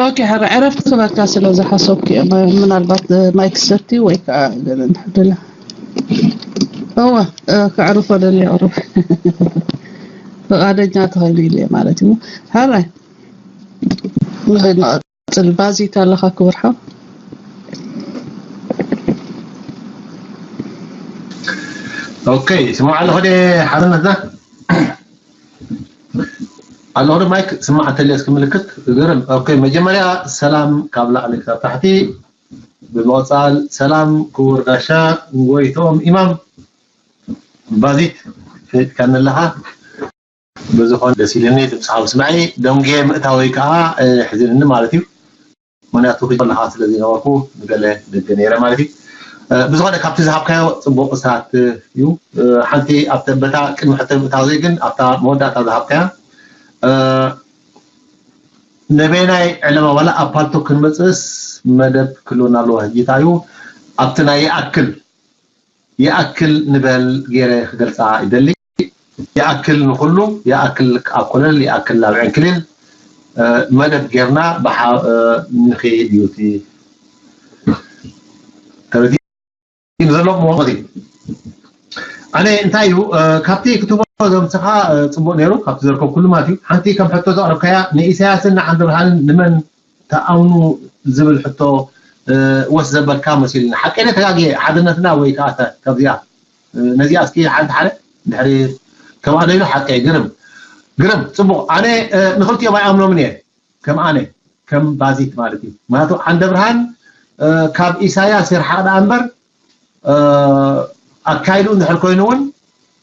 ኦኬ፣ ሕረ ዕረፍቲ ክበካ ስለ ዝሓሰብኩ እየ። ም- ምናልባት ማይክ ሰቲ ወይ ከዓ ገለ እንድሕር ደላ። እወ፣ እ፣ ከዕርፎ ደልየ ቁሩብ። ፍቓደኛ ተኾይኑ ኢለ ማለት እዩ። ሕረ፣ ንኸይድ ንቐጽል። ባዚት ኣለኻ ክቡር ሓው? ኦኬ፣ ስማዕ ኣለኹ ደ ሓርነትና? ኣለኹ ዶ ማይክ? ስማዕ እንተልየ እስኪ ምልክት። ግርም። ኦኬ፣ መጀመርያ ሰላም ካብ ላዕሊ ክሳብ ታሕቲ። ብምቕጻል ሰላም ክቡር ጋሻ ጎይቶም ኢማም። ባዚት ፈሊጥካኒ ኣለኻ። ብዝኾነ ደስ ኢልኒ ድምፅኻ ምስማዐይ። ደንጉየ ምእታወይ ከዓ፣ እ፣ ሕዚንኒ ማለት እዩ። ምኽንያቱ ክጅ ኣለኻ ስለ ዘይነበርኩ ንገለ ደገ ነይረ ማለት እዩ። እ፣ ብዝኾነ ካብቲ ዝሃብካዮ ፅቡቕ ስታት እዩ። እ፣ ሓንቲ ኣብተ በታ ቅድሚ ሕቶ ምእታወይ ግን ኣብታ መወዳእታ ዝሃብካያ፣ እ፣ ነበየናይ ዕለማ ዋላ ኣብ ፓልቶክ ክንመፅእስ መደብ ክህልወና ኣለዎ። ሕጂ እንታይ እዩ ኣብቲ ናይ ይኣክል ይኣክል ንበል ገይረ ክገልፃ ይደሊ። ይኣክል ንኹሉ፣ ይኣክል ኣብ ኮለል፣ ይኣክል ኣብ ዕንክሊል፣ እ፣ መደብ ጌርና ብሓ-፣ እ፣ ንኸይድ እዩ እቲ ተረዲኡ ዘሎ እሞ ማለት እዩ። ኣነ እንታይ እዩ፣ እ፣ ካብቲ ክትቦ ዘምስኻ፣ እ፣ ጽቡቕ ነይሩ፣ ካብቲ ዘርከብኩሉ ማለት እዩ። ሓንቲ ከም ሕቶ ዘቕረብካያ ንኢሳያስን ንዓንደብርሃንን ንመን ተኣምኑ ዝብል ሕቶ፣ እ፣ ወስ ዘበልካ መሲሉኒ። ሓቀይ ተጋግየ ሓድነትና ወይ ከዓ ተ-፣ ካብዚኣ፣ እ፣ ነዚኣ እስኪ ሓንቲ ሓደ ድሕሪ ከምኣ ዶ ኢሉ ሓቀይ ግርም፣ ግርም፣ ጽቡቕ። ኣነ፣ እ፣ ንኽልቲኦም ኣይኣምኖምን እየ። ከም ኣነ፣ ከም ባዚት ማለት እዩ። ምክንያቱ ዓንደ ብርሃን፣ እ፣ ካብ ኢሳያስ ይርሓቕ ደኣ እምበር፣ እ፣ ኣካይዱ እንድሕር ኮይኑ እውን፣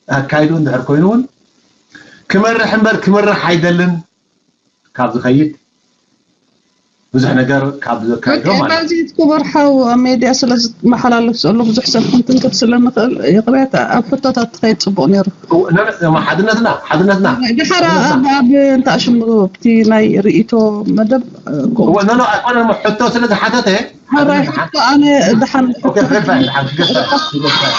ኣካይዱ እንድሕር ኮይኑ እውን፣ ክመርሕ እምበር ክምራሕ ኣይደልን። ካብ ዝኸይድ ብዙሕ ነገር ካብ ዘካይዶ በቃ ማለት እዩ። ባዚት ክቡር ሓው ኣብ ሜድያ ስለ ዝመሓላለፍ ዘሎ ብዙሕ ሰብ ክንትንክፍ ስለ ንኽእል ይቕሬታ ኣብ ሕቶታት ትኸይድ ጽቡቕ ነይሩ። እው፣ ነ-፣ ነ-፣ ሓድነትና፣ ሓድነትና፣ ድሓር ሓድነትና። ኣብ፣ ኣብ እንታይ ሽሙ ኣብቲ ናይ ርእይቶ መደብ፣ እ፣ ከምኡ እዎ፣ ኖ፣ ኖ፣ ኣይኮነን እሞ ሕቶ ስለ ዝሓተተ፣ ሓራይ ሓድነትና። ሕቶ ኣነ ድሓን ኦኬ፣ ክገድፋ እየ፣ ድሓን ክገድፋ እየ፣ ክገድፋ እየ።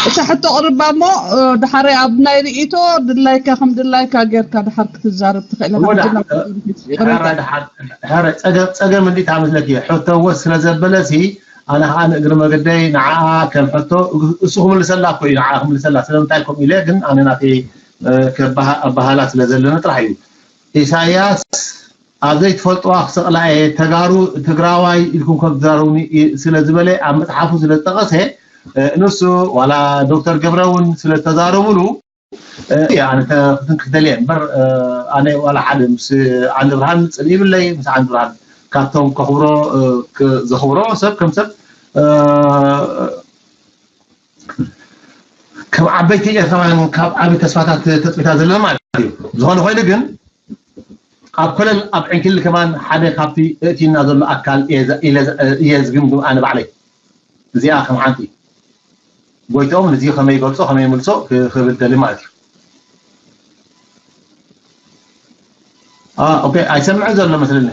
እታ ሕቶ ቅርባ እሞ፣ እ፣ ድሓር ኣብ ናይ ርእይቶ ድላይካ ከም ድላይካ ጌርካ ድሓር ክትዛረብ ትኽእል ኢኻ። እዎ፣ ዳ-፣ ሕጂ ናብ እ፣ ሕራይ ዳ-፣ ሕራይ ጸገም፣ ጸገም እንዲታ መስለኪ፣ ሕቶ እዎ ስለ ዘበለሲ፣ ኣነ ኸዓ ንእግሪ መገደይ ንዓኣ ከም ሕቶ፣ እሱ ክምልሰላ እኮ እዩ፣ ንዓኣ ክምልሰላ፣ ስለምንታይ ከምኡ ኢለ፣ ግን ኣነ ናተይ፣ እ፣ ከበሃ-፣ ኣበሃላ ስለ ዘለኒ ጥራሕ እዩ። ኢሳያስ ኣብ ዘይትፈልጥዋ ክሰቕላ እየ፣ ተጋሩ ትግራዋይ ኢልኩም ከም ትዛረቡኒ እ-፣ ስለ ዝበለ ኣብ መፅሓፉ ስለ ዝጠቐሰ፣ እ፣ ንሱ ዋላ ዶክተር ገብረ እውን ስለ ዝተዛረቡሉ፣ እ፣ እያ፣ ኣነ ተ-፣ ክትንክፍ ደልየ እምበር፣ እ፣ ኣነ ዋላ ሓደ ምስ ዓንዲ ብርሃን ፅልኢ ይብለይ፣ ምስ ዓንዲ ብርሃን ካብቶም ከኽብሮ፣ እ፣ ክ-፣ ዘኽብሮ ሰብ ከም ሰብ፣ እ፣ ከም ዓበይቲ ኤርትራውያን ካብ ዓቢ ተስፋታት ተፅቢታ ዘለና ማለት እዩ። ዝኾነ ኮይኑ ግን ኣብ ኮለል ኣብ ዕንክሊል ከማን ሓደ ካብቲ እእቲና ዘሎ ኣካል እየ ዘ-፣ ኢለ ዘ-፣ እየ ዝግምግም ኣነ ባዕለይ። እዚኣ ከም ሓንቲ ጎይትኦም ነዚ ከመይ ይገልጾ ከመይ ይምልሶ ክ-፣ ክብል ደሊ ማለት እዩ። አ፣ ኦኬ፣ ኣይሰምዕን ዘሎ መስለኒ።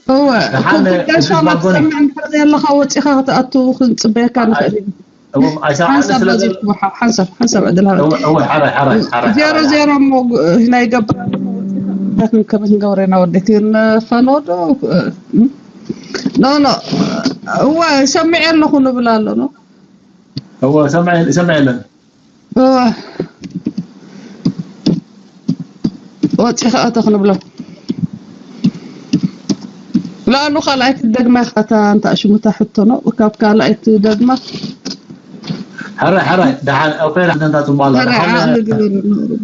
እወ፣ ደሓን፣ ክቡር ጋሻ እዚ ባጎኒ። ክትሰምዕ እንድሕር ዘለኻ ወጺኻ ክትኣቱ ክንጽበየካ ንኽእል ኢና። እወ፣ ኣይሰምዓኒ ሓንሳብ ስለ ባዚት ዘሎ። ክቡር ሓ-፣ ሓንሳብ፣ ሓንሳብ ዕድል ሃበኒ። እወ፣ እወ፣ ሓራይ፣ ሓራይ፣ ሓራይ፣ ዜሮ ሓራይ። ዜሮ እሞ ግ-፣ ናይ ገባር እንታይ ክንከ-፣ ክንገብር ኢና ወደይ? ክንፈኖ ዶ? ኖ፣ ኖ። እወ፣ ሰሚዐ ኣለኹ ንብል ኣሎ፣ ኖ? እወ፣ ሰምዐ፣ ሰምዐ የለን። እወ። ወጺኻ እቶ ክንብሎ። ላሉ ካልኣይ ክትደግማ ኢኻ እታ እንታ ሽሙታ ሕቶ ነው። ካብ ካልኣይ ትደግማ። ሕራይ፣ ሕራይ፣ ደሓን፣ ኦኬ፣ ደሓን፣ እንታ ጽቡቕ ኣላ። ሕራይ፣ ደሓን፣ ዓቕሊ ግበር፣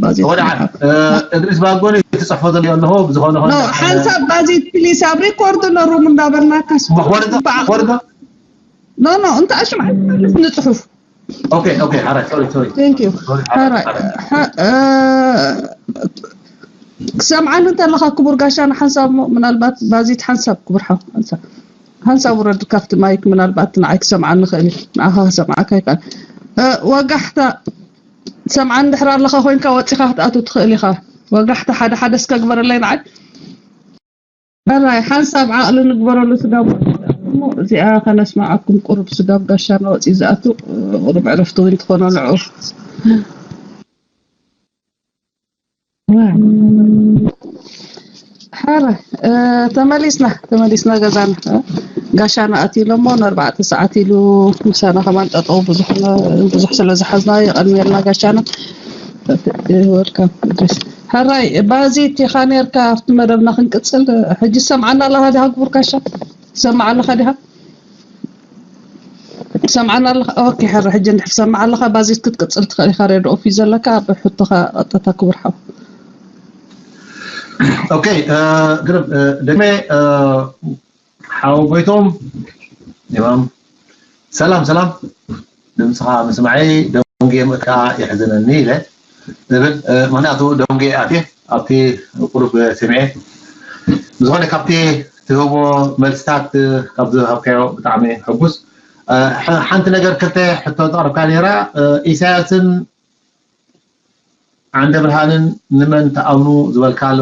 ባዜት ወደ ዓድ፣ ሕራይ። እ፣ እድሪስ ባጎኒ ትጽሕፎ ዘሎ ኣለኹ፣ ብዝኾነ ኾነ ኖ፣ ደሓን። ሓንሳብ ባዜት ፕሊስ፣ ኣብ ሪኮርድ ነሩም እንዳበልናካስ። ወርዶ፣ ብዓቕሊ። ወርዶ። ኖ፣ ኖ፣ እንታ ሽም ኣይትመልስ ንጽሑፍ። ኦኬ፣ ኦኬ፣ ሓራይ፣ ሶሪ፣ ሶሪ። Thank you። ሶሪ፣ ሓራይ፣ ሓራይ፣ ሓራይ። ሓ-፣ እ፣ ክሰምዓኒ እንተለኻ ክቡር ጋሻ ንሓንሳብ እሞ፣ ምናልባት ባዚት ሓንሳብ ክቡር ሓው፣ ሓንሳብ። ሓንሳብ ውረድ ካብቲ ማይክ፣ ምናልባት ንዓይ ክሰምዓኒ ይኽእል እዩ። ንዓኻ ክሰምዓካ ይከኣል። እ፣ ወጋሕታ፣ ትሰምዓኒ እንድሕር ኣለኻ ኮይንካ ወጺኻ ክትኣቱ ትኽእል ኢኻ። ወጋሕታ ሓደ ሓደ እስከ ግበረለይ ንዓይ። ሕራይ፣ ሓንሳብ ዓቕሊ ንግበረሉ ስጋብ ወፂኡ እሞ፣ እዚኣ ከነስምዓኩም ቁሩብ ስጋብ ጋሻና ወፂኡ ዝኣቱ፣ ቁሩብ ዕረፍቲ እውን ትኾኖ ንዕኡ። ሕራይ፣ እ፣ ተመሊስና፣ ተመሊስና ገዛና። እ፣ ጋሻና ኣትዩ እሞ ንኣርባዕተ ሰዓት ኢሉ ምሳና ከማን ጠጠው ብዙሕ ነ-፣ ብዙሕ ስለ ዝሓዝና የቐንየልና ጋሻና። እ፣ ወልካም እድሪስ። ሕራይ፣ ባዚት ኢኻ ኔርካ ኣብቲ መደብና ክንቅጽል። ሕጂ ትሰምዓና ኣለኻ ዲኻ ክቡር ጋሻ? ትሰምዓ ኣለኻ ዲኻ? ትሰምዓና ኣለኻ? ኦኬ፣ ሕራይ፣ ሕጂ እንድሕር ትሰምዓ ኣለኻ፣ ባዚት ክትቅጽል ትኽእል ኢኻ። ሬድዮ ኦፍ እዩ ዘለካ፣ ኣብ ሕቶኻ ቀጥታ ክቡር ሓው። ኦኬ፣ እ፣ ግርም፣ እ፣ ደግሜ፣ እ፣ ሓው ጎይቶም፣ ኢማም፣ ሰላም፣ ሰላም። ድምፅኻ ምስማዐይ ደንጌ ምእትካ የሕዝነኒ ኢለ እብል። እ፣ ምኽንያቱ ደንጌ ኣትየ ኣብቲ ቁሩብ ስምዐ። ብዝኾነ ካብቲ ትህቦ መልስታት፣ እ፣ ካብ ዝሃብካዮ ብጣዕሚ ሕጉስ። እ፣ ሐ-፣ ሓንቲ ነገር ክልተ ሕቶ ዘቕረብካ ነይራ። እ፣ ኢሳያስን ዓንደ ብርሃንን ንመን ትኣምኑ ዝበልካ ኣሎ?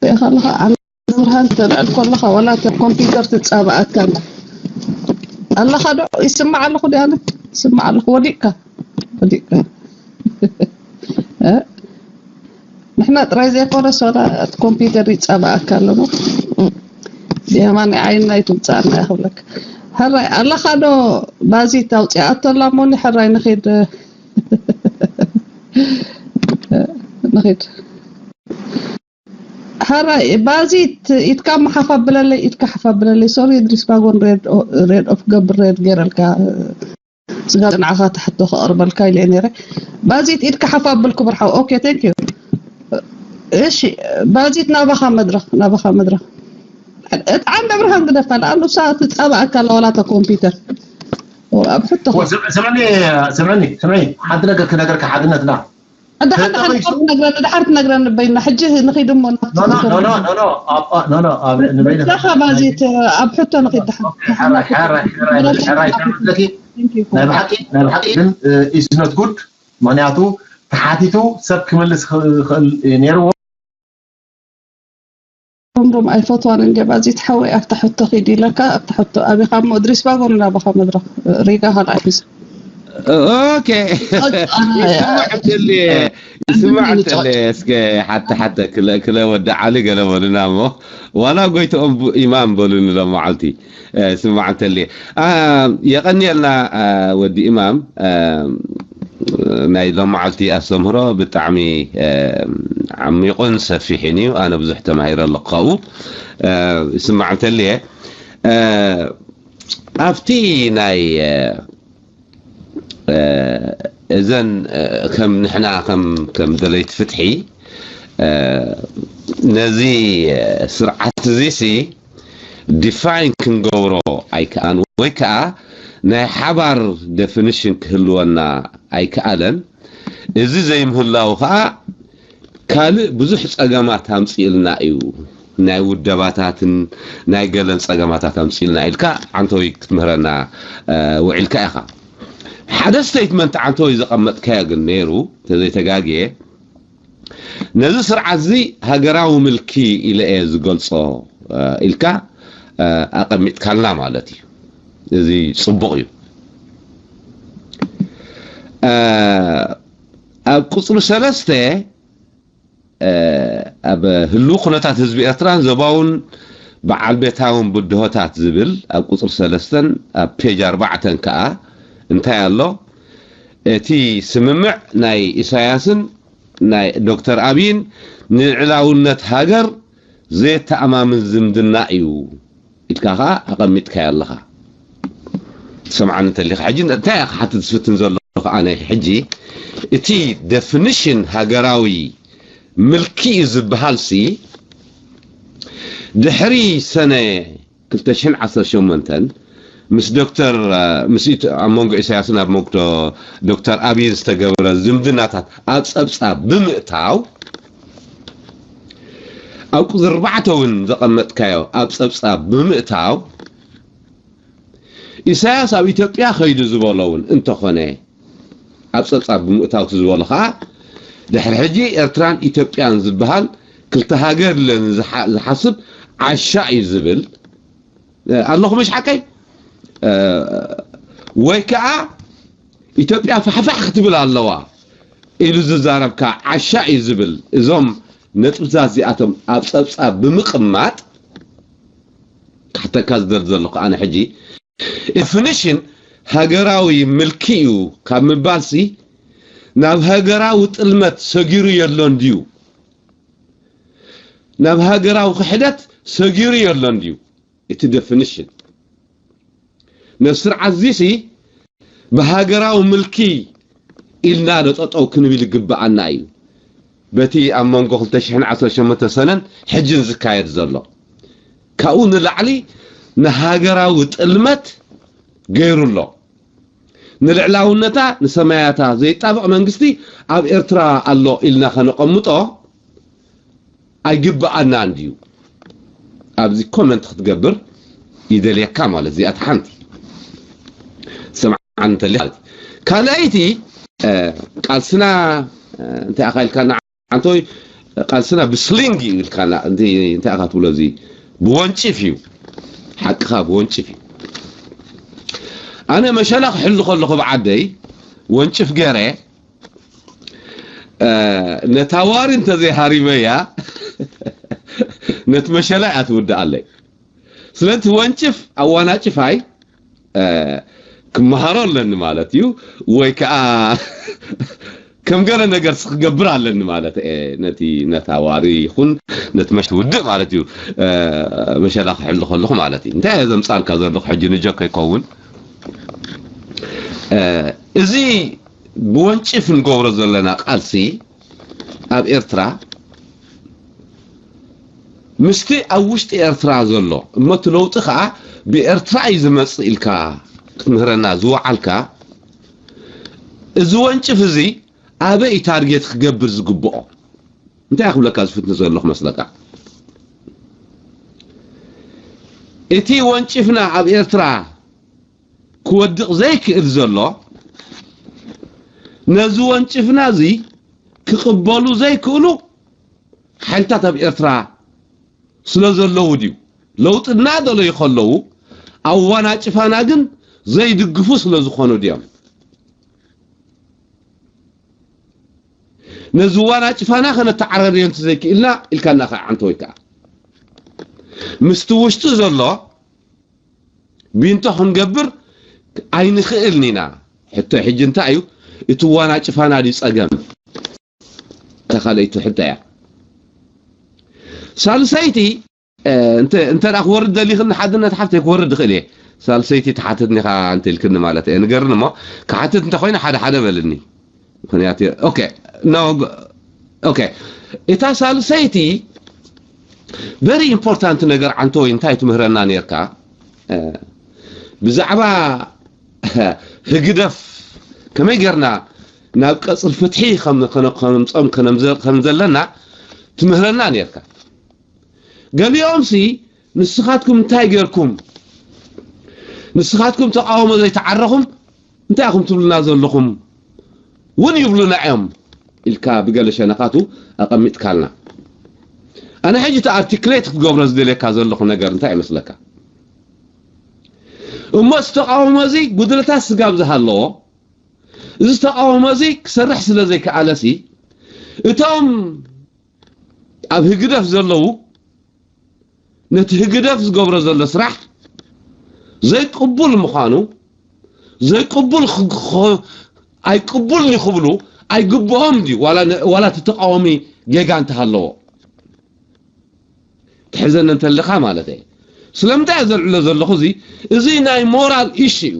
ኢኻ ኣለኻ ዓንደ ብርሃን ተልዕል ከለኻ ዋላ እታ ኮምፒውተር ትጻባኣካ ኣላ። ኣለኻ ዶ? ይስማዕ ኣለኹ ዲ ኣነ? ይስማዕ ኣለኹ። ወዲቕካ። ወዲቕካ። እ? ንሕና ጥራይ ዘይኮነስ ዋላ እቲ ኮምፒውተር ይጻባኣካ ኣሎ። ብየማን ዓይንና ይትምጻኣና እያ ክብለካ። ሕራይ ኣለኻ ዶ? ባዚት ኣውጺኣቶ ኣላ እሞኒ ሕራይ ንኺድ። ንኺድ። ሕራይ ባዚት ኢድካ እሞ ሓፍ ኣብለለይ፣ ኢድካ ሓፍ ኣብለለይ። ሶሪ እድሪስ ባጎን ሬድ ኦ-፣ ሬድ ኦፍ ገብር ሬድ ገይረልካ። ስጋ ጽንዓኻ ትሕቶ ከቕርበልካ ኢለ ነይረ። ባዚት ኢድካ ሓፍ ኣብል ክቡር ሓው። ኦኬ፣ ቴንክ ዩ። እሺ፣ ባዚት ናባኻ መድረኽ፣ ናባኻ መድረኽ። እቲ ዓንደ ብርሃን ግደፋ፣ ንኣኑ እሳ ትጻባኣካ ኣላ ዋላ እታ ኮምፒውተር። ኦ፣ ኣብ ሕቶ ወ-፣ ስም-፣ ስምዕኒ፣ ስምዕኒ፣ ስምዒ፣ ሓንቲ ነገር ክነገርካ ሓድነትና። ደሓር፣ ደሓር፣ ተጠቒሱ ደሓር ትነግረኒ፣ ደሓር ትነግረኒ በይና። ሕጂ ንኺድ እሞ ናብቲ ኖ፣ ኖ፣ ኖ፣ ኖ፣ ኖ፣ ኖ፣ ኣብ፣ ኖ፣ ኖ፣ ኣብ፣ ንበይነ ንስኻ ባዚት ኣብ ሕቶ ንኺድ ደሓር። ኦኬ፣ ሕራይ፣ ሕራይ፣ ሕራይ፣ ሕራይ፣ ሕራይ፣ ሕራይ፣ ሕራይ፣ ናይ ብሓቂ፣ ናይ ብሓቂ ግን፣ እ፣ is not good። ምኽንያቱ ተሓቲቱ ሰብ ክምልስ ክኽእል ነይርዎ። ሮምሮም ኣይፈትዋን እንዴ ባዚት ሓወይ ኣብታ ሕቶ ኺድ ኢለካ ኣብታ ሕቶ ኣቢኻ እሞ እድሪስ ባጎ ናባኻ መድረኽ ሪጋ ካልኣይ ሒዙ። ኦኬ። ኣነ ይስማዕ እንተልየ፣ ይስማዕ ኣነ እንተልየ፣ እስከ ሓተ ሓተ ክለ፣ ክለ ወዲ ዓሊ ገለ በሉና እሞ፣ ዋላ ጎይትኦም ቡ-፣ ኢማም በሉኒ ሎመዓልቲ። እ፣ ስማዕ እንተልየ። አ፣ የቐንየልና፣ አ፣ ወዲ ኢማም፣ አ፣ ናይ ሎመዓልቲ ኣስተምህሮ ብጣዕሚ፣ አ፣ ዓሚቑን ሰፊሕን እዩ። ኣነ ብዙሕ ተማሂረ ኣለኹ ካብኡ። አ፣ ስማዕ እንተልየ፣ አ፣ ኣብቲ ናይ፣ አ፣ እ፣ እዘን፣ እ፣ ከም ንሕና ከም፣ ከም ደለይቲ ፍትሒ፣ እ፣ ነዚ፣ እ፣ ስርዓት እዚሲ ዲፋይን ክንገብሮ ኣይከኣን፣ ወይ ከኣ ናይ ሓባር ደፊኒሽን ክህልወና ኣይከኣለን። እዚ ዘይምህላው ከኣ ካልእ ብዙሕ ጸገማት ኣምጺእልና እዩ። ናይ ውደባታትን ናይ ገለን ጸገማታት ኣምጺእልና ኢልካ ዓንተወይ ክትምህረና፣ እ፣ ውዒልካ ኢኻ። ሓደ ስቴትመንት ዓንተወይ ዘቐመጥካዮ ግን ነይሩ፣ እንተዘይተጋግየ፣ ነዚ ስርዓት እዚ ሃገራዊ ምልኪ ኢለ እየ ዝገልጾ፣ እ፣ ኢልካ፣ እ፣ ኣቐሚጥካልና ማለት እዩ። እዚ ጽቡቕ እዩ። እ፣ ኣብ ቁጽሪ ሰለስተ፣ እ፣ ኣብ ህሉው ኩነታት ህዝቢ ኤርትራን ዞባውን በዓል ቤታውን ብድሆታት ዝብል ኣብ ቁጽሪ ሰለስተን ኣብ ፔጅ ኣርባዕተን ከኣ እንታይ ኣሎ? እቲ ስምምዕ ናይ ኢሳያስን ናይ ዶክተር ኣብይን ንልዕላውነት ሃገር ዘየተኣማምን ዝምድና እዩ ኢልካ ኸኣ ኣቐሚጥካዮ ኣለኻ። ትሰምዓኒ እንተሊኻ፣ ሕጂ እንታይ እየ ክሓትት ዝፍትን ዘለኹ ኣነ ሕጂ፣ እቲ ደፊኒሽን ሃገራዊ ምልኪ እዩ ዝበሃልሲ፣ ድሕሪ ሰነ ክልተ ሽሕን ዓሰርተ ሸሞንተን ምስ ዶክተር፣ እ፣ ምስ ኢት-፣ ኣብ መንጎ ኢሳያስን ኣብ መንጎ ዶክተር ኣብይን ዝተገብረ ዝምድናታት ኣብ ጸብጻብ ብምእታው፣ ኣብ ቁጽሪ ኣርባዕተ እውን ዘቐመጥካዮ ኣብ ጸብጻብ ብምእታው፣ ኢሳያስ ኣብ ኢትዮጵያ ኸይዱ ዝበሎ እውን እንተኾነ፣ ኣብ ጸብጻብ ብምእታው እቲ ዝበሎ ኸኣ፣ ድሕሪ ሕጂ ኤርትራን ኢትዮጵያን ዝበሃል ክልተ ሃገር ኢለን ዝሓ-፣ ዝሓስብ ዓሻ እዩ ዝብል፣ እ፣ ኣለኹ ምሽ ሓቀይ? እ፣ ወይ ከኣ ኢትዮጵያ ፋሕፋሕ ክትብል ኣለዋ ኢሉ ዝዛረብ ከኣ ዓሻ እዩ ዝብል። እዞም ነጥብታት እዚኣቶም ኣብ ጸብጻብ ብምቕማጥ ክሓተካ ዝደሊ ዘለኹ ኣነ ሕጂ፣ ዴፊኒሽን ሃገራዊ ምልኪ እዩ ካብ ምባልሲ ናብ ሃገራዊ ጥልመት ሰጊሩ የሎን ድዩ? ናብ ሃገራዊ ክሕደት ሰጊሩ የሎን ድዩ? እቲ ዴፊኒሽን ነዚ ስርዓት እዚሲ ብሃገራዊ ምልኪ ኢልና ዶ ጠጠው ክንብል ይግብኣና እዩ። በቲ ኣብ መንጎ ክልተ ሽሕን ዓሰርተ ሸሞንተ ሰነን ሕጅን ዝካየድ ዘሎ ካብኡ ንላዕሊ ንሃገራዊ ጥልመት ገይሩ ኣሎ። ንልዕላውነታ ንሰማያታ ዘይጣበቕ መንግስቲ ኣብ ኤርትራ ኣሎ ኢልና ከነቐምጦ ኣይግብኣና እንድዩ። ኣብዚ ኮመንት ክትገብር ይደልየካ ማለት እዚኣ ሓንቲ ሰምዓን እንተሊ ማለት እዩ። ካልኣይቲ እ፣ ቃልስና እ፣ እንታይ ኣኻ ኢልካና ዓንቶይ ቃልስና ብስሊንግ እዩ ኢልካና እንት- እንታይ ኣኻ ትብሎ እዚ ብወንጭፍ እዩ ሓቅኻ ብወንጭፍ እዩ። ኣነ መሸላ ክሕሉ ከለኹ ብዓደይ ወንጭፍ ገረ እ፣ ነታ ዋሪ እንተዘይሃሪበያ ነቲ መሸላ እያ ትውድኣለይ። ስለቲ ወንጭፍ ኣዋናጭፋይ እ፣ ክመሃሮ ኣለኒ ማለት እዩ ወይ ከዓ ከም ገለ ነገር ክገብር ኣለኒ ማለት እየ። ነቲ ነታ ዋሪ ይኹን ነቲ መሽቲ ውድእ ማለት እዩ እ፣ መሸላ ክሕሉ ከለኹ ማለት እዩ። እንታይ እየ ዘምፃልካ ዘለኹ ሕጂ ንጀ ከይከውን እ፣ እዚ ብወንጭፍ ንገብሮ ዘለና ቃልሲ ኣብ ኤርትራ ምስቲ ኣብ ውሽጢ ኤርትራ ዘሎ እሞ እቲ ለውጢ ከዓ ብኤርትራ እዩ ዝመፅእ ኢልካ ክትምህረና ዝወዓልካ እዚ ወንጭፍ እዚ ኣበይ እዩ ታርጌት ክገብር ዝግብኦ? እንታይ ክብለካ ዝፍትን ዘለኹ መስለካ? እቲ ወንጭፍና ኣብ ኤርትራ ክወድቕ ዘይክእል ዘሎ ነዚ ወንጭፍና እዚ ክቕበሉ ዘይክእሉ ሓይልታት ኣብ ኤርትራ ስለ ዘለዉ ድዩ? ለውጢ እናደለዩ ከለዉ ኣዋናጭፋና ግን ዘይድግፉ ስለ ዝኾኑ ድዮም? ነዚ ዋናጭፋና ከነተዓረርዮ እንተዘይክእልና ኢልካና ከዓ ዓንተ ወይ ከዓ ምስቲ ውሽጢ ዘሎ ቢንቶ ክንገብር ኣይንኽእልን ኢና። ሕቶ ሕጂ እንታይ እዩ እቲ ዋናጭፋና ድዩ ጸገም? እታ ካልኣይቲ ሕቶ እያ። ሳልሰይቲ እ፣ እንተ እንተ ደኣ ክወርድ ደሊኽኒ ሓድነት ሓፍተይ ክወርድ ይኽእል እየ። ሳልሰይቲ ትሓትትኒ ኢኻ እንተ ኢልክኒ ማለት እየ። ንገርኒ እሞ ክሓትት እንተ ኮይነ ሓደ ሓደ በልኒ። ምኽንያቱ ኦኬ ኖ ኦኬ እታ ሳልሰይቲ ቨሪ ኢምፖርታንት ነገር ዓንቶ ወይ እንታይ ትምህረና ነርካ እ፣ ብዛዕባ ህግደፍ ከመይ ጌርና ናብ ቀጽሪ ፍትሒ ከም ከም- ከምጾም ከነምዘ- ከም ዘለና ትምህረና ነርካ። ገሊኦምሲ ንስኻትኩም እንታይ ጌርኩም ንስኻትኩም ተቃውሞ ዘይተዓረኹም እንታይ ኢኹም ትብሉና ዘለኹም እውን ይብሉና እዮም ኢልካ ብገለ ሸነኻቱ ኣቐሚጥካልና። ኣነ ሕጂ እቲ ኣርቲክሌት ክትገብሮ ዝደልየካ ዘለኹ ነገር እንታይ ይመስለካ? እሞ እዚ ተቃውሞ እዚ ጉድለታት ስጋብ ዝሃለዎ እዚ ተቃውሞ እዚ ክሰርሕ ስለ ዘይከኣለሲ እቶም ኣብ ህግደፍ ዘለዉ ነቲ ህግደፍ ዝገብሮ ዘሎ ስራሕ ዘይቅቡል ምዃኑ ዘይቅቡል ኣይቅቡል ይክብሉ ኣይግብኦም ድዩ ዋላ እቲ ተቃዋሚ ጌጋ እንተሃለዎ ትሕዘኒ እንተልኻ ማለት እየ ስለምንታይ እየ ዘልዕሎ ዘለኹ እዚ እዚ ናይ ሞራል ኢሽ እዩ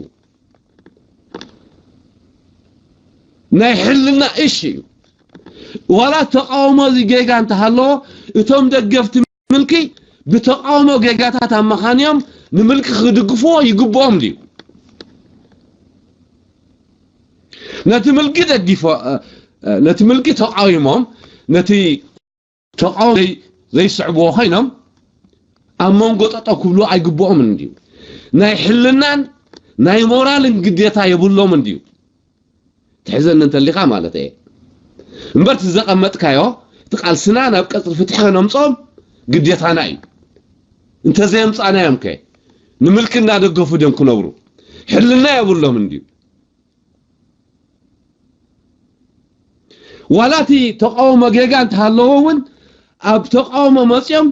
ናይ ሕልና እሺ እዩ ዋላ ተቃውሞ እዚ ጌጋ እንተሃለዎ እቶም ደገፍቲ ምልኪ ብተቃውሞ ጌጋታት ኣመኻንዮም ንምልኪ ክድግፍዎ ይግብኦም ድዩ ነቲ ምልኪ ደጊፎ ነቲ ምልኪ ተቃዊሞም ነቲ ተቃውሞ ዘይስዕብዎ ኮይኖም ኣብ መንጎ ጠጠው ክብሉ ኣይግብኦምን እንድዩ ናይ ሕልናን ናይ ሞራልን ግዴታ የብሎምን ድዩ ትሕዘኒ እንተሊኻ ማለት እየ እምበር እቲ ዘቐመጥካዮ እቲ ቃልስና ናብ ቀፅሪ ፍትሒ ከነምፅኦም ግዴታና እዩ እንተዘየምፃእናዮም ከ ንምልኪ እናደገፉ ድዮም ክነብሩ ሕልና የብሎምን ድዩ ዋላ እቲ ተቃውሞ ጌጋ እንተሃለዎ እውን ኣብ ተቃውሞ መፅኦም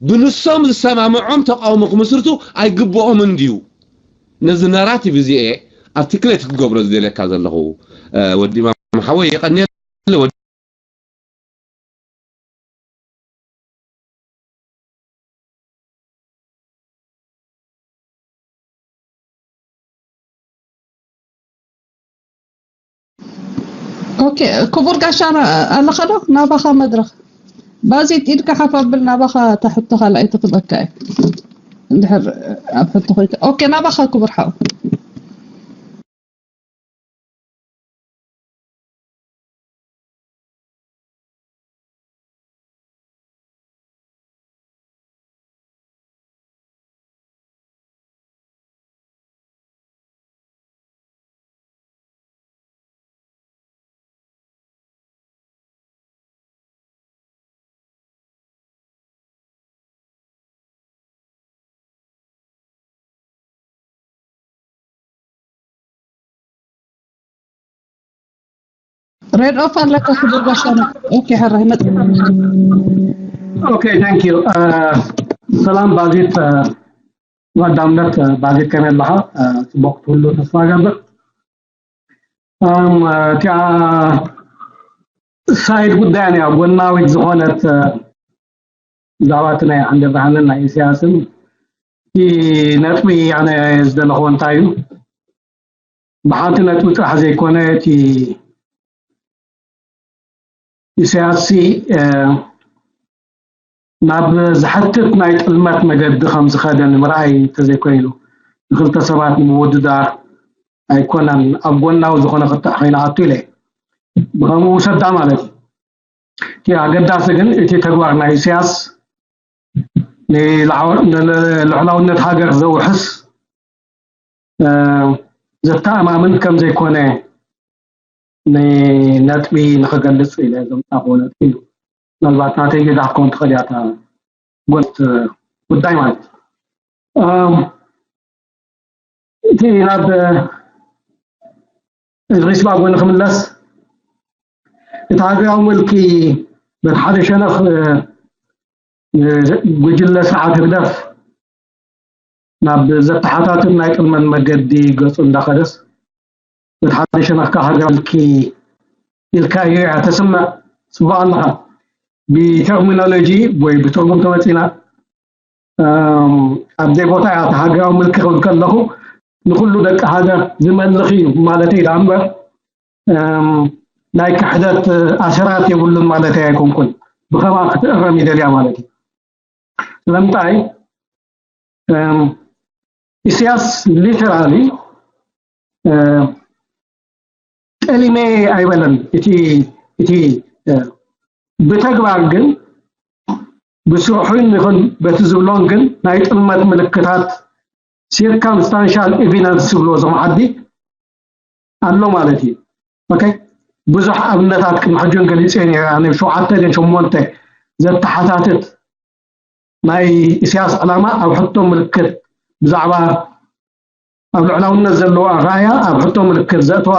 ብንሶም ዝሰማምዖም ተቃውሞ ክምስርቱ ኣይግብኦምን ድዩ? ነዚ ናራቲቭ እዚኤ ኣርቲክሌት ክገብሮ ዝደልየካ ዘለኹ። ወዲ ማም ሓወይ የቀንየለ። ኦኬ፣ ክቡር ጋሻና ኣለኻ ዶ? ናባኻ መድረኽ። ባዚት ኢድካ ሓፍ ኣብል፣ ናባኻ እታ ሕቶ ካልኣይቲ ክበካ እየ። እንድሕር ኣብ ሕቶ ኮይንካ። ኦኬ፣ ናባኻ ክቡር ሓው። ሬድ ኦፍ ኣለካ ክቡር ጋሻና። ኦኬ፣ ሕራይ መጥ Okay, thank you. ሰላም ባዚት፣ ጓዳምነት ባዚት፣ ከመይ ኣለኻ? ጽቡቕ ትህሉ ተስፋ እገብር። እቲኣ ሳይድ ጉዳይ እያ፣ ጎናዊት ዝኾነት ብዛዕባ እቲ ናይ ዓንደ ብርሃንን ናይ ኢሳያስን እቲ ነጥቢ ኣነ ዝደለኽዎ እንታይ እዩ፣ ብሓንቲ ነጥቢ ጥራሕ ዘይኮነ እቲ ኢሳያስ ናብ ዝሓትት ናይ ጥልመት መገዲ ከም ዝኸደ ንምርኣይ እንተዘይኮይኑ ንክልተ ሰባት ንምውድዳር ኣይኮነን ኣብ ጎናዊ ዝኾነ ክትዕ ከይንኣቱ ኢለ ብኸምኡ ውሰዳ ማለት እዩ። እቲ ኣገዳሲ ግን እቲ ተግባር ናይ ኢሳያስ ንልዕላውነት ሃገር ዘውሕስ ዘተኣማምን ከም ዘይኮነ ንነጥቢ ንክገልፅ ኢለ ዘምፃእዎ ነጥቢ እዩ። ምናልባት ናተይ ጌጋ ክትከውን ትኽእል እያ እታ ጎንት ጉዳይ ማለት እዩ። እቲ ናብ እድሪስ ባጎ ንክምለስ እቲ ሃገራዊ ምልኪ በቲ ሓደ ሸነኽ ጉጅለ ስርዓት ህግደፍ ናብ ዘተሓታትን ናይ ጥልመት መገዲ ገፁ እንዳኸደስ በቲ ሓደ ሸነኽ ከዓ ሃገራዊ ምልኪ ኢልካ እዩ እያ ተስምዕ። ፅቡቅ ኣለኻ። ብተርሚኖሎጂ ወይ ብትርጉም ተመፂና ኣብ ዘይቦታ እያ እቲ ሃገራዊ ምልኪ ክብል ከለኹ ንኩሉ ደቂ ሃገር ዝመልኽ እዩ ማለት እዩ እምበር ናይ ክሕደት ኣሰራት የብሉን ማለት ኣይኮንኩን። ብኸምኣ ክትእረም ይደልያ ማለት እዩ። ስለምንታይ ኢሳያስ ሊተራሊ ጠሊመ ኣይበለን። እቲ እቲ ብተግባር ግን ብስርሑን ይኹን በቲ ዝብሎን ግን ናይ ጥልመት ምልክታት ሲርካምስታንሻል ኤቪደንስ ዝብሎ እዞም ዓዲ ኣሎ ማለት እዩ። ኦኬ፣ ብዙሕ ኣብነታት ቅድሚ ሕጂ ገሊፀ ነይረ። ኣነ ሸውዓተ ድን ሸሞንተ ዘተሓታትት ናይ ኢሳያስ ዕላማ ኣብ ሕቶ ምልክት ብዛዕባ ኣብ ልዕላውነት ዘለዎ ኣረኣእያ ኣብ ሕቶ ምልክት ዘእተዋ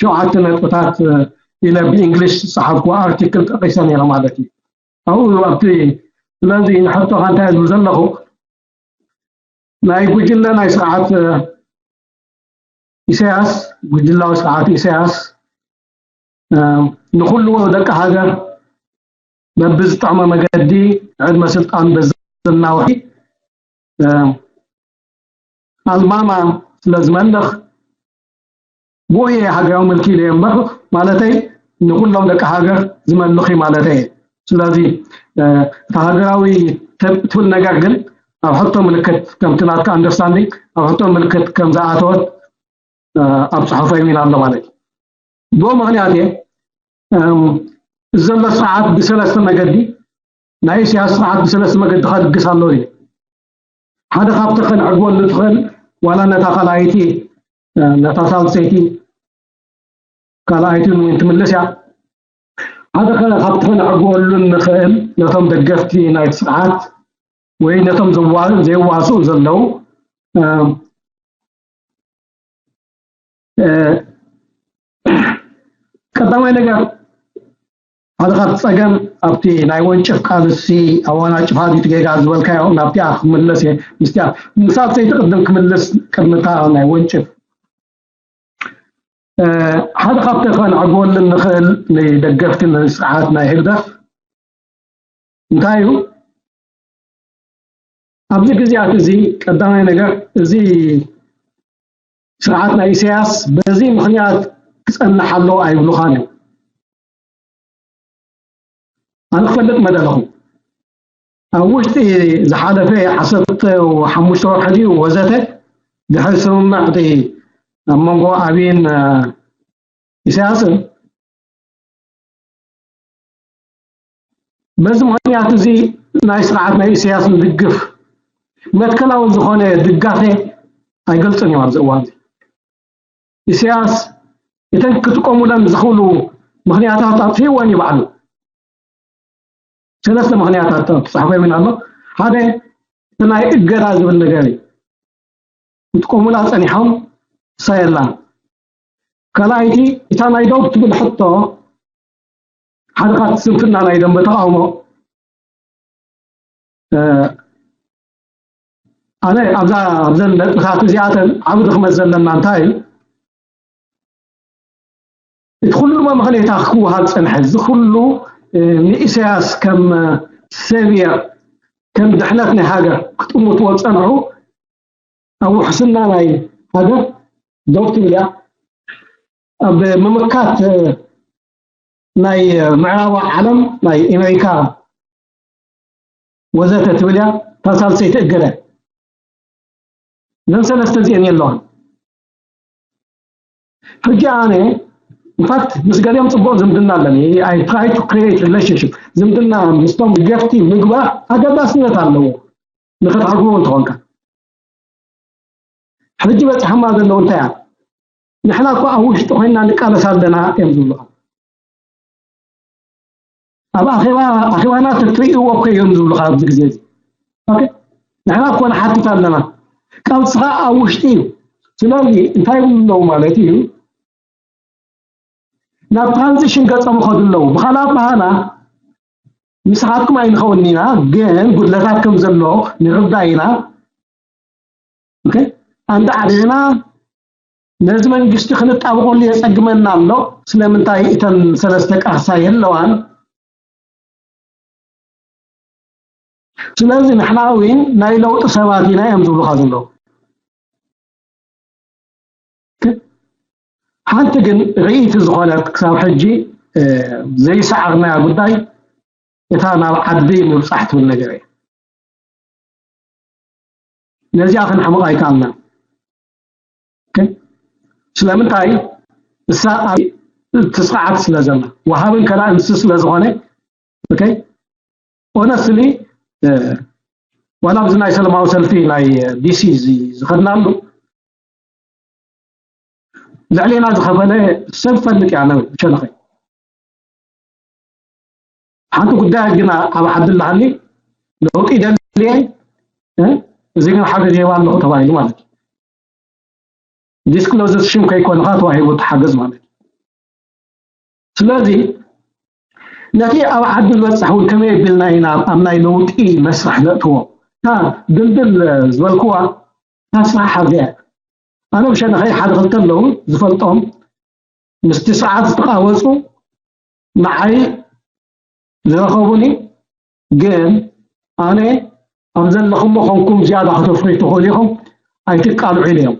ሸውዓተ ነጥብታት ኢለ ብእንግሊሽ ዝፀሓፍኩ ኣርቲክል ጠቂሰ ነይረ ማለት እዩ። ኣብኡ ኣብቲ ስለዚ ንሕቶኻ እንታይ ዝብል ዘለኹ ናይ ጉጅለ ናይ ስርዓት ኢሳያስ ጉጅላዊ ስርዓት ኢሳያስ ንኩሉ ደቂ ሃገር በብዝጥዕሞ መገዲ ዕድመ ስልጣን በዘናውሒ ኣልማማ ስለ ዝመልኽ ብኡ እየ ሃገራዊ ምልኪ ኢለ እምበር ማለተይ ንኩሎም ደቂ ሃገር ዝመልኽ እዩ ማለተይ እየ። ስለዚ እቲ ሃገራዊ ትብል ነገር ግን ኣብ ሕቶ ምልክት ከምቲ ናትካ ኣንደርስታንዲንግ ኣብ ሕቶ ምልክት ከም ዝኣተወት ኣብ ፅሑፈይ እውን ኣሎ ማለት እዩ። ብኡ ምክንያት እየ እዚ ዘሎ ስርዓት ብሰለስተ መገዲ ናይ ኢሳያስ ስርዓት ብሰለስተ መገዲ ከልግስ ኣለዎ ኢለ ሓደ ካብቲ ከነዕግበሉ ትኽእል ዋላ ነታ ካልኣይቲ ነታ ሳልሰይቲ ካልኣይቲ እውን ትምልስ እያ። ሓደ ካብቲ ከነዕግበሉ ንኽእል ነቶም ደገፍቲ ናይቲ ስርዓት ወይ ነቶም ዘይዋስኡ ዘለዉ ቀዳማይ ነገር ሓደ ካብ ጸገም ኣብቲ ናይ ወንጭፍ ቃልሲ ኣዋናጭፍ ሃዲት ጌጋ ዝበልካዮ ናብቲኣ ክምለስ እየ። ምስቲኣ ንሳተይ ትቕድም ክምልስ ቅድምታ ናይ ወንጭፍ ሓደ ካብቲ ከነዕግበሉ ንኽእል ንደገፍቲ ስርዓት ናይ ህግደፍ እንታይ እዩ? ኣብዚ ግዜያት እዚ ቀዳማይ ነገር እዚ ስርዓት ናይ ኢሳያስ በዚ ምኽንያት ክጸንሕ ኣለዎ ኣይብሉኻን እዮም። ኣነ ክፈልጥ መደለኹ ኣብ ውሽጢ ዝሓለፈ ዓሰርተ ሓሙሽተ ወርሒ ድዩ ወዘተ ድሕሪ ስምምዕ እቲ ኣብ መንጎ ኣብይን ኢሳያስን በዚ ምኽንያት እዚ ናይ ስርዓት ናይ ኢሳያስ ዝድግፍ መትከላዊ ዝኾነ ድጋፌ ኣይገልፅን እዮም ኣብዚ እዋን እዚ። ኢሳያስ እተን ክጥቀሙለን ዝኽእሉ ምኽንያታት ኣጥፊእወን እዩ ባዕሉ። ሰለስተ ምኽንያታት ተፃሒፎም ኣሎ። ሓደ እቲ ናይ እገዳ ዝብል ነገር እዩ። ክጥቀሙላ ፀኒሖም እሳ የላን። ካልኣይቲ እታ ናይ ደው ትብል ሕቶ ሓደ ካብቲ ስንፍና ናይ ደንበ ተቃውሞ ኣነ ኣብዛ ኣብዘን ነጥብታት እዚኣተን ዓብ ድኽመት ዘለና እንታይ እዩ እቲ ኩሉ መምኸኔታ ክወሃብ ፀንሐ እዚ ኩሉ ንኢሳያስ ከም ሰብየ ከም ድሕነት ናይ ሃገር ክጥምትዎ ፀንሑ ኣብ ውሕስና ናይ ሃገር ደው ትብል እያ ኣብ ምምካት ናይ ምዕራባ ዓለም ናይ ኣሜሪካ ወዘተ ትብል እያ። እታ ሳልሰይቲ እገደ። እዘን ሰለስተ እዚአን የለዋን። ሕጂ ኣነ ኢንፋክት ምስ ገሊኦም ፅቡቅ ዝምድና ኣለኒ። I try to create relationship ዝምድና ምስቶም ገፍቲ ምግባር ኣገዳስነት ኣለዎ። ንክትዓግቦ እንተኾንካ ሕጂ በፅሓማ ዘለዉ እንታይ እያ? ንሕና እኮ ኣብ ውሽጢ ኮይና ንቃለስ ኣለና እዮም ዝብሉካ። ኣብ ኣኼባ ኣኼባና ተትርእይዎ እኮ እዮም ዝብሉካ ኣብዚ ግዜ እዚ። ኦኬ ንሕና እኮ ንሓትት ኣለና። ቃልስኻ ኣብ ውሽጢ እዩ። ስለዚ እንታይ ይብሉ ኣለዉ ማለት እዩ? ናብ ትራንዚሽን ገጾም ይኸዱ ኣለዉ። ብኻልእ ኣባህላ ንስኻትኩም ኣይንኸውን ኢና፣ ግን ጉድለታት ከም ዘሎ ንርዳ ኢና። ኦኬ ኣንዳ ዓድና ነዚ መንግስቲ ክንጣብቐሉ የጸግመና ኣሎ። ስለምንታይ እተን ሰለስተ ቃርሳ የለዋን? ስለዚ ንሕና እውን ናይ ለውጢ ሰባት ኢና እዮም ዝብሉኻ ዘለዉ። ሓንቲ ግን ርእይቲ ዝኾነት ክሳብ ሕጂ ዘይሰዓርናያ ጉዳይ እታ ናብ ዓዲ ምብጻሕ ትብል ነገር እያ። ነዚኣ ክንሕምቕ ኣይከኣልናን። ስለምንታይ? እሳ እቲ ስርዓት ስለ ዘላ ወሃብን ከላእን ንሱ ስለ ዝኾነ። ኦነስትሊ ዋላ ኣብዚ ናይ ሰላማዊ ሰልፊ ናይ ዲሲ ዝኸድናሉ ልዕሌና ዝኸፈለ ሰብ ፈልጥ እያ ሸነኸ ሓንቲ ጉዳያት ግን ኣብ ዓዲ ኣለሃኒ ለውጢ ደልየ እዚ ግን ሓገዝ የባ ኣለኹ ተባሂሉ ማለት እዩ። ዲስክሎዝድ ሽም ከይኮንካ ተዋሂቡ ተሓገዝ ማለት እዩ። ስለዚ ነቲ ኣብ ዓዲ ዝበፅሕ እውን ከመይ ኣቢልና ኢና ኣብ ናይ ለውጢ መስርሕ ነእትዎ? እታ ድልድል ዝበልክዋ እታ ስራሕ ኣብዚኣ ኣነ ብሸነኸይ ሓደ ክልተ ኣለዉ ዝፈልጦም ምስቲ ስርዓት ዝተቃወፁ ንዓይ ዝረኸቡኒ ግን ኣነ ኣብ ዘለኹሞ ኮንኩም ዝያዳ ከተፍርዩ ትኽእሉ ኢኹም ኣይትቃልዑ ኢለዮም።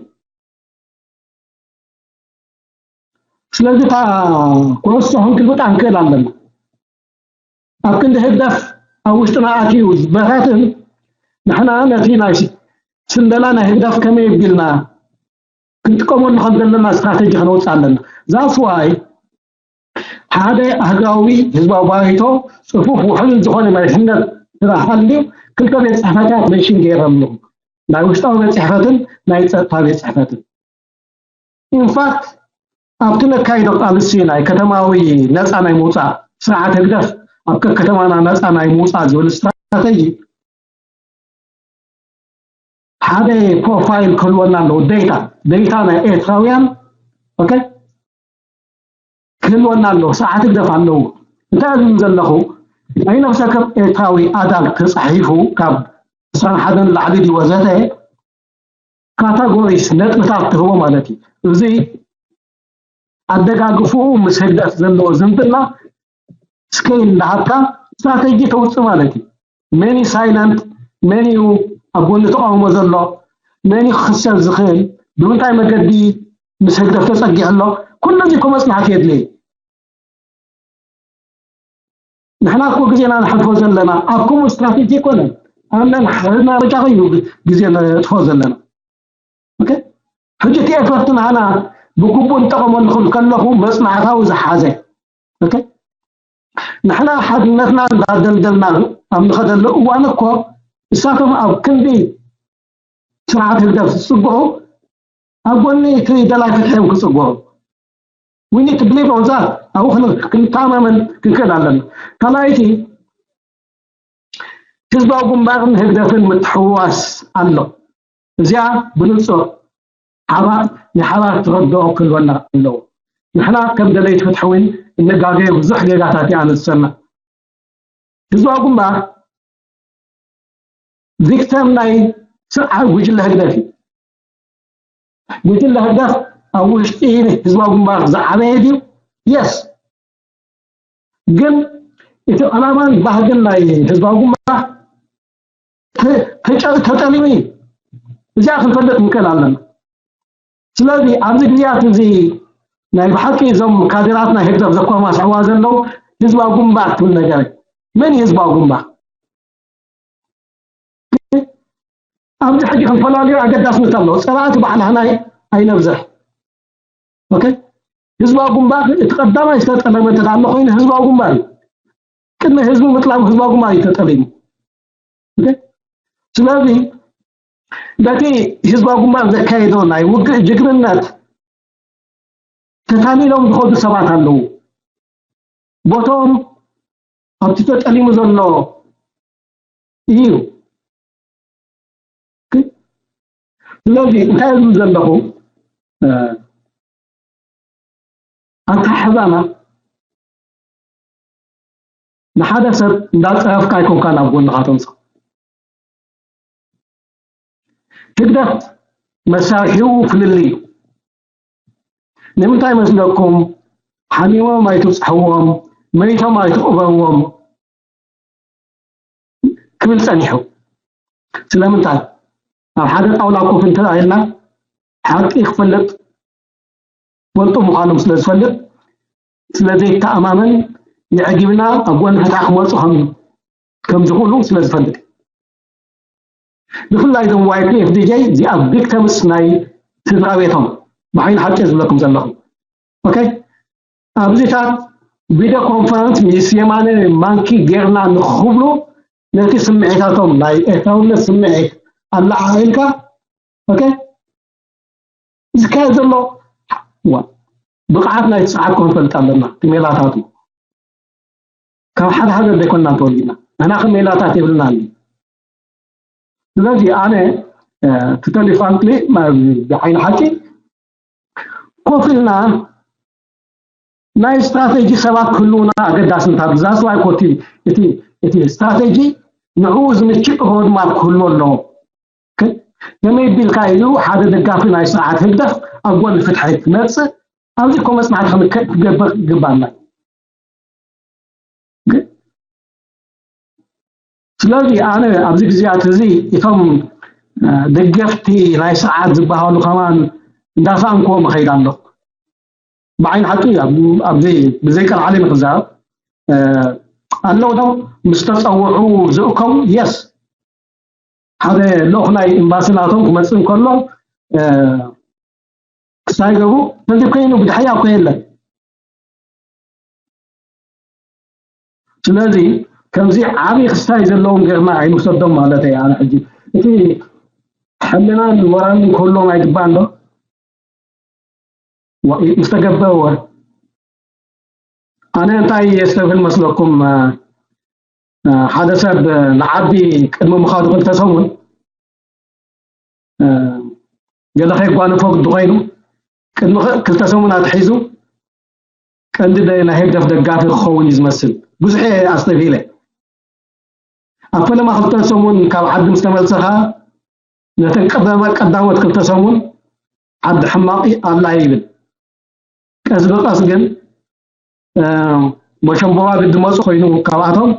ስለዚ እታ ኮስቶ ክንግልብጣ ንክእል ኣለና። ኣብ ክንዲ ህግደፍ ኣብ ውሽጥና ኣትዩ ዝበታትን ንሕና ነቲ ናይ ስንደላ ናይ ህግደፍ ከመይ ኣቢልና ክንጥቀመሉ ከም ዘለና ስትራተጂ ከነውፅእ ኣለና። That's why ሓደ ኣህጋዊ ህዝባዊ ባይቶ ፅፉፍ ውሕሉል ዝኾነ መሪሕነት ስራሕ ሃልዩ ክልተ ቤት ፅሕፈታት መንሽን ገይረ ኣለኹ። ናይ ውሽጣዊ ቤት ፅሕፈትን ናይ ፀጥታ ቤት ፅሕፈትን። ኢንፋክት ኣብቲ ነካይዶ ቃልሲ ናይ ከተማዊ ነፃ ናይ ምውፃእ ስርዓት ህግደፍ ኣብ ከከተማና ነፃ ናይ ምውፃእ ዝብል ስትራተጂ ሓደ ፕሮፋይል ክህልወና ኣለዎ። ዴታ ዴታ ናይ ኤርትራውያን ኦኬ ክህልወና ኣለዎ። ስርዓት ህግደፍ ኣለዎ። እንታይ ዝብል ዘለኹ ናይ ነፍሰ ከፍ ኤርትራዊ ኣዳል ተጻሒፉ ካብ ዕስራን ሓደን ላዕሊ ድዩ ወዘተ ካታጎሪስ ነጥብታት ትህቦ ማለት እዩ። እዚ ኣደጋግፍኡ ምስ ህግደፍ ዘለዎ ዝምድና ስኬል እንዳሃብካ ስትራቴጂ ተውፅእ ማለት እዩ። መን እዩ ሳይለንት፣ መን እዩ ኣብ ጎኒ ተቃውሞ ዘሎ፣ መን እዩ ክኽሰስ ዝኽእል፣ ብምንታይ መገዲ ምስ ህግደፍ ተፀጊዑ ኣሎ፣ ኩሉ እዚ እኮ መፅናዕቲ የድልየ። ንሕና እኮ ግዜና ንሓልፎ ዘለና ኣብ ከምኡ ስትራቴጂ ኣይኮነን። ኣነ ንሕና በጃ እዩ ግዜ ነጥፎ ዘለና። ኦኬ፣ ሕጂ እቲ ኤፈርት ንዓና ብግቡእ ንጠቐመሉ ከም ከለኹ መፅናዕታዊ ዝሓዘ። ኦኬ፣ ንሕና ሓድነትና እንዳደልደልና ኣብ ንኸደሉ እዋን እኮ እሳቶም ኣብ ክንዲ ስርዓት ህግደፍ ዝፅግዑ ኣብ ጎኒ እቲ ደላይ ፍትሒ እዮም ክፅግዑ። We need to believe on that። ኣብኡ ክን- ክንተኣማመን ክንክእል ኣለና። ካልኣይቲ ህዝባዊ ግንባርን ህግደፍን ምትሕውዋስ ኣሎ። እዚኣ ብንጹር ሓባር ናይ ሓባር ተረድኦ ክህልወና ኣለዎ። ንሕና ከም ደለይቲ ፍትሒ እውን እንጋገዮ ብዙሕ ጌጋታት ይኣነሰና። ህዝባዊ ግንባር ቪክተም ናይ ስርዓት ጉጅለ ህግደፍ እዩ። ጉጅለ ህግደፍ ኣብ ውሽጢ ህዝባዊ ግንባር ዝዓበየ ድዩ? የስ። ግን እቲ ዕላማን ባህግን ናይ ህዝባዊ ግንባር ተ- ተጨ- ተጠሊሙ እዩ። እዚኣ ክንፈልጥ ንክእል ኣለና። ስለዚ ኣብዚ ግዜያት እዚ ናይ ብሓቂ እዞም ካድራት ናይ ህግደፍ ዘኮማስዕዋ ዘለዉ ህዝባዊ ግንባር ትብል ነገር እዩ። መን እዩ ህዝባዊ ግንባር? ኣብዚ ሕጂ ክንፈላለዩ ኣገዳስነት ኣለዎ። ጸላእቲ ባዕልና ናይ ኣይነብዝሕ። ኦኬ፣ ህዝባዊ ግንባር እቲ ቀዳማይ ዝተጠለመ እንተ ኣሎ ኮይኑ ህዝባዊ ግንባር እዩ። ቅድሚ ህዝቢ ምጥላም ህዝባዊ ግንባር እዩ ተጠሊሙ። ኦኬ፣ ስለዚ በቲ ህዝባዊ ግንባር ዘካየዶ ናይ ውግእ ጅግንነት ተታሊሎም ዝኸዱ ሰባት ኣለዉ። ቦቶም ኣብቲ ተጠሊሙ ዘሎ እዩ። ስለዚ እንታይ ዝብል ዘለኹ ኣተሓሕዛና ንሓደ ሰብ እንዳፀረፍካ ኣይኮንካ ናብ ጎንኻ ተምፅእ። ህግደፍ መሳርሒኡ ፍልልይ እዩ። ንምንታይ መስለኩም ሓሚሞም ኣይትብፅሕዎም፣ መይቶም ኣይትቕበርዎም ክብል ፀኒሑ? ስለምንታይ? ኣብ ሓደ ጣውላ ኮፍ እንተ ኢልና ሓቂ ክፈልጥ ፈልጡ ምዃኖም ስለ ዝፈልጥ ስለ ዘይተኣማመን የዕጊብና ኣብ ጎኒ ፍትሒ ክመፁ ከም ከም ዝኽእሉ ስለ ዝፈልጥ። ብፍላይ እዞም ዋይፒ ኤፍዲጀ እዚኣ ቪክተምስ ናይ ስድራ ቤቶም ብሓይሊ ሓቂ ዝብለኩም ዘለኹ። ኦኬ፣ ኣብዚታት ቪድዮ ኮንፈረንስ ምስ የማነ ማንኪ ጌርና ንክብሉ ነቲ ስምዒታቶም ናይ ኤርትራውነት ስምዒት ኣለዓዒልካ። ኦኬ፣ ዝካየድ ዘሎ ዋ ብቕዓት ናይ ስርዓት ክንፈልጥ ኣለና። እቲ ሜላታቱ ካብ ሓደ ሃገር ዘይኮንና ተወሊድና፣ ንሕና ከም ሜላታት የብልና ኣሎ። ስለዚ ኣነ ትተሊ ፍራንክሊ ብዓይኒ ሓቂ ኮፍ ኢልና ናይ ስትራቴጂ ሰባት ክህልውና ኣገዳስነታት ብዛስዋይ ኮቲ እቲ እቲ ስትራቴጂ ንዕኡ ዝምችእ ሮድማፕ ክህልዎ ኣለዎ። ከመይ ቢልካ ኢሉ ሓደ ደጋፊ ናይ ስርዓት ህግደፍ ኣብ ጎኒ ፍትሒ ክመፅእ ኣብዚ ኮ መፅናዕቲ ክንገብር ይግባና። ስለዚ ኣነ ኣብዚ ግዜያት እዚ እቶም ደገፍቲ ናይ ስርዓት ዝበሃሉ ከማን እንዳሳእንክዎም እኸይድ ኣለኹ። ብዓይኒ ሓቂ ኣብዚ ብዘይቀልዓለ ንክዛረብ ኣለዉ ዶ ምስ ተፀውዑ ዝእከቡ የስ ሓደ ልኡኽ ናይ ኤምባሲ ናቶም ክመፅእ እንከሎ ክሳይ ገቡ ነዚ ኮይኑ ብድሕሪያ እኮ የለን። ስለዚ ከምዚ ዓብዪ ክስታይ ዘለዎም ገርና ኣይንውሰዶም ማለት እየ። ኣነ ሕጂ እቲ ሕልናን ሞራልን ክህልዎም ኣይግባእን ዶ? ዋ- ምስ ተገበረ ወ ኣነ እንታይ የስተብህል መስለኩም? እ፣ እ፣ ሓደ ሰብ ንዓዲ ቅድሚ ምኻዱ ክልተ ሰሙን እ፣ ገለ ከይጓነፎ ግዲ ኮይኑ ቅድሚ ክ- ክልተ ሰሙን ኣትሒዙ ቀንዲ ናይ ህግደፍ ደጋፊ ክኸውን እዩ ዝመስል። ብዙሕ እየ ኣስተብሂለ። ኣብ ፈለማ ክልተ ሰሙን ካብ ዓዲ ምስ ተመልሰኻ ነተን ቀዳማ ቀዳሞት ክልተ ሰሙን ዓዲ ሕማቕ ኣላ ይብል። ቀስ ብቐስ ግን መሸምቦባ ግዲ መፁ ኮይኑ ካብኣቶም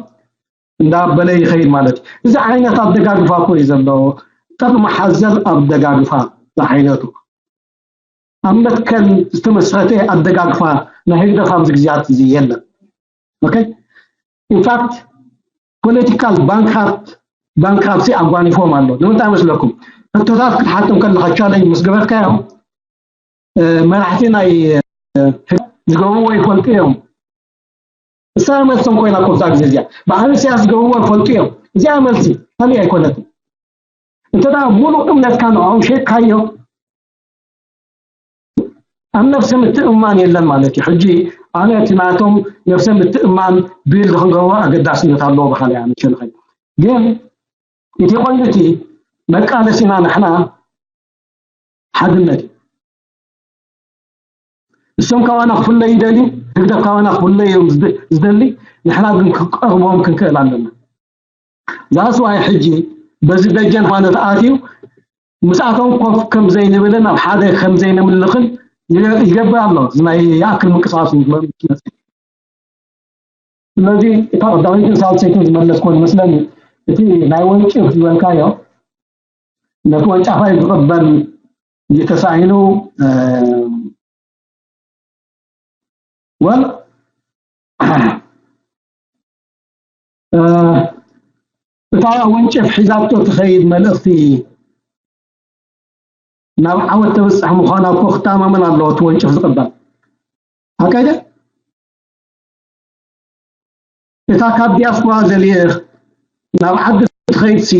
እንዳበለ ይኸይድ ማለት እዩ። እዚ ዓይነት ኣደጋግፋ እኮ እዩ ዘሎ። ጠቕሚ ሓዘል ኣደጋግፋ ዝዓይነቱ ኣብ መትከል ዝተመስረተ ኣደጋግፋ ናይ ህግደፍ ኣብዚ ግዜያት እዚ የለን። ኦኬ ኢንፋክት ፖለቲካል ባንክራፕት ባንክራፕሲ ኣጓኒፎም ኣሎ። ንምንታይ መስለኩም? ሕቶታት ክትሓቶም ከለካ ቻለንጅ ምስ ገበርካዮም መራሕቲ ናይ ዝገብርዎ ይፈልጡ እዮም። እሳ መልሶም ኮይና ኮብዛ ግዜ እዚኣ ብዓል ኢሳያስ ዝገብርዎ ይፈልጡ እዮም። እዚኣ መልሲ ካልእ ኣይኮነትን። እንተ ሙሉእ እምነትካ ንዕኦም ሸጥካዮ ኣብ ነብሰ ምትእምማን የለን ማለት እዩ። ሕጂ ኣነ እቲ ናቶም ነብሰ ምትእምማን ቢልድ ክንገብሮ ኣገዳስነት ኣለዎ በሃሊ ኣነ ሸንኸይ። ግን እቲ ቆንጆ እቲ መቃለሲና ንሕና ሓድነት እዩ። እሶም ካባና ክፍለዩ ይደልዩ፣ ህግደፍ ካባና ክፍለዩ እዮም ዝደ- ዝደሊ። ንሕና ግን ክቀርቦም ክንክእል ኣለና። ዛስዋይ ሕጂ በዚ ደጀን ፋነት ኣትዩ ምስኣቶም ኮፍ ከም ዘይንብልን ኣብ ሓደ ከም ዘይነምልኽን ይገ- ይገብር ኣሎ። እዚ ናይ ይኣክል ምንቅስቃስ ዝመፅእ ስለዚ እታ ቀዳመይትን ሳልሰይትን ዝመለስኮ ይመስለኒ። እቲ ናይ ወንጭፍ ዝበልካዮ ነቲ ወንጫፋይ ዝቕበል ተሳኢኑ ወል እታ ወንጭፍ ሒዛቶ ትኸይድ መልእኽቲ ናብ ዓወት ተብፅሕ ምዃና እኮ ክተኣማመን ኣለዎ እቲ ወንጭፍ ዝቕበል። ሓቀይ ድየ? እታ ካብ ዲያስፖራ ዘልእኽ ናብ ዓዲ ትኸይድሲ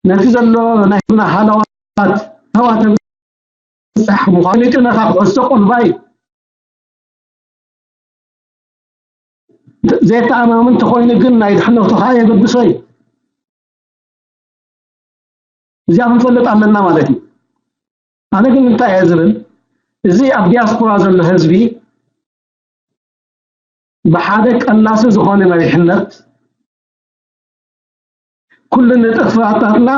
ነቲ ዘሎ ናይ ህዝብና ሃለዋት ተዋ ተብፅሕ ምዃኑ ይጥነኻ ክዕሶ ቁልባይ ዘየተኣማምን ተኾይኑ ግን ናይ ድሕነቱ ከዓ የገድሶ እዩ። እዚኣ ክንፈልጥ ኣለና ማለት እዩ። ኣነ ግን እንታይ እየ ዝብል፣ እዚ ኣብ ዲያስፖራ ዘሎ ህዝቢ ብሓደ ቀላሲ ዝኾነ መሪሕነት ኩሉ ንጥፍኣታትና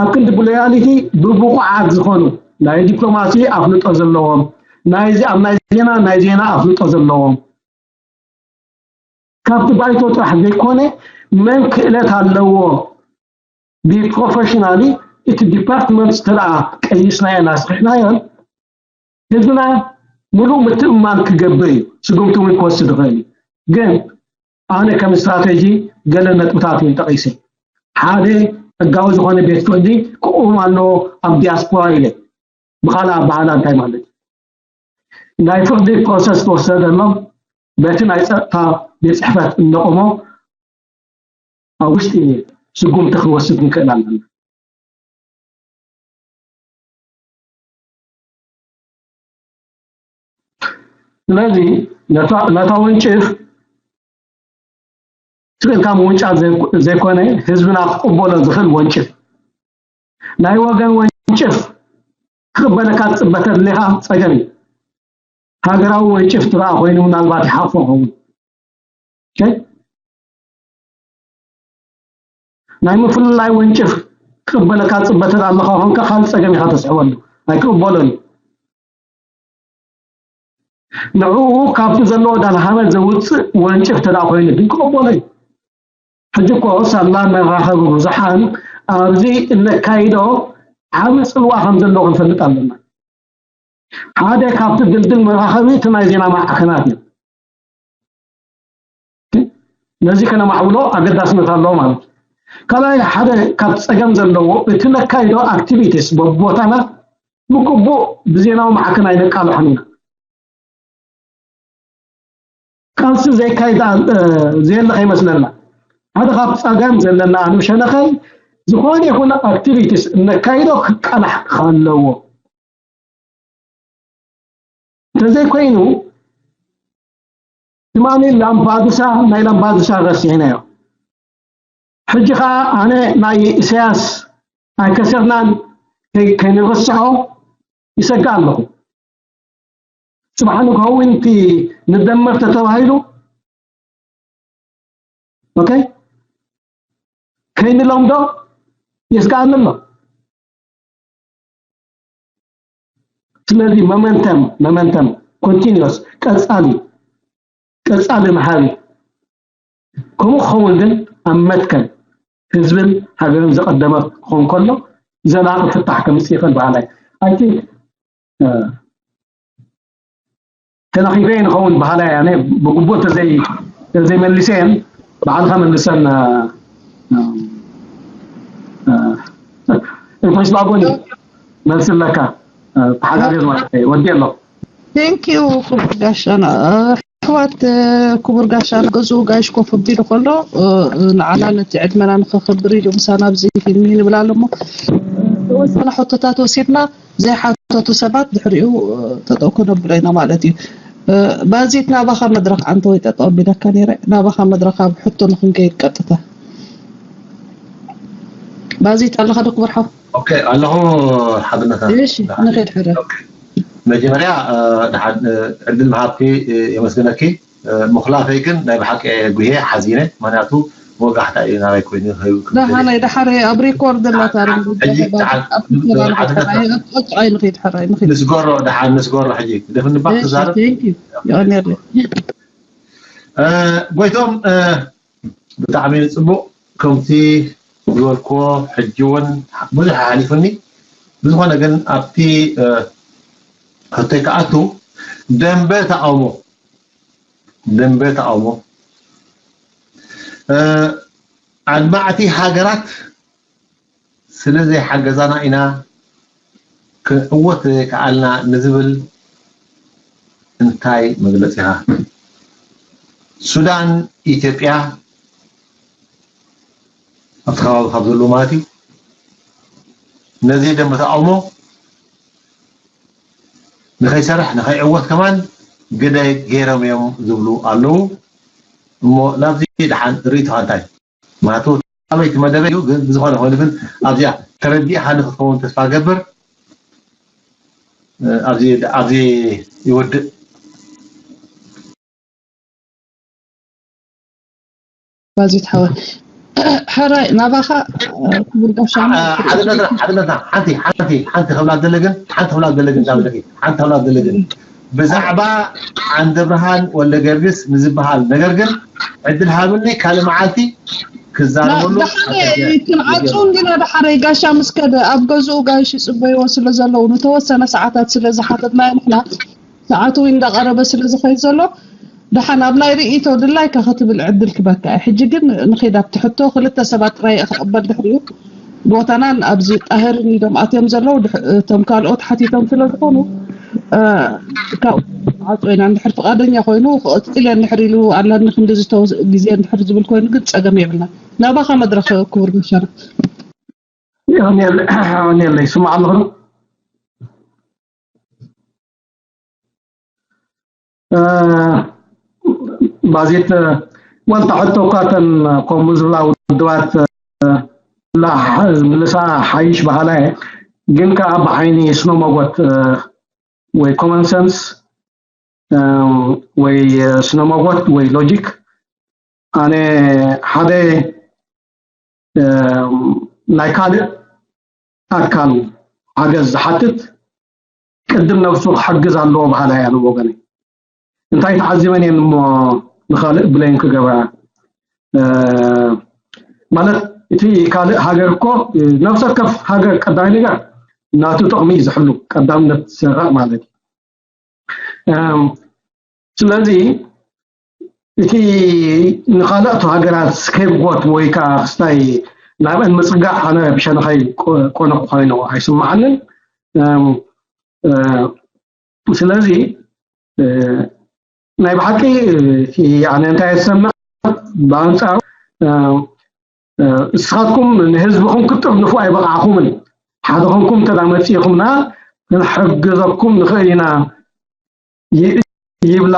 ኣብ ክንዲ ብሎያሊቲ ብብቑዓት ዝኾኑ ናይ ዲፕሎማሲ ኣፍልጦ ዘለዎም ናይዚ ኣብ ናይ ዜና ናይ ዜና ኣፍልጦ ዘለዎም ካብቲ ባይቶ ጥራሕ ዘይኮነ መን ክእለት ኣለዎ ብፕሮፌሽናሊ እቲ ዲፓርትመንት እንተ ደኣ ቀይስናዮን ኣስሪሕናዮን ህዝብና ሙሉእ ምትእምማን ክገብር እዩ። ስጉምቲ እውን ክወስድ ይኽእል እዩ። ግን ኣነ ከም ስትራቴጂ ገለ ነጥብታት እየን ጠቒሰ። ሓደ ሕጋዊ ዝኾነ ቤት ፍርዲ ክቑም ኣለዎ ኣብ ዲያስፖራ ኢለ። ብኻልእ ኣበሃህላ እንታይ ማለት እዩ? ናይ ፍርዲ ፕሮሰስ ክወሰደሎም በቲ ናይ ፀጥታ ቤት ፅሕፈት እንቆሞ ኣብ ውሽጢ ስጉምቲ ክንወስድ ንክእል ኣለና። ስለዚ ነታ ወንጭፍ ስቕ ኢልካ ምውንጫፍ ዘይኮነ ህዝብና ክቕበሎ ዝኽእል ወንጭፍ ናይ ወገን ወንጭፍ ክቕበለካ ትፅበ ተድሌኻ ፀገም እዩ። ሃገራዊ ወንጭፍ ትረኣ ኮይኑ ምናልባት ይሓቕፎ ይኸውን። ናይ ምፍልላይ ወንጭፍ ክቕበለካ ትፅበ ተዳ ኣለኻ ኮንካ ካልእ ፀገም ኢኻ ተስዕበሉ። ኣይክቕበሎን እዩ። ንዕኡ ካብቲ ዘለዎ ዳልሃመት ዘውፅእ ወንጭፍ ተዳ ኮይኑ ግን ክቕበሎ እዩ። ሕጂ እኮ ሳላ መራኸቢ ብዙሓን ኣብዚ እነካይዶ ዓቢ ፅልዋ ከም ዘለዎ ክንፈልጥ ኣለና። ሓደ ካብቲ ድልድል መራኸቢ እቲ ናይ ዜና ማዕከናት እዩ። ነዚ ከነማዕብሎ ኣገዳስነት ኣለዎ ማለት እዩ። ካልኣይ ሓደ ካብ ፀገም ዘለዎ እቲ ነካይዶ ኣክቲቪቲስ በቦታና ብግቡእ ብዜናዊ ማዕከን ኣይነቃልሖን ኢና። ቃልሲ ዘይካይድ ዘየለ ከይመስለና ሓደ ካብ ፀገም ዘለና ኣንብ ሸነኸይ ዝኾነ ይኹን ኣክቲቪቲስ እነካይዶ ክቃላሕ ኣለዎ። እንተዘይኮይኑ ትማሊ ላምፓዱሳ ናይ ላምፓዱሳ ረሲዕናዮ። ሕጂ ከዓ ኣነ ናይ ኢሳያስ ኣይከሰርናን ከይንርስዖ ይሰግእ ኣለኹ። ጽባሕ ንግሆ እውን እቲ ንደመር ተተባሂሉ፣ ኦኬ፣ ከይንለምዶ የስግኣኒ ኣሎ። ስለዚ መመንተም መመንተም ኮንቲኒስ ቀጻሊ ቀጻሊ መሃሪ ከምኡ ክኸውን ግን ኣብ መትከል ህዝብን ሃገርን ዘቐደመ ክኸውን ከሎ ዘላቂ ፍታሕ ከምፅእ ይኽእል በሃላይ። I think ተናኺፈ ንኸውን በሃላይ ኣነ ብግቡእ ተዘይ ተዘይመሊሰየን ባዕልኻ መልሰን እንተስባጎኒ መልስለካ ተሓጋገዝ ማለት እዩ። ወዲ ኣሎ። Thank you ክቡር ጋሻና ኣሕዋት። ክቡር ጋሻና ገዝኡ ጋይሽ ኮፍ ኣቢሉ ከሎ ንዓና ነቲ ዕድመና ንኸኽብር ኢሉ ምሳና ኣብዚ ፊልም ንብል ኣሎ እሞ ተወሰነ ሕቶታት ወሲድና ዘይሓተቱ ሰባት ድሕሪኡ ጠጠው ክነብሎ ኢና ማለት እዩ። ባዚት ናባኻ መድረኽ ዓንተ ወይ ጠጠው ኣቢለካ ነይረ ናባኻ መድረኽ ኣብ ሕቶ ንክንከይድ ቀጥታ ባዚት ኣለኻ ዶ ክቡር ሓው? ኦኬ ኣለኹ ሓድነታ። እሺ ንኸይድ ሕረ። መጀመርያ ዕድል ምሃብኪ የመስግነኪ። ምኽላፈይ ግን ናይ ብሓቂ ጉሄ ሓዚነ ምክንያቱ ወጋሕታ እዩ ናባይ ኮይኑ ደሓነይ ደሓረ ኣብ ሪኮርድ እናታርምጫይ ንኸይድ ሕራይ ንኸይድ ንስገሮ ደሓን ንስገሮ ሕጂ ደፍንባክ ትዛረብ ይቐንየለይ ጎይቶም ብጣዕሚ ጽቡቕ ከምቲ ዝበልክዎ ሕጂ እውን ብዙሕ ሓሊፉኒ ብዝኾነ ግን ኣብቲ ሕቶይ ክኣቱ ደንበ ተቃውሞ ደንበ ተቃውሞ ኣድማዕቲ ሃገራት ስለ ዘይሓገዛና ኢና ክንዕወት ዘይከኣልና ንዝብል እንታይ መግለፂኻ? ሱዳን፣ ኢትዮጵያ ኣብቲ ከባቢ ካብ ዘለዉ ማለት እዩ ነዚ ደንበ ተቃውሞ ንኸይሰርሕ ንኸይዕወት ከማን ግደ ገይሮም እዮም ዝብሉ ኣለዉ እሞ ናብዚ ደሓን ርእይቶኻ እንታይ? ማቱ ኣበይ ትመደበ እዩ ግን ብዝኾነ ኮይኑ ግን ኣብዚኣ ተረዲእኻ ንክትኸውን ተስፋ ገብር ኣብዚ ኣብዚ ይወድእ ባዚት ሓወ ሕራይ ናባኻ ክቡር ጋሻና ሓንቲ ሓንቲ ሓንቲ ክብላ ዘለግን ሓንቲ ክብላ ዘለግን ዳብለኪ ሓንቲ ክብላ ዘለግን ብዛዕባ ዓንደ ብርሃን ወልደ ገርግስ ንዝበሃል ነገር ግን ዕድል ሃብኒ ካልእ መዓልቲ ክዛረበሉ ክንዓፁ እንዲና ዳሓረይ ጋሻ ምስ ከደ ኣብ ገዝኡ ጋይሽ ይፅበይዎ ስለ ዘለዉ ንተወሰነ ሰዓታት ስለ ዝሓተትናዮ ንሕና ሰዓቱ እንዳቐረበ ስለ ዝኸይድ ዘሎ ደሓን ኣብ ናይ ርእይቶ ድላይካ ክትብል ዕድል ክበካ እዩ ሕጂ ግን ንኸይድ ኣብቲ ሕቶ ክልተ ሰባት ጥራይ ክቕበል ድሕሪኡ ቦታናን ኣብዚ ጣህርን ኢዶም ኣትዮም ዘለዉ እቶም ካልኦት ሓቲቶም ስለ ዝኾኑ ካብ ዓፅወና እንድሕር ፍቃደኛ ኮይኑ ክቅፅል እየ እንድሕር ኢሉ ኣለኒ ክንዲ ዝተወስ ግዜ እንድሕር ዝብል ኮይኑ ግን ፀገም የብልና ናባኻ መድረክ ክቡር መሻርክ ዮኔል ይስማዕ ኣለኹ ባዜት ዋልታ ሕቶ እኳ እተን ከምኡ ዝብላ ውድባት ዝምልሳ ሓይሽ በሃላ እየ ግን ከዓ ብዓይኒ ስነ መጎት ወይ common sense ወይ ስነ መጎት ወይ logic ኣነ ሓደ ናይ ካልእ ኣካል ሓገዝ ዝሓትት ቅድም ነብሱ ክሕግዝ ኣለዎ በሃላይ እያ ንወገነይ። እንታይ ተዓዚበን እየን እሞ ንኻልእ ብሌም ክገብራ? ማለት እቲ ካልእ ሃገር እኮ ነብሰ ወከፍ ሃገር ቀዳማይ ነገር ናቱ ጥቕሚ እዩ ዝሕሉ፣ ቀዳምነት ዝሰርዕ ማለት እዩ። ስለዚ እቲ ንኻልኦት ሃገራት scapegoat ወይ ከዓ ክስታይ ናብአን ምፅጋዕ ኣነ ብሸነኸይ ቆነቕ ኮይኑ ኣይስምዓንን። ስለዚ ናይ ብሓቂ ኣነ እንታይ ዝሰምዕ ብኣንፃሩ እስኻትኩም ንህዝብኹም ክትጥርንፉ ኣይበቃዕኹምን ሓደ ኾንኩም እንተ መፂእኹምና ክንሕግዘኩም ንኽእል ኢና ይብላ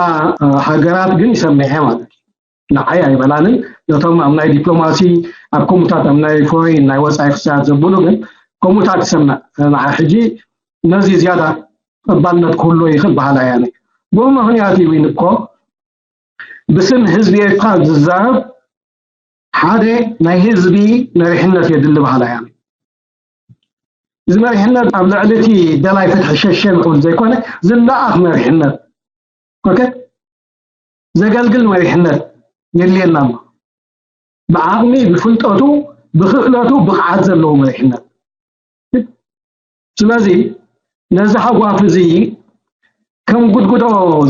ሃገራት ግን ይሰምዐ ማለት እዩ ንዓይ ኣይበላንን ነቶም ኣብ ናይ ዲፕሎማሲ ኣብ ከምኡታት ኣብ ናይ ፎሬን ናይ ወፃኢ ክስታት ዘብሉ ግን ከምኡታት ትሰምዕ ንዓይ ሕጂ ነዚ ዝያዳ ተቐባልነት ክህልዎ ይኽእል በሃላይ ኣነ ብኡ ምኽንያት እዩ እኮ ብስም ህዝቢ ኤርትራ ዝዛረብ ሓደ ናይ ህዝቢ መሪሕነት የድሊ በሃላይ እየ። እዚ መሪሕነት ኣብ ልዕሊ እቲ ደላይ ፍትሒ ሸሸ ዝብል ዘይኮነ ዝለኣኽ መሪሕነት፣ ኦኬ፣ ዘገልግል መሪሕነት የድልየና ኣሎ። ብዓቕሚ፣ ብፍልጠቱ፣ ብክእለቱ ብቕዓት ዘለዎ መሪሕነት። ስለዚ ነዚ ሃጓፍ እዚ ከም ጉድጉዶ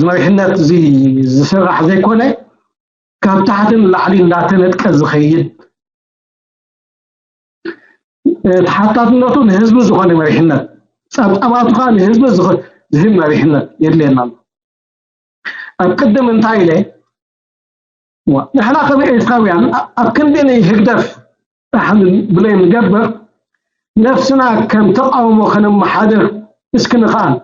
መሪሕነት እዚ ዝስራሕ ዘይኮነ ካብ ታሕቲ ንላዕሊ እንዳተነጥቀ ዝኸይድ፣ ተሓታትነቱ ንህዝቢ ዝኾነ መሪሕነት፣ ጸብጻባቱ ከዓ ንህዝቢ ዝህ- ዝህብ መሪሕነት የድልየና ኣሎ። ኣብ ቅድም እንታይ ኢለ፣ ዋ፣ ንሕና ከም ኤርትራውያን ኣ- ኣብ ክንዲ ንህግደፍ ጥራሕ ብለይ ንገብር፣ ነፍስና ከም ተቃውሞ ከነመሓድር እስኪ ንኽኣል።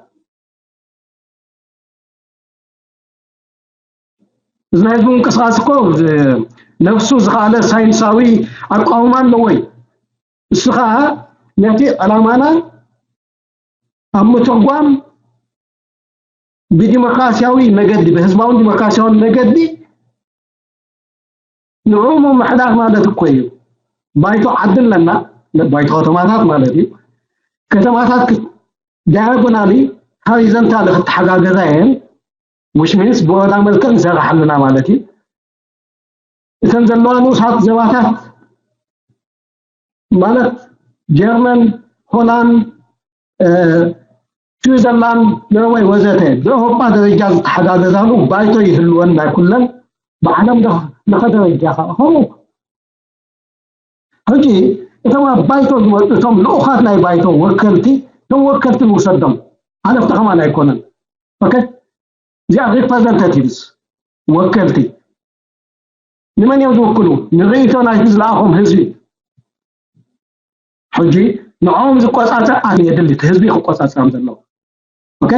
እዚ ናይ ህዝቢ ምንቅስቃስ እኮ ዝ- ነፍሱ ዝኸኣለ ሳይንሳዊ ኣቃውማ ኣለዎ እዩ። እሱ ከዓ ነቲ ዕላማና ኣብ ምትርጓም ብዲሞክራሲያዊ መገዲ፣ ብህዝባውን ዲሞክራሲያውን መገዲ ንዕኡ ምምሕዳር ማለት እኮ እዩ። ባይቶ ዓዲ ኣለና፣ ባይቶ ከተማታት ማለት እዩ። ከተማታት ዳያጎናሊ፣ ሃሪዘንታሊ ክተሓጋገዛ እየን፣ which means ብወዳ መልክዕ ንሰርሕ ኣለና ማለት እዩ። እተን ዘለዋ ንኡሳት ዘባታት ማለት ጀርመን፣ ሆላንድ፣ ስዊዘርላንድ፣ ኖርወይ ወዘተ ብኤውሮጳ ደረጃ ዝተሓጋገዛሉ ባይቶ ይህልወን ናይ ኩለን ብዓለም ለኸ ደረጃ ከዓ ከምኡ። ሕጂ እቶም ኣብ ባይቶ ዝመፁ እቶም ልኡኻት ናይ ባይቶ ወከልቲ፣ እቶም ወከልቲ ንውሰዶም፣ ሓለፍቲ ከማን ኣይኮነን። ኦኬ፣ እዚኣ ሪፕረዘንታቲቭስ፣ ወከልቲ ንመን እዮም ዝውክሉ? ንርእይቶ ናይቲ ዝለኣኾም ህዝቢ። ሕጂ ንዕኦም ዝቆፃፀር ኣካል የድሊ፣ እቲ ህዝቢ ክቆፃፀሮም ዘለዎ። ኦኬ፣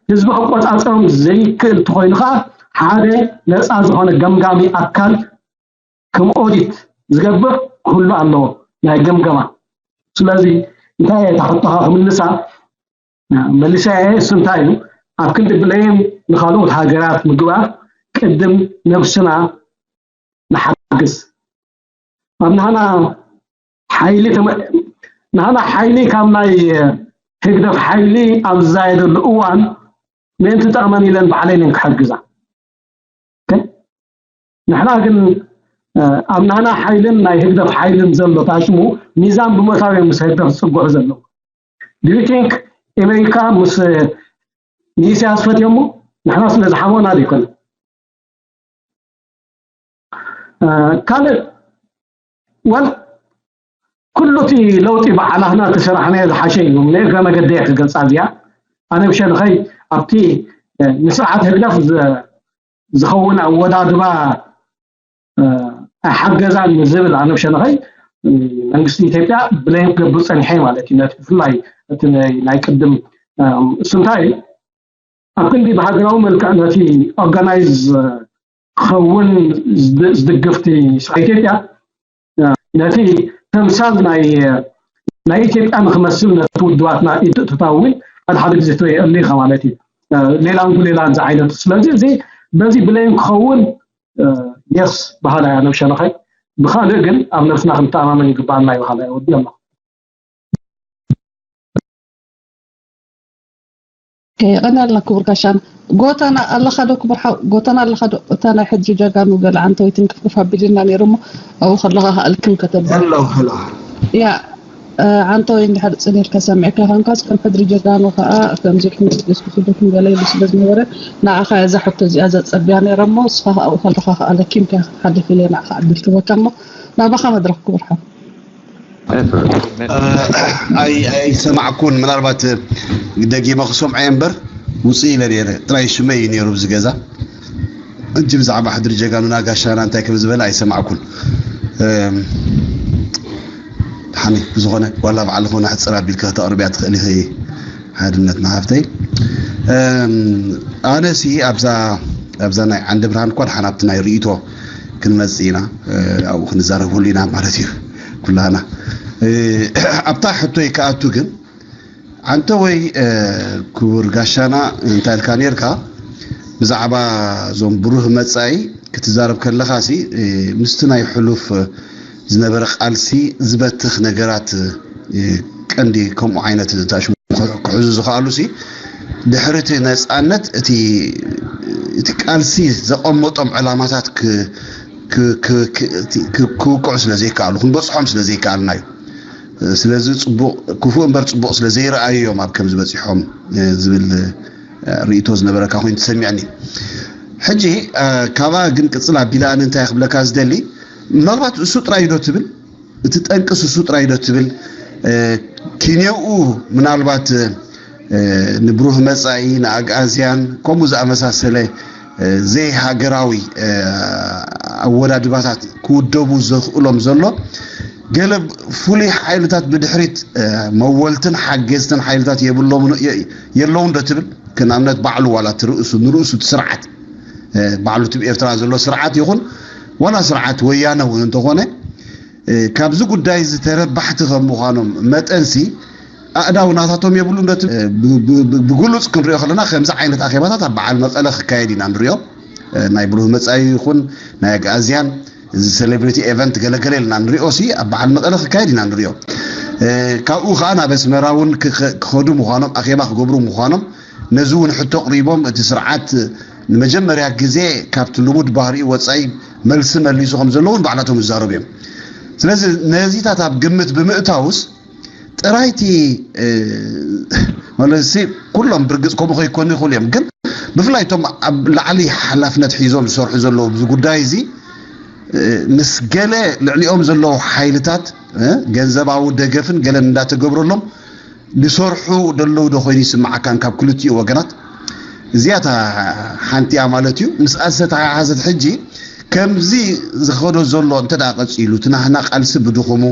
ህዝቢ ክቆፃፀሮም ዘይክእል እንተኮይኑ ከዓ ሓደ ነፃ ዝኾነ ገምጋሚ ኣካል ከም ኦዲት ዝገብር ክህሉ ኣለዎ፣ ናይ ገምገማ። ስለዚ እንታይ እየ እታ ሕቶኻ ክምልሳ መሊሰ እየ። እሱ እንታይ እዩ? ኣብ ክንዲ ብለይም ንኻልኦት ሃገራት ምግባር ቅድም ነብስና ንሓግዝ። ኣብ ናህና ሓይሊ ተመ- ናህና ሓይሊ ካብ ናይ ህግደፍ ሓይሊ ኣብ ዝዛየደሉ እዋን ምእንቲ ጠቕመን ኢለን ባዕለን እየን ክሕግዛ። ኦኬ? ንሕና ግን ኣብ ናህና ሓይልን ናይ ህግደፍ ሓይልን ዘሎ ታሽሙ ሚዛን ብምእታው እዮም ምስ ህግደፍ ዝፅግዑ ዘለዉ። Do you think ኣሜሪካ ምስ ንኢሳያስ ፈትዮሞ? ንሕና ስለ ዝሓመና ዘይኮነ ካልእ ወል ኩሉ እቲ ለውጢ ብዓላህና ተሰራሕናዮ ዝሓሸ እዩ። ንእግረ መገደይ ክገልፃ እዚኣ ኣነ ብሸንኸይ ኣብቲ ንስርዓት ህግደፍ ዝኸውን ኣወዳድባ ኣይሓገዛን ዝብል ኣነ ብሸንኸይ መንግስቲ ኢትዮጵያ ብለይ ክገብር ፀኒሐ ማለት እዩ። ነቲ ብፍላይ እቲ ናይ ቅድም እሱ እንታይ እዩ ኣብ ክንዲ ብሃገራዊ መልክዕ ነቲ ኦርጋናይዝ ክኸውን ዝድግፍቲ ስርዓት ኢትዮጵያ ነቲ ተምሳል ናይ ናይ ኢትዮጵያ ንክመስል ነቲ ውድባትና ኢድ ትእትታዊ እውን ሓደ ሓደ ግዜ ትሪኦ ኢኻ ማለት እዩ። ሌላን ጉሌላን ዝዓይነቱ ስለዚ እዚ በዚ ብለይን ክኸውን የስ ባህላ እያ ነብሸ ንኸይ ብኻልእ ግን ኣብ ነብስና ክንተኣማመን ይግባኣና እዩ። በሃላ እየ ወዲ ኣለኹ። የቐንያልና ክቡር ጋሻና። ጎተና ኣለኻ ዶ ክቡር ሓው? ጎተና ኣለኻ ዶ? እታ ናይ ሕድሪ ጀጋኑ ገለ ዓንተወይ ትንክፍክፍ ኣቢልልና ነይሩ እሞ ኣብኡ ከለኻ ከኣ ልክም ከተብል። ሄሎ ሄሎ። ያ ዓንተወይ እንድሕር ጽን ኢልካ ሰሚዕካ ኮንካስ ከም ሕድሪ ጀጋኑ ከኣ ከምዚ ኢልኩም ክትድስኩስሉ ክንገለ ኢሉ ስለ ዝነበረ ንዓኻ እያ እዛ ሕቶ እዚኣ ዘጸብያ ነይረ እሞ ንስኻ ከኣ ኣብኡ ከለኻ ከኣ ለኪምካ ክትሓልፍ ኢለ ንዓኻ ዕድል ክህበካ እሞ ናባኻ መድረኽ ክቡር ሓው። ኣይሰማዕኩን ምናልባት ደጊመ ክሰምዖ እየ እምበር ውፅእ ኢለ ነይረ ጥራይ ሽመይ እዩ ነይሩ ብዚ ገዛ እንጂ ብዛዕባ ሕድሪ ጀጋኑና ጋሻና እንታይ ከም ዝበለ ኣይሰማዕኩን። ሓኒ ብዝኾነ ዋላ ባዕልኹ ናሕፅር ኣቢልካ ክተቕርብያ ትኽእል ኢኺ ሓድነት ንሃፍተይ። ኣነሲ ኣብዛ ኣብዛ ናይ ዓንዲ ብርሃን እኳ ድሓን ኣብቲ ናይ ርእይቶ ክንመጽእ ኢና ኣብኡ ክንዛረብ ሁሉ ኢና ማለት እዩ ኩላና ኣብታ ሕቶይ ክኣቱ ግን ዓንተ ወይ ክቡር ጋሻና እንታይ ኢልካ ነርካ ብዛዕባ እዞም ብሩህ መጻኢ ክትዛረብ ከለኻ ሲ ምስቲ ናይ ሕሉፍ ዝነበረ ቃልሲ ዝበትኽ ነገራት ቀንዲ ከምኡ ዓይነት ታሽሙ ክሕዙ ዝኽኣሉ ሲ ድሕሪ እቲ ነፃነት እቲ እቲ ቃልሲ ዘቐመጦም ዕላማታት ክውቅዑ ስለ ዘይከኣሉ ክንበፅሖም ስለ ዘይከኣልና እዩ። ስለዚ ፅቡቕ ክፉእ እምበር ፅቡቕ ስለ ዘይረኣዩ እዮም ኣብ ከምዚ በፂሖም ዝብል ርእይቶ ዝነበረካ ኮይኑ ትሰሚዕኒ። ሕጂ ካብኣ ግን ቅፅል ኣቢለ ኣነ እንታይ ክብለካ ዝደሊ ምናልባት እሱ ጥራይ ዶ ትብል እቲ ጠንቅስ እሱ ጥራይ ዶ ትብል ኪንዮኡ ምናልባት ንብሩህ መጻኢ ንኣግኣዝያን ከምኡ ዝኣመሳሰለ ዘይሃገራዊ ኣወዳድባታት ክውደቡ ዘኽእሎም ዘሎ ገለ ፍሉይ ሓይልታት ብድሕሪት መወልትን ሓገዝትን ሓይልታት የብሎም የለውን ዶ ትብል? ከንኣብነት ባዕሉ ዋላ ትርእሱ ንርእሱ እቲ ስርዓት ባዕሉ ትብ ኤርትራ ዘሎ ስርዓት ይኹን ዋላ ስርዓት ወያነ እውን እንተኾነ ካብዚ ጉዳይ ዝተረባሕቲ ከም ምዃኖም መጠንሲ ኣእዳው ናታቶም የብሉ ዶ ብግሉፅ ክንሪኦ ከለና ከምዚ ዓይነት ኣኼባታት ኣብ በዓል መቐለ ክካየድ ኢና ንሪኦ። ናይ ብሩህ መፃኢ ይኹን ናይ ኣግኣዝያን እዚ ሴሌብሪቲ ኤቨንት ገለገለ ኢልና ንሪኦ ሲ ኣብ በዓል መቐለ ክካየድ ኢና ንሪኦ። ካብኡ ከዓ ናብ ኣስመራ እውን ክኸዱ ምዃኖም ኣኼባ ክገብሩ ምዃኖም ነዚ እውን ሕቶ ኣቕሪቦም እቲ ስርዓት ንመጀመርያ ግዜ ካብቲ ልሙድ ባህሪኡ ወፃኢ መልሲ መሊሱ ከም ዘሎ እውን ባዕላቶም ይዛረቡ እዮም። ስለዚ ነዚታት ኣብ ግምት ብምእታውስ ጥራይቲ ማለት ኩሎም ብርግፅ ከምኡ ከይኮኑ ይኽእሉ እዮም፣ ግን ብፍላይ እቶም ኣብ ላዕሊ ሓላፍነት ሒዞም ዝሰርሑ ዘለዉ ኣብዚ ጉዳይ እዚ ምስ ገለ ልዕሊኦም ዘለዉ ሓይልታት ገንዘባዊ ደገፍን ገለን እንዳተገብረሎም ዝሰርሑ ደለዉ ዶ ኮይኑ ይስምዓካን ካብ ክልቲኡ ወገናት? እዚኣታ ሓንቲ እያ ማለት እዩ። ምስኣ ዝተተሓሓዘት ሕጂ ከምዚ ዝኸዶ ዘሎ እንተ ደኣ ቀጺሉ እቲ ናህና ቃልሲ ብድኹሙ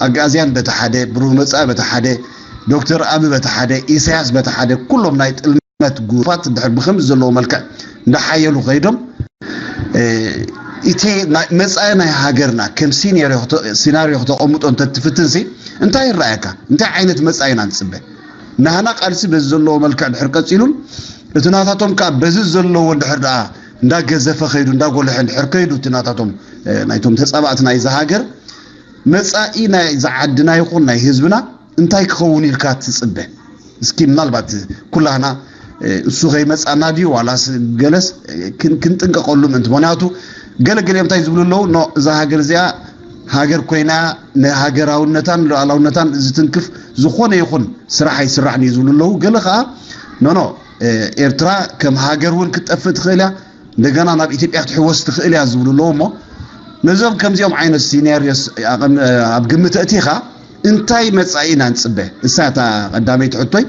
ኣግኣዝያን በቲ ሓደ ብሩህ መጻኢ በቲ ሓደ ዶክተር ኣቢ በቲ ሓደ ኢሳያስ በቲ ሓደ ኩሎም ናይ ጥልመት ጉፋት ድሕር ብከምዚ ዘለዎ መልክዕ እንዳሓየሉ ከይዶም እቲ መጻኢ ናይ ሃገርና ከም ሲናርዮ ክተቐምጦ እንተትፍትንሲ እንታይ ይረኣየካ? እንታይ ዓይነት መጻኢ ኢና ንጽበ? ናህና ቃልሲ በዚ ዘለዎ መልክዕ ድሕር ቀጺሉን እቲ ናታቶም ከዓ በዚ ዘለዎ ድሕር ደኣ እንዳገዘፈ ከይዱ እንዳጎልሐ ድሕር ከይዱ እቲ ናታቶም ናይቶም ተጻባእቲ ናይዚ ሃገር መጻኢ ናይ ዝዓድና ይኹን ናይ ህዝብና እንታይ ክኸውን ኢልካ ትጽበ? እስኪ ምናልባት ኩላህና እሱ ከይመጻና ድዩ ዋላስ ገለስ ክንጥንቀቀሉ ምእንቲ። ምክንያቱ ገለገሊኦም እንታይ ዝብሉ ኣለዉ፣ ኖ እዛ ሃገር እዚኣ ሃገር ኮይና ንሃገራውነታን ሉዓላውነታን ዝትንክፍ ዝኾነ ይኹን ስራሕ ኣይስራሕን እዩ ዝብሉ ኣለዉ። ገለ ከዓ ኖኖ ኤርትራ ከም ሃገር እውን ክትጠፍእ ትኽእል እያ፣ እንደገና ናብ ኢትዮጵያ ክትሕወስ ትኽእል እያ ዝብሉ ኣለዉ። እሞ ነዞም ከምዚኦም ዓይነት ሲናሪዮስ ኣብ ግምት ኣእቲኻ እንታይ መጻኢ ኢና ንጽበ? እሳ እታ ቀዳመይቲ ሕቶይ።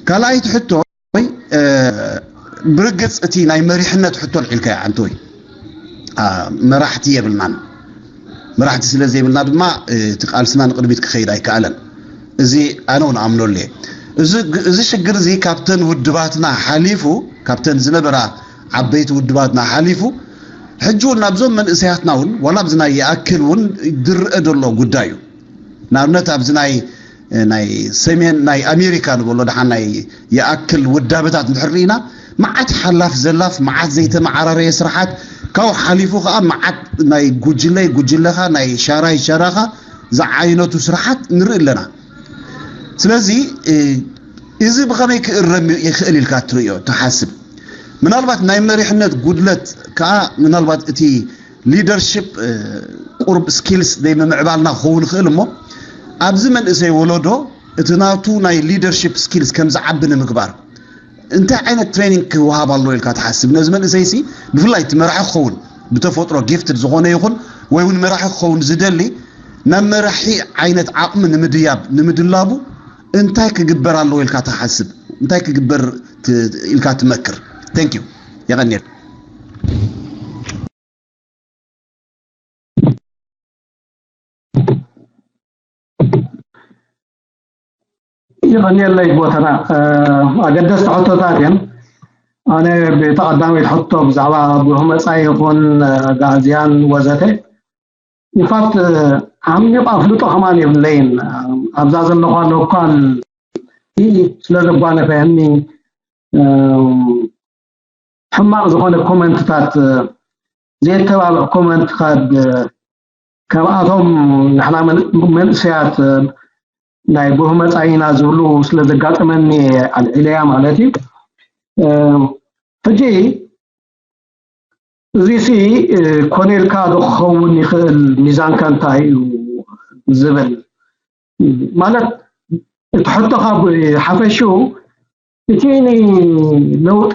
ካልኣይቲ ሕቶይ ብርግጽ እቲ ናይ መሪሕነት ሕቶ ኣልዒልካዮ ዓንተወይ። መራሕቲ የብልናን። መራሕቲ ስለ ዘይብልና ድማ እቲ ቃልስና ንቕድሚት ክኸይድ ኣይከኣለን። እዚ ኣነ እውን ኣምነሉ እየ። እዚ ሽግር እዚ ካብተን ውድባትና ሓሊፉ ካብተን ዝነበራ ዓበይቲ ውድባትና ሓሊፉ ሕጂ እውን ናብዞም መንእሰያትና እውን ዋላ ኣብዚ ናይ ይኣክል እውን ዝረአ ዘሎ ጉዳይ እዩ። ንኣብነት ኣብዚ ናይ ናይ ሰሜን ናይ ኣሜሪካ ንበሎ ደሓን ናይ ይኣክል ውዳበታት እንድሕር ርኢና መዓት ሓላፍ ዘላፍ መዓት ዘይተመዓራረየ ስራሓት ካብኡ ሓሊፉ ከዓ መዓት ናይ ጉጅለይ ጉጅለኻ ናይ ሻራይ ሸራኻ ዝዓይነቱ ስራሓት ንርኢ ኣለና። ስለዚ እዚ ብኸመይ ክእረም ይኽእል ኢልካ ትርእዮ ትሓስብ? ምናልባት ናይ መሪሕነት ጉድለት ከዓ ምናልባት እቲ ሊደርሽፕ ቁርብ ስኪልስ ዘይምምዕባልና ክኸውን ይኽእል እሞ ኣብዚ መንእሰይ ወለዶ እቲ ናቱ ናይ ሊደርሽፕ ስኪልስ ከም ዝዓቢ ንምግባር እንታይ ዓይነት ትሬኒንግ ክወሃብ ኣለዎ ኢልካ ትሓስብ? ነዚ መንእሰይሲ ብፍላይ እቲ መራሒ ክኸውን ብተፈጥሮ ጊፍትድ ዝኾነ ይኹን ወይ እውን መራሒ ክኸውን ዝደሊ ናብ መራሒ ዓይነት ዓቕሚ ንምድያብ ንምድላቡ እንታይ ክግበር ኣለዎ ኢልካ ትሓስብ? እንታይ ክግበር ኢልካ ትመክር? Thank you። የቐንየል። ይቐንየለይ ጎተና። ኣገደስቲ ሕቶታት እየን። ኣነ ብተቐዳመይቲ ሕቶ ብዛዕባ ብሩህ መጻኢ ይኹን ኣግኣዝያን ወዘተ ኢንፋክት ዓሚቕ ኣፍልጦ ከማን የብለይን። ኣብዛ ዘለኳ ሎኳል ስለ ዘጓነፈኒ ሕማቕ ዝኾነ ኮመንትታት፣ ዘየተባብዕ ኮመንት ካብ ካብኣቶም ንሕና መንእሰያት ናይ ብሩህ መጻኢና ዝብሉ ስለ ዘጋጠመኒ ኣልዒለያ ማለት እዩ። ሕጂ እዚሲ ኮነ ኢልካ ዶ ክኸውን ይኽእል፣ ሚዛንካ እንታይ እዩ ዝብል ማለት እቲ ሕቶኻ ብሓፈሽኡ እቲ ንለውጢ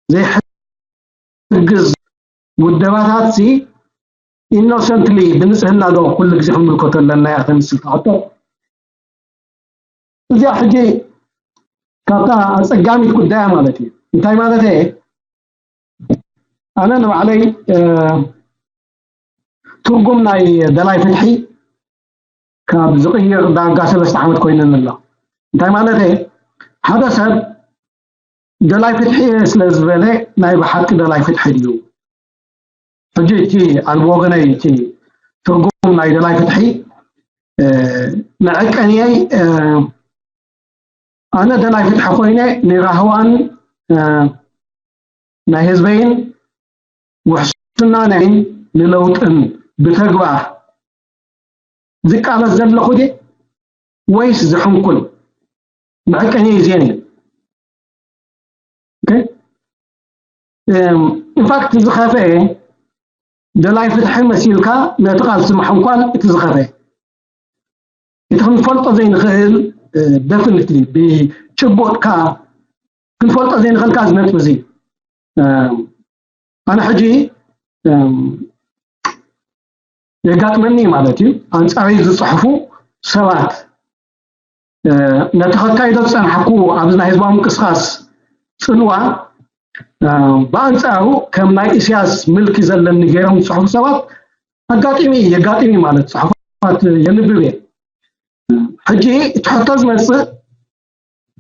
ዘይሕግዝ ውደባታት ሲ ኢኖሰንትሊ ብንጽህና ዶ ኩሉ ግዜ ክንምልከቶ ኣለና እያ ተምስል ትሕቶ። እዚኣ ሕጂ ካብታ ኣጸጋሚት ጉዳያ ማለት እዩ። እንታይ ማለት እየ? ኣነ ንባዕለይ ትርጉም ናይ ደላይ ፍትሒ ካብ ዝቕይር ዳርጋ ሰለስተ ዓመት ኮይነን ኣሎ። እንታይ ማለት እየ? ሓደ ሰብ ደላይ ፍትሒ እየ ስለ ዝበለ ናይ ብሓቂ ደላይ ፍትሒ ድዩ? ሕጂ እቲ ኣልቦ ወገነይ እቲ ትርጉም ናይ ደላይ ፍትሒ መዐቀንየይ ኣነ ደላይ ፍትሒ ኮይነ ንራህዋን ናይ ህዝበይን ውሕስና ናይ ንለውጥን ብተግባር ዝቃለስ ዘለኹ ድየ ወይስ ዝሕንኩል? መዐቀኒ እዚአን እዩ። ኢንፋክት ዝኸፈ ደላይ ፍትሒ መሲልካ ነቲ ቃልሲ ምሕንኳል እቲ ዝኸፈ እቲ ክንፈልጦ ዘይንኽእል ደፍንትሊ ብጭቡጥካ ክንፈልጦ ዘይንኽእልካ ዝነጥብ እዚ ኣነ ሕጂ የጋጥመኒ ማለት እዩ። ኣንጻረይ ዝጽሕፉ ሰባት ነቲ ከካይዶ ዝጸናሕኩ ኣብዚ ናይ ህዝባዊ ምንቅስቃስ ጽልዋ ብኣንጻሩ ከም ናይ ኢሳያስ ምልኪ ዘለኒ ገይሮም ዝጽሕፉ ሰባት ኣጋጢሚ የጋጢሚ ማለት ጽሑፋት የንብብ እየ። ሕጂ እቲ ሕቶ ዝመጽእ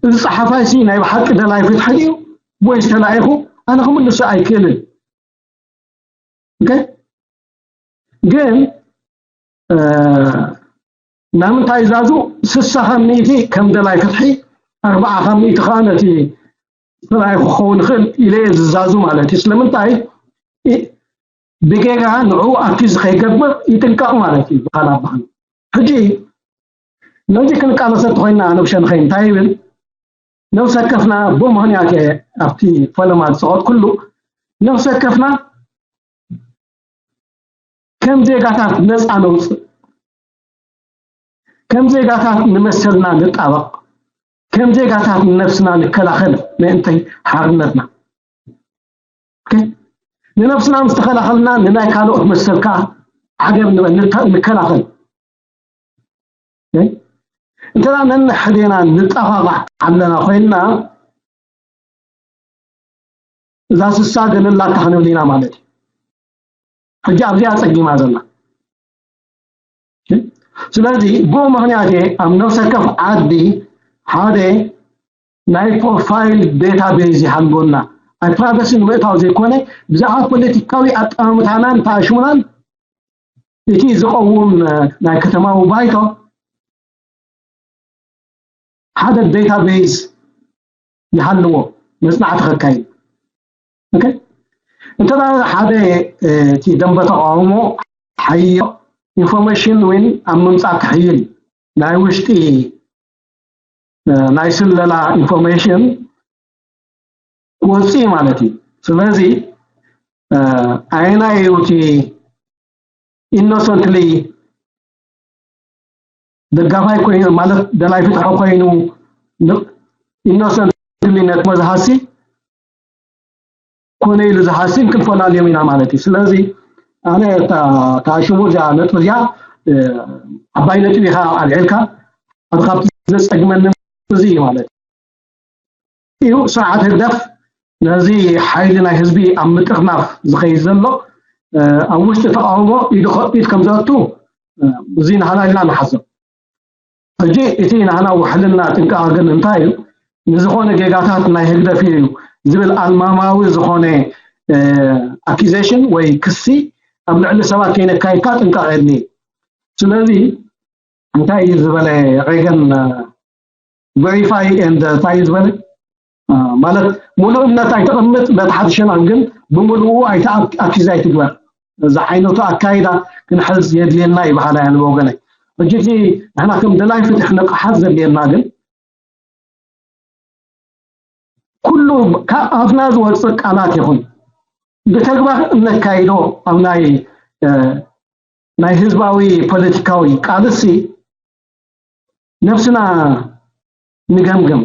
እዚ ጸሓፋይ ሲ ናይ ብሓቂ ደላይ ፍትሒ ድዩ ወይስ ተላኢኹ? ኣነ ክምልሶ ኣይክእልን። ግን ናምንታይ ዛዙ ስሳ ካብ ሚእቲ ከም ደላይ ፍትሒ ኣርባዓ ካብ ሚእቲ ከዓ ነቲ ተላኢኹ ክኸውን ይኽእል ኢለ እየ ዝዛዙ ማለት እዩ። ስለምንታይ ብጌጋ ንዑ ኣኪዝ ከይገብር ይጥንቀቕ ማለት እዩ። ብኻል ኣባህል ሕጂ ነዚ ክንቃለሰ ተኮይና ነብሸ ንኸይ እንታይ ይብል ነብሰ ከፍና ብምኽንያት ኣብቲ ፈለማ ዝሰቐጥኩሉ ነብሰ ከፍና ከም ዜጋታት ነፃ ነውፅእ፣ ከም ዜጋታት ንመሰልና ንጣበቕ፣ ከም ዜጋታት ንነብስና ንከላኸል ምእንተይ ሓርነትና። ንነብስና ምስ ተኸላኸልና ንናይ ካልኦት መሰልካ ዓገብ ንበል፣ ንከላኸል። እንተ ነንሕዴና ንጠፋፋሕ ኣለና ኮይንና እዛ ስሳ ገለላታ ክንብል ኢና ማለት እዩ። ሕጂ ኣብዚኣ ጸጊማ ዘላ። ስለዚ ብኡ ምኽንያት እየ ኣብ ነፍሰ ከፍ ዓዲ ሓደ ናይ ፕሮፋይል ዴታቤዝ ይሃልወና። ኣይ ፕራይቨሲ ንምእታው ዘይኮነ ብዛዕባ ፖለቲካዊ ኣጠማምታናን ተኣሽሙናን እቲ ዝቐውም ናይ ከተማዊ ባይቶ ሓደ ዴታቤዝ ይሃልዎ መጽናዕቲ ከካይድ። ኦኬ፣ እንተ ሓደ እቲ ደንበ ተቃውሞ ሓዮ ኢንፎርሜሽን ወይ ኣብ ምምጻእ ክሕይል ናይ ውሽጢ ናይ ስለላ ኢንፎርሜሽን ክወፅእ ማለት እዩ። ስለዚ ኣየናይ እዩ እቲ ኢኖሰንትሊ ደጋፋይ ኮይኑ ማለት ደላይ ፍትሒ ኮይኑ ኢኖሰንትሊ ነቲ መዝሃሲ ኮነ ኢሉ ዝሃስን ክንፈላለዮም ኢና ማለት እዩ። ስለዚ ኣነ እታ ሽሙ እዚኣ ነጥቢ እዚኣ ዓባይ ነጥቢ ኢኻ ኣልዒልካ፣ ሓደ ካብቲ ዘጸግመኒ እዚ እዩ ማለት እዩ። ስርዓት ህግደፍ ነዚ ሓይሊ ናይ ህዝቢ ኣብ ምጥርናፍ ዝኸይድ ዘሎ ኣብ ውሽጢ ተቃውሞ ኢድ ከም ዘእቱ እዚ ንሃና ኢልና ንሓስብ። ሕጂ እቲ ናህና ውሕልና ጥንቃቐ ግን እንታይ እዩ? ንዝኾነ ጌጋታት ናይ ህግደፍ እዩ ዝብል ኣልማማዊ ዝኾነ ኣኪዜሽን ወይ ክሲ ኣብ ልዕሊ ሰባት ከይነካይድካ ጥንቃቐ የድሊ። ስለዚ እንታይ እዩ ዝበለ ሬገን ቨሪፋይ ኤንድ እንታይ እዩ ዝበለ ማለት ሙሉእ እምነት ኣይተቐምጥ፣ በቲ ሓደ ሸነኽ ግን ብምሉኡ ኣይተኣኪዝ ኣይትግበር። እዚ ዓይነቱ ኣካይዳ ክንሕዝ የድልየና እዩ በሃላይ ኣነ ብወገነይ። ሕጂ እቲ ንሕና ከም ደላይ ፍትሒ ንቕሓት ዘድልየና ግን ኩሉ ካብ ኣፍና ዝወፅእ ቃላት ይኹን ብተግባር እነካይዶ ኣብ ናይ ናይ ህዝባዊ ፖለቲካዊ ቃልሲ ነብስና ንገምግም።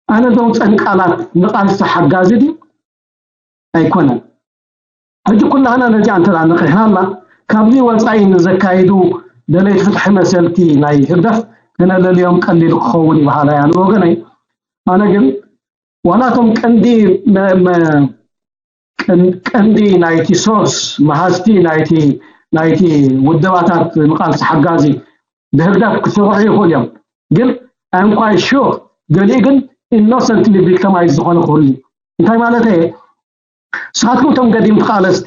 ኣነ ዘውፀን ቃላት ንቃልሲ ሓጋዚ ድዩ ኣይኮነን? ሕጂ ኩላህና ነዚኣ እንተ ንቕሕናላ ካብዚ ወፃኢ ንዘካይዱ ደለይቲ ፍትሒ መሰልቲ ናይ ህግደፍ ከነለልዮም ቀሊል ክኸውን ይበሃላ እያ ንወገነይ። ኣነ ግን ዋላቶም ቀንዲ ቀንዲ ናይቲ ሶርስ መሃዝቲ ናይቲ ናይቲ ውደባታት ንቃልሲ ሓጋዚ ብህግደፍ ክስርሑ ይኽእሉ እዮም። ግን I'm quite sure ገሊኡ ግን ኢኖሰንትሊ ቪክቲማይዝ ዝኾነ ክህሉ እንታይ ማለት እየ? ንስኻትኩም እቶም ገዲም ተቓለስቲ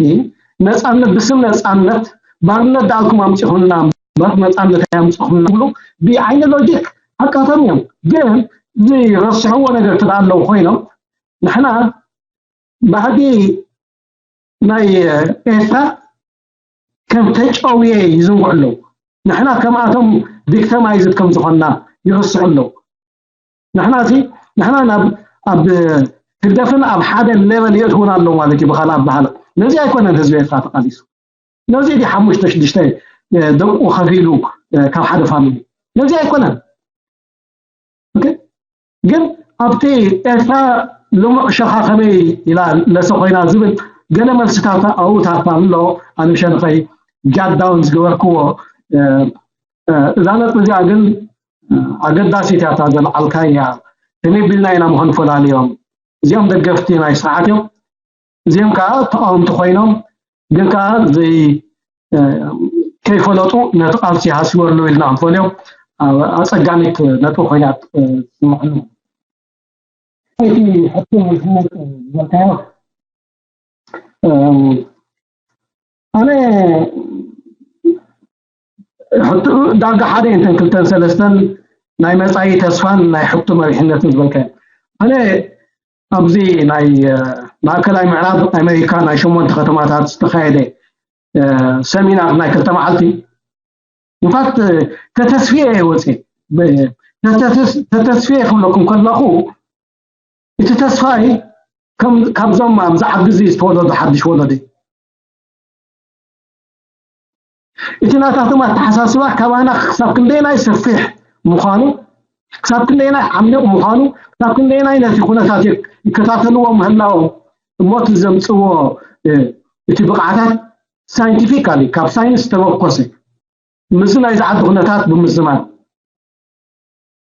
ነፃነት ብስም ነፃነት ባርነት ደኣልኩም ኣምፂኹልና እምበር ነፃነት ኣያምፅኹምና ብሉ ብዓይኒ ሎጂክ ሓቃቶም እዮም። ግን ዝረስሕዎ ነገር ትዳ ኣለዉ ኮይኖም ንሕና ባህጊ ናይ ኤርትራ ከም ተጨውየ ይዝንግዑ ኣለዉ። ንሕና ከምኣቶም ቪክቲማይዝድ ከም ዝኾንና ይረስሑ ኣለዉ። ንሕና እዚ ንሕና ናብ ኣብ ህግደፍን ኣብ ሓደ ሌቨል የእትውና ኣለዉ ማለት እዩ። ብኻልእ ኣበሃላ ነዚ ኣይኮነን ህዝቢ ኤርትራ ተቃሊሱ። ነዚ ዲ ሓሙሽተ ሽዱሽተ ደቁ ከፊሉ ካብ ሓደ ፋሚሊ ነዚ ኣይኮነን። ግን ኣብቲ ኤርትራ ልሙዕ ሸኻ ከመይ ኢላ ለሰ ኮይና ዝብል ገለ መልስታት ኣብኡታት ኣሎ። ኣነ ሸንኸይ ጃት ዳውን ዝገበርክዎ እዛ ነጥቢ እዚኣ ግን ኣገዳሲት እያ እታ ዘልዓልካያ። ከመይ ቢልና ኢና ምኾን ፈላለዮም እዚኦም ደገፍቲ ናይ ስርዓት እዮም። እዚኦም ከዓ ተቃወምቲ ኮይኖም ግን ከዓ ዘይ ከይፈለጡ ነቲ ቃልሲ ይሃስቡ ኣለዉ ኢልና ክንፈልዮም ኣፀጋሚት ነጥቢ ኮይና ትስምዐኒ። እቲ ሕቶ ዝመፅ ዝበልካዮ ኣነ ሕቶ ዳርጋ ሓደ እንተን ክልተን ሰለስተን ናይ መፃኢ ተስፋን ናይ ሕቶ መሪሕነትን ዝበልካዮ ኣነ ኣብዚ ናይ ማእከላይ ምዕራብ ኣሜሪካ ናይ ሸሞንተ ከተማታት ዝተኻየደ ሰሚናር ናይ ክልተ መዓልቲ ንፋት ተተስፍየ እየ ወፅየ። ተተስፍየ ክብለኩም ከለኹ እቲ ተስፋይ ካብዞም ኣብዚ ዓዲ እዚ ዝተወለዱ ሓድሽ ወለዶ እቲ ናታቶም ኣተሓሳስባ ካባና ክሳብ ክንደየናይ ሰፊሕ ምዃኑ ክሳብ ክንደየናይ ዓሚቕ ምዃኑ ክሳብ ክንደየናይ ነቲ ኩነታት ይከታተልዎ ምህላዎም እሞ እቲ ዘምፅዎ እቲ ብቕዓታት ሳይንቲፊካሊ ካብ ሳይንስ ተመርኮሰ ምስዚ ናይ ዝዓዲ ኩነታት ብምዝማድ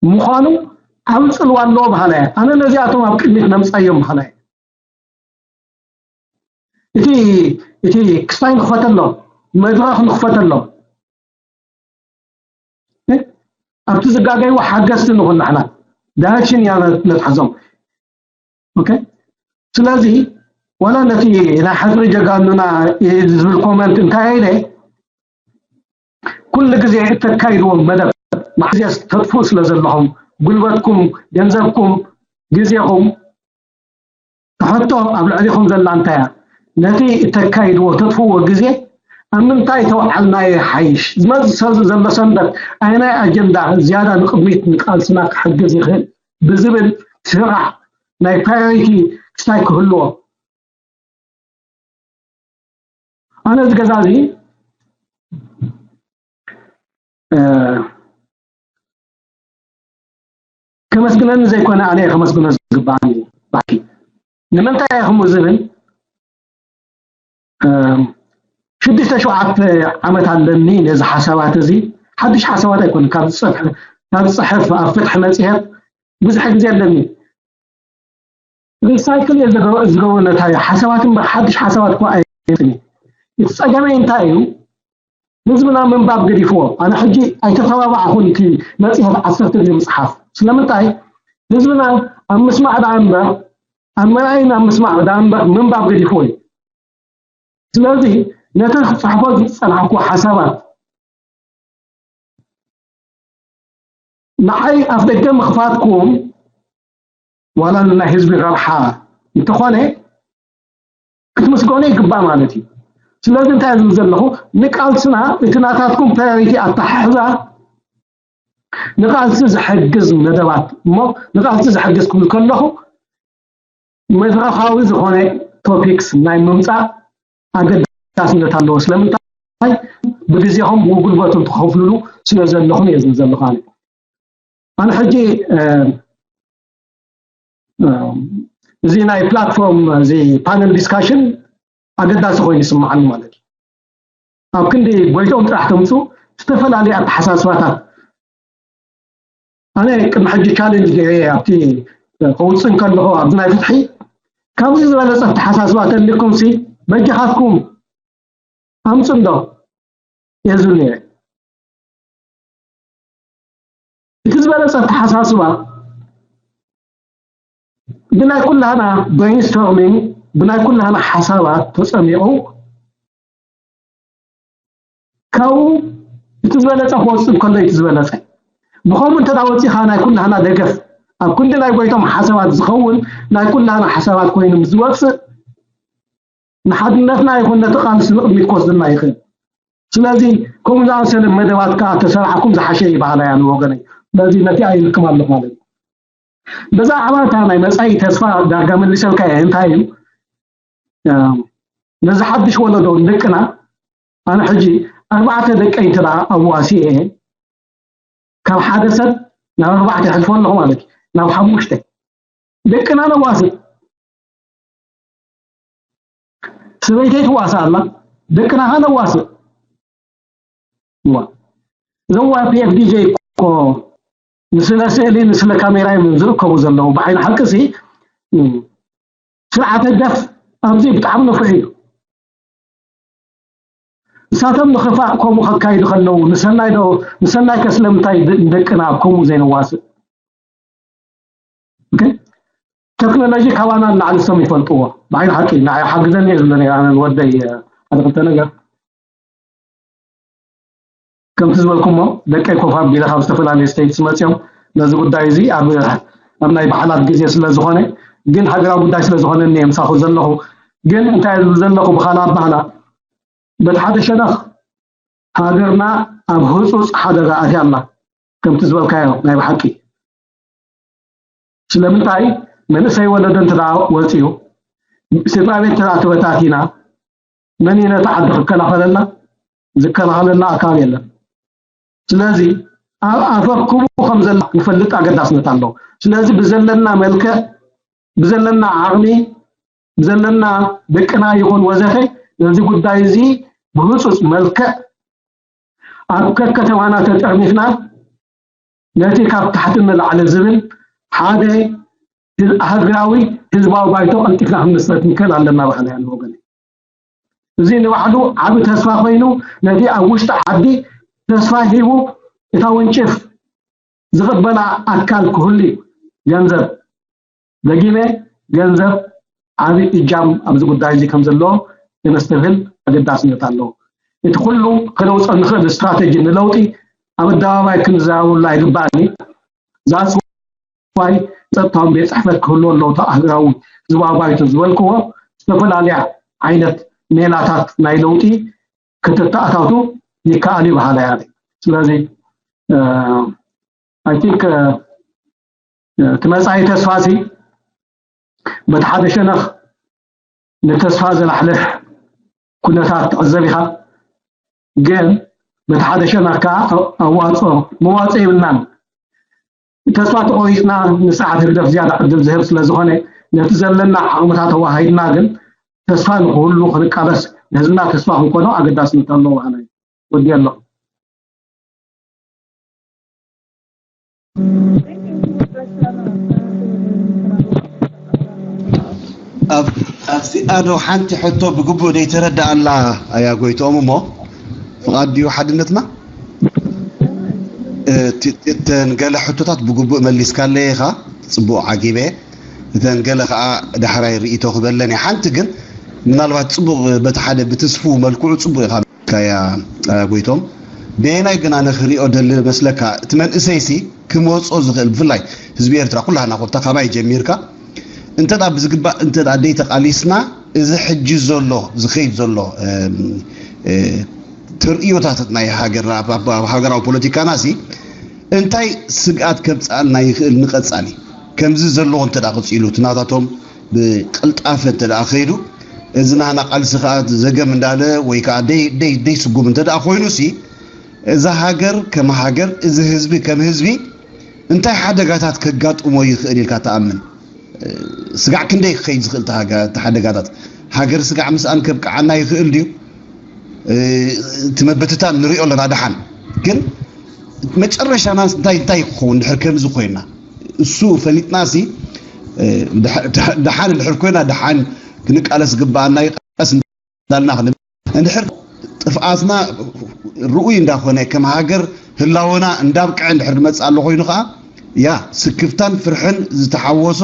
ምዃኑ ዓብዪ ፅልዋ ኣለዎ በሃላይ እየ። ኣነ ነዚኣቶም ኣብ ቅድሚት ነምፃዮም በሃላይ እየ። እቲ እቲ ክስታይ ንኽፈተሎም መድረኽ ንኽፈተሎም ኣብቲ ዝጋገይዎ ሓገዝቲ ንኹን ንሕና ዳይሬክሽን ኢና ነትሕዞም። ኦኬ ስለዚ ዋላ ነቲ ናይ ሓፅሪ ጀጋኑና ዝብል ኮመንት እንታይ ኢለ ኩሉ ግዜ እተካይድዎም መደብ ማሕዝያስ ተጥፍኡ ስለ ዘለኹም ጉልበትኩም ገንዘብኩም ግዜኹም ሕቶ ኣብ ልዕሊኹም ዘላ እንታይ እያ ነቲ እተካይድዎ ተጥፍዎ ግዜ ኣብ ምንታይ ተውዓልናዮ ይሓይሽ ዝመፅእ ዘሎ ሰንበት ኣየናይ ኣጀንዳ ዝያዳ ንቅድሚት ንቃልስና ክሕግዝ ይኽእል ብዝብል ስራሕ ናይ ፕራዮሪቲ ክስታይ ክህልዎ ኣነ እዚ ገዛ እዚ ከመስግነኒ ዘይኮነ ኣነ ከመስግኖ ዝግባኣኒ ባኪ ንምንታይ ኢኹም ዝብል ሽዱሽተ ሸውዓተ ዓመት ኣለኒ ነዚ ሓሳባት እዚ ሓድሽ ሓሳባት ኣይኮነ ካብ ዝፅሕፍ ኣብ ፍትሒ መፅሄት ብዙሕ ግዜ ኣለኒ ሪሳይክል እየ ዝገብሮ ነታ ሓሳባት እምበር ሓድሽ ሓሳባት እኮ ኣይመፅኒ እቲ ፀገመይ እንታይ እዩ ህዝብና ምንባብ ገዲፍዎ ኣነ ሕጂ ኣይተተባባዕኹን እቲ መፅሄት ዓሰርተ ግዜ ምፅሓፍ ስለምንታይ ህዝብና ኣብ ምስማዕ ደኣ እምበር ኣብ መርኣይን ኣብ ምስማዕ ደኣ እምበር ምንባብ ገዲፍዎ እዩ ስለዚ ነቲ ክፅሕፎ ዝፀናሕኩ ሓሳባት ንዓይ ኣፍ ደገ ምኽፋትኩም ዋላ ንናይ ህዝቢ ረብሓ እንተኾነ ክትምስገኑ ይግባእ ማለት እዩ። ስለዚ እንታይ ዝብል ዘለኹ፣ ንቃልስና እቲ ናታትኩም ፕራዮሪቲ ኣተሓሕዛ ንቃልሲ ዝሕግዝ መደባት እሞ ንቃልሲ ዝሕግዝ ክብል ከለኹ መድረኻዊ ዝኾነ ቶፒክስ ናይ ምምፃእ ኣገዳስነት ኣለዎ። ስለምንታይ? ብግዜኹም ብጉልበቱም ትኸፍሉሉ ስለ ዘለኹም እየ ዝብል ዘለኹ ኣነ። ኣነ ሕጂ እዚ ናይ ፕላትፎርም እዚ ፓነል ዲስካሽን ኣገዳሲ ኮይኑ ይስምዓኒ ማለት እዩ። ኣብ ክንዲ ጎይቶም ጥራሕ ተምፁ ዝተፈላለዩ ኣተሓሳስባታት ኣነ ቅድሚ ሕጂ ቻሌንጅ ገይረ ኣብቲ ከውፅእ ከለኹ ኣብዚ ናይ ፍትሒ ካብዚ ዝበለፀ ኣተሓሳስባ ተልኩም ሲ በጃኻትኩም ኣምፁ እንዶ የዝብል ነይረ። እቲ ዝበለፀ ኣተሓሳስባ ብናይ ኩላህና ብሬንስቶርሚንግ ብናይ ኩላህና ሓሳባት ተፀሚቑ ካብኡ እቲ ዝበለፀ ክወፅእ ከሎ እቲ ዝበለፀ ብኸምኡ እንተ ወፂኻ ናይ ኩላህና ደገፍ ኣብ ክንዲ ናይ ጎይቶም ሓሳባት ዝኸውን ናይ ኩላህና ሓሳባት ኮይኑ ምስ ዝወፅእ ንሓድነትና ይኹን ነቲ ቃልሲ ንቕድሚት ክወስድና ይኽእል። ስለዚ ከምኡ ዝኣመሰለ መደባት ከዓ ተሰራሕኩም ዝሓሸ ይበሃላ እያ ንወገነይ። ስለዚ ነቲ ኣይልክም ኣለኹ ማለት እዩ። ብዛዕባ እታ ናይ መፃኢ ተስፋ ዳርጋ መሊሰልካ እየ። እንታይ እዩ ነዚ ሓድሽ ወለዶ ንደቅና ኣነ ሕጂ ኣርባዕተ ደቀይ እንተ ኣዋሲኤ ካብ ሓደ ሰብ ናብ ኣርባዕተ ይሕልፎ ኣለኹ ማለት እዩ ናብ ሓሙሽተ ደቅና ነዋስእ ሰበይተይ ትዋስእ ኣላ ደቅና ኸ ነዋስእ እዋ እዞም ዋይ ፒ ኤፍ ዲ ጀ እኮ ንስለ ስእሊ ንስለ ካሜራ እዮም ዝርከቡ ዘለዉ ብዓይኒ ሓቂ ሲ ስርዓተ ደፍ ኣብዚ ብጣዕሚ ነፍዑ እዩ ንሳቶም ንኽፋእ ከምኡ ከካይዱ ከለዉ ንሰናይ ዶ ንሰናይ ከ ስለምንታይ ንደቅና ኣብ ከምኡ ዘይነዋስእ ቴክኖሎጂ ካባና ንላዕሊ ሰም ይፈልጥዎ ብዓይኒ ሓቂ ንዓይ ሓግዘኒ እየ ዝብሎ ነይረ ኣነ ንወደይ ሓደ ክልተ ነገር ከምቲ ዝበልኩሞ ደቀይ ኮፍ ኣቢለ ካብ ዝተፈላለዩ ስቴትስ መፅኦም ነዚ ጉዳይ እዚ ኣብ ኣብ ናይ በዓላት ግዜ ስለ ዝኾነ ግን ሃገራዊ ጉዳይ ስለ ዝኾነኒ እየ ምሳኹ ዘለኹ ግን እንታይ ዝብል ዘለኹ ብኻልእ ኣባህላ በቲ ሓደ ሸነኽ ሃገርና ኣብ ህፁፅ ሓደጋ ኣትያ ኣላ ከምቲ ዝበልካዮ ናይ ብሓቂ ስለምንታይ መንእሰይ ወለዶ እንተ ወፂኡ ስድራ ቤት እንተ ተበታቲና መን እዩ ነቲ ዓዲ ክከላኸለልና ዝከላኸለልና ኣካል የለን ስለዚ ኣብ ኣፈክቡ ከም ዘላ ክንፈልጥ ኣገዳስነት ኣለዎ ስለዚ ብዘለና መልክዕ ብዘለና ዓቕሚ ብዘለና ደቅና ይኹን ወዘተ ነዚ ጉዳይ እዚ ብህፁፅ መልክዕ ኣብ ከከተማና ተጠርኒፍና ነቲ ካብ ታሕቲ ንላዕሊ ዝብል ሓደ ሃገራዊ ህዝባዊ ባይቶ ቀልጢፍና ክንምስረት ንክእል ኣለና ባህና ያ ወገን እዚ ንባዕሉ ዓብ ተስፋ ኮይኑ ነቲ ኣብ ውሽጢ ዓዲ ተስፋ ሂቡ እታ ወንጭፍ ዝቕበላ ኣካል ክህሉ እዩ ገንዘብ ደጊመ ገንዘብ ዓብ እጃም ኣብዚ ጉዳይ እዚ ከም ዘለዎ የመስተብህል ኣገዳስነት ኣለዎ እቲ ኩሉ ከነውፅኦ ንኽእል ስትራተጂ ንለውጢ ኣብ ኣደባባይ ክንዘራብሉ ኣይግባእኒ ዛፅዋይ ፀጥታውን ቤት ፅሕፈት ክህልዎ ኣለዎ ተኣህራዊ ዝባባይቱ ዝበልክዎ ዝተፈላለያ ዓይነት ሜላታት ናይ ለውጢ ክትተኣታቱ ይከኣል እዩ በሃላ እያ ስለዚ I think እቲ መፃኢ ተስፋ ሲ በቲ ሓደ ሸነኽ ንተስፋ ዘላሕልሕ ኩነታት ትዕዘብ ኢኻ ግን በቲ ሓደ ሸነኽ ከዓ ኣዋፅኦ መዋፅኦ ይብልናን ተስፋ ተቆሪፅና ንስርዓት ህግደፍ ዝያዳ ዕድል ዝህብ ስለ ዝኾነ ነቲ ዘለና ዓቕምታት ኣዋሃሂድና ግን ተስፋ ንክህሉ ክንቃለስ ንህዝብና ተስፋ ክንኮኖ ኣገዳስነት ኣለዎ በሃላይ ወዲ ኣለኹ ኣብዚኣ ዶ ሓንቲ ሕቶ ብግቡእ ዘይተረድኣላ ኣያ ጎይትኦም እሞ ፍቓድ ድዩ ሓድነትና እተን ገለ ሕቶታት ብግቡእ መሊስካለ ኢኻ ጽቡቕ ዓጊበ እተን ገለ ከዓ ዳሕራይ ርእይቶ ክበለን እየ ሓንቲ ግን ምናልባት ጽቡቕ በቲ ሓደ ብትስፉ መልክዑ ጽቡቕ ኢኻ ከያ ጎይቶም በየናይ ግን ኣነ ክሪኦ ደሊ መስለካ፣ እቲ መንእሰይሲ ክመጾ ዝኽእል፣ ብፍላይ ህዝቢ ኤርትራ ኩላህና ኮታ ካባይ ጀሚርካ፣ እንተ ደኣ ብዝግባእ እንተ ደኣ ደይተቓሊስና፣ እዚ ሕጂ ዘሎ ዝኸይድ ዘሎ፣ እም፣ እ፣ ተርእዮታት ናይ ሃገርና፣ ኣብ፣ ኣብ፣ ኣብ ሃገራዊ ፖለቲካና ሲ እንታይ ስግኣት ከብጽኣልና ይኽእል ንቐጻሊ? ከምዚ ዘለዎ እንተ ደኣ ቀጺሉ፣ እቲ ናታቶም ብቅልጣፈ እንተ ደኣ ከይዱ፣ እዚ ናህና ቃልሲ ከኣ ዘገም እንዳለ ወይ ከኣ ደይ-፣ ደይ-፣ ደይስጉም እንተ ደኣ ኮይኑ ሲ፣ እዛ ሃገር ከም ሃገር፣ እዚ ህዝቢ ከም ህዝቢ እንታይ ሓደጋታት ከጋጥሞ ይኽእል ኢልካ ትኣምን? ስጋዕ ክንደይ ክኸይድ ዝኽእል እቲ ሓደጋታት? ሃገር ስጋዕ ምስኣን ከብቅዓና ይኽእል ድዩ? እቲ ምብትታን ንሪኦ ኣለና። ደሓን ግን መጨረሻና እንታይ እንታይ ክኸውን ድሕር ከምዚ ኮይና? እሱ ፈሊጥናሲ፣ ደሓን ድሕር ኮይና፣ ደሓን ክንቃለስ ግባኣና እዩ። ቀስ እንዳልና ክንብል፣ እንድሕር ጥፍኣትና ርኡይ እንዳኾነ፣ ከም ሃገር ህላወና እንዳብቅዐ እንድሕር ዝመጽእ ኣሎ ኮይኑ ከኣ፣ ያ ስክፍታን ፍርሕን ዝተሓወሶ፣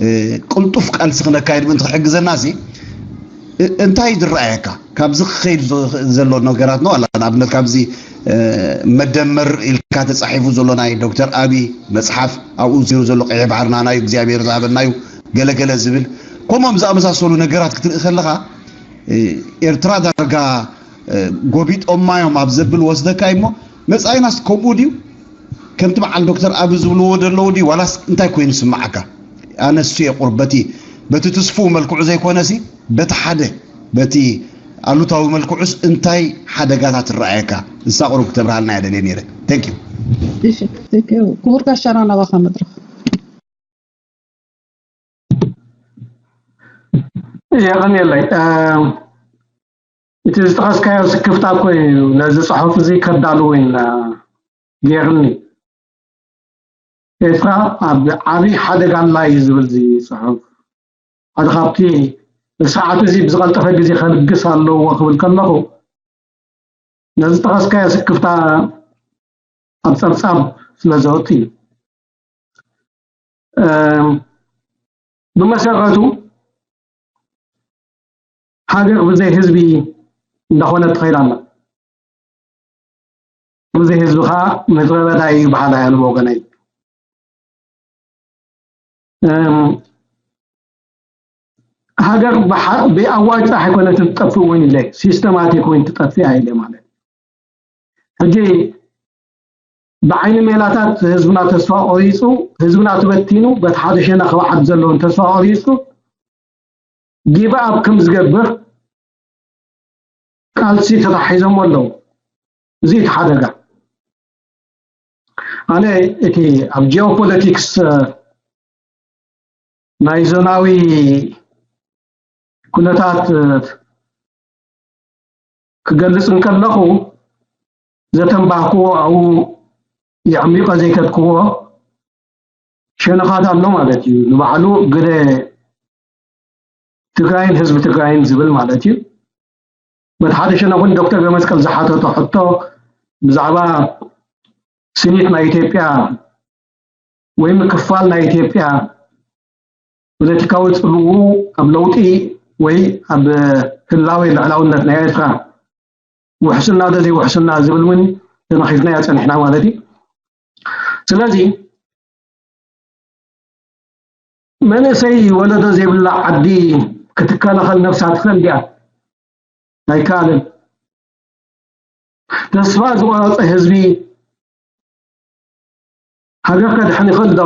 እ፣ ቅልጡፍ ቃልሲ ክነካይድ ምእንቲ ክሕግዘና ሲ፣ እ-፣ እንታይ ዝረኣየካ? ካብዚ ክኸይድ ዝ-፣ ዘሎ ነገራት ነው ኣላ። ንኣብነት ካብዚ፣ እ፣ መደመር ኢልካ ተጻሒፉ ዘሎ ናይ ዶክተር ኣቢ መጽሓፍ፣ ኣብኡ ዜሩ ዘሎ ቀይሕ ባሕርና ናዩ እግዚኣብሔር ዝሃበናዩ ገለ ገለ ዝብል፣ ከምኦም ዝኣመሳሰሉ ነገራት ክትርኢ ከለኻ፣ እ፣ ኤርትራ ዳርጋ፣ እ፣ ጎቢጦማ እዮም ኣብ ዘብል ወስደካ እሞ፣ መጻኢናስ ከምኡ ድዩ? ከምቲ በዓል ዶክተር ኣቢ ዝብልዎ ዘለዉ ድዩ? ዋላስ እንታይ ኮይኑ ይስምዓካ? ኣነ እሱ እየ ቁሩብ በቲ፣ በቲ ትስፉው መልክዑ ዘይኮነሲ፣ በቲ ሓደ፣ በቲ ኣሉታዊ መልክዑስ እንታይ ሓደጋታት ይረኣየካ? ንሳ ቁሩብ ክተብርሃልና እየ ደልየ ነይረ። Thank you። እሺ፣ thank you። ክቡር ጋሻና ናባኻ መድረኽ። የቐንየለይ። እ፣ እቲ ዝጠቐስካዮ ስክፍታ እኮ እዩ ነዚ ጽሑፍ እዚ ከዳልውን፣ እ፣ ገይርኒ። ኤርትራ ኣብ ዓቢ ሓደጋ ኣላ እዩ ዝብል እዚ ጽሑፍ። ሓደ ካብቲ ሰዓት እዚ ብዝቐልጠፈ ግዜ ከልግስ ኣለዎ ክብል ከለኹ፣ ነዚ ዝጠቐስካዮ ስክፍታ ኣብ ጸብጻብ ስለ ዘወጽእ እዩ። እም፣ ብመሰረቱ ሃገር ብዘይ ህዝቢ እንዳኾነት ትኸይድ ኣላ። ብዘይ ህዝቢ ኸኣ ምድረ በዳ እዩ በሃላይ ኣነ ብወገነይ። እም፣ ሃገር ብሓ-፣ ብኣዋጅ ጥራሕ ኣይኮነትን ትጠፍእ እውን ኢለ፣ ሲስተማቲክ እውን ትጠፍእ እያ ኢለ ማለት። ሕጂ ብዓይኒ ሜላታት ህዝብና ተስፋ ቆሪጹ፣ ህዝብና ተበቲኑ፣ በቲ ሓደ ሸነኽ ኣብ ዓዲ ዘለውን ተስፋ ቆሪጹ፣ ጊቭ ኣፕ ከም ዝገብር ቃልሲ ተታሒዞሞ ኣለዉ። እዚ እቲ ሓደጋ። ኣነ እቲ ኣብ ጂኦፖለቲክስ፣ እ፣ ናይ ዞናዊ ኩነታት፣ እ፣ ክገልጽ እንከለኹ፣ ዘተንባህክዎ ኣብኡ የዕሚቐ ዘይከድክዎ ሸነኻት ኣሎ ማለት እዩ። ንባዕሉ ግደ ትግራይን ህዝቢ ትግራይን ዝብል ማለት እዩ። በቲ ሓደ ሸነኽ እውን ዶክተር ገብረመስቀል ዝሓተቶ ሕቶ ብዛዕባ ስኒት ናይ ኢትዮጵያ ወይ ምክፋል ናይ ኢትዮጵያ ፖለቲካዊ ጽልውኡ ኣብ ለውጢ ወይ ኣብ ህላወ ልዕላውነት ናይ ኤርትራ ውሕስና ዶ ዘይውሕስና ዝብል እውን ተነኺፍናዮ ጸኒሕና ማለት እዩ። ስለዚ መንእሰይ ወለዶ ዘይብላ ዓዲ ክትከላኸል ነብሳ ትኽእል ድያ? ኣይከኣልን። ተስፋ ዝቖረጸ ህዝቢ ሃገር ከድሕን ይኽእል ዶ?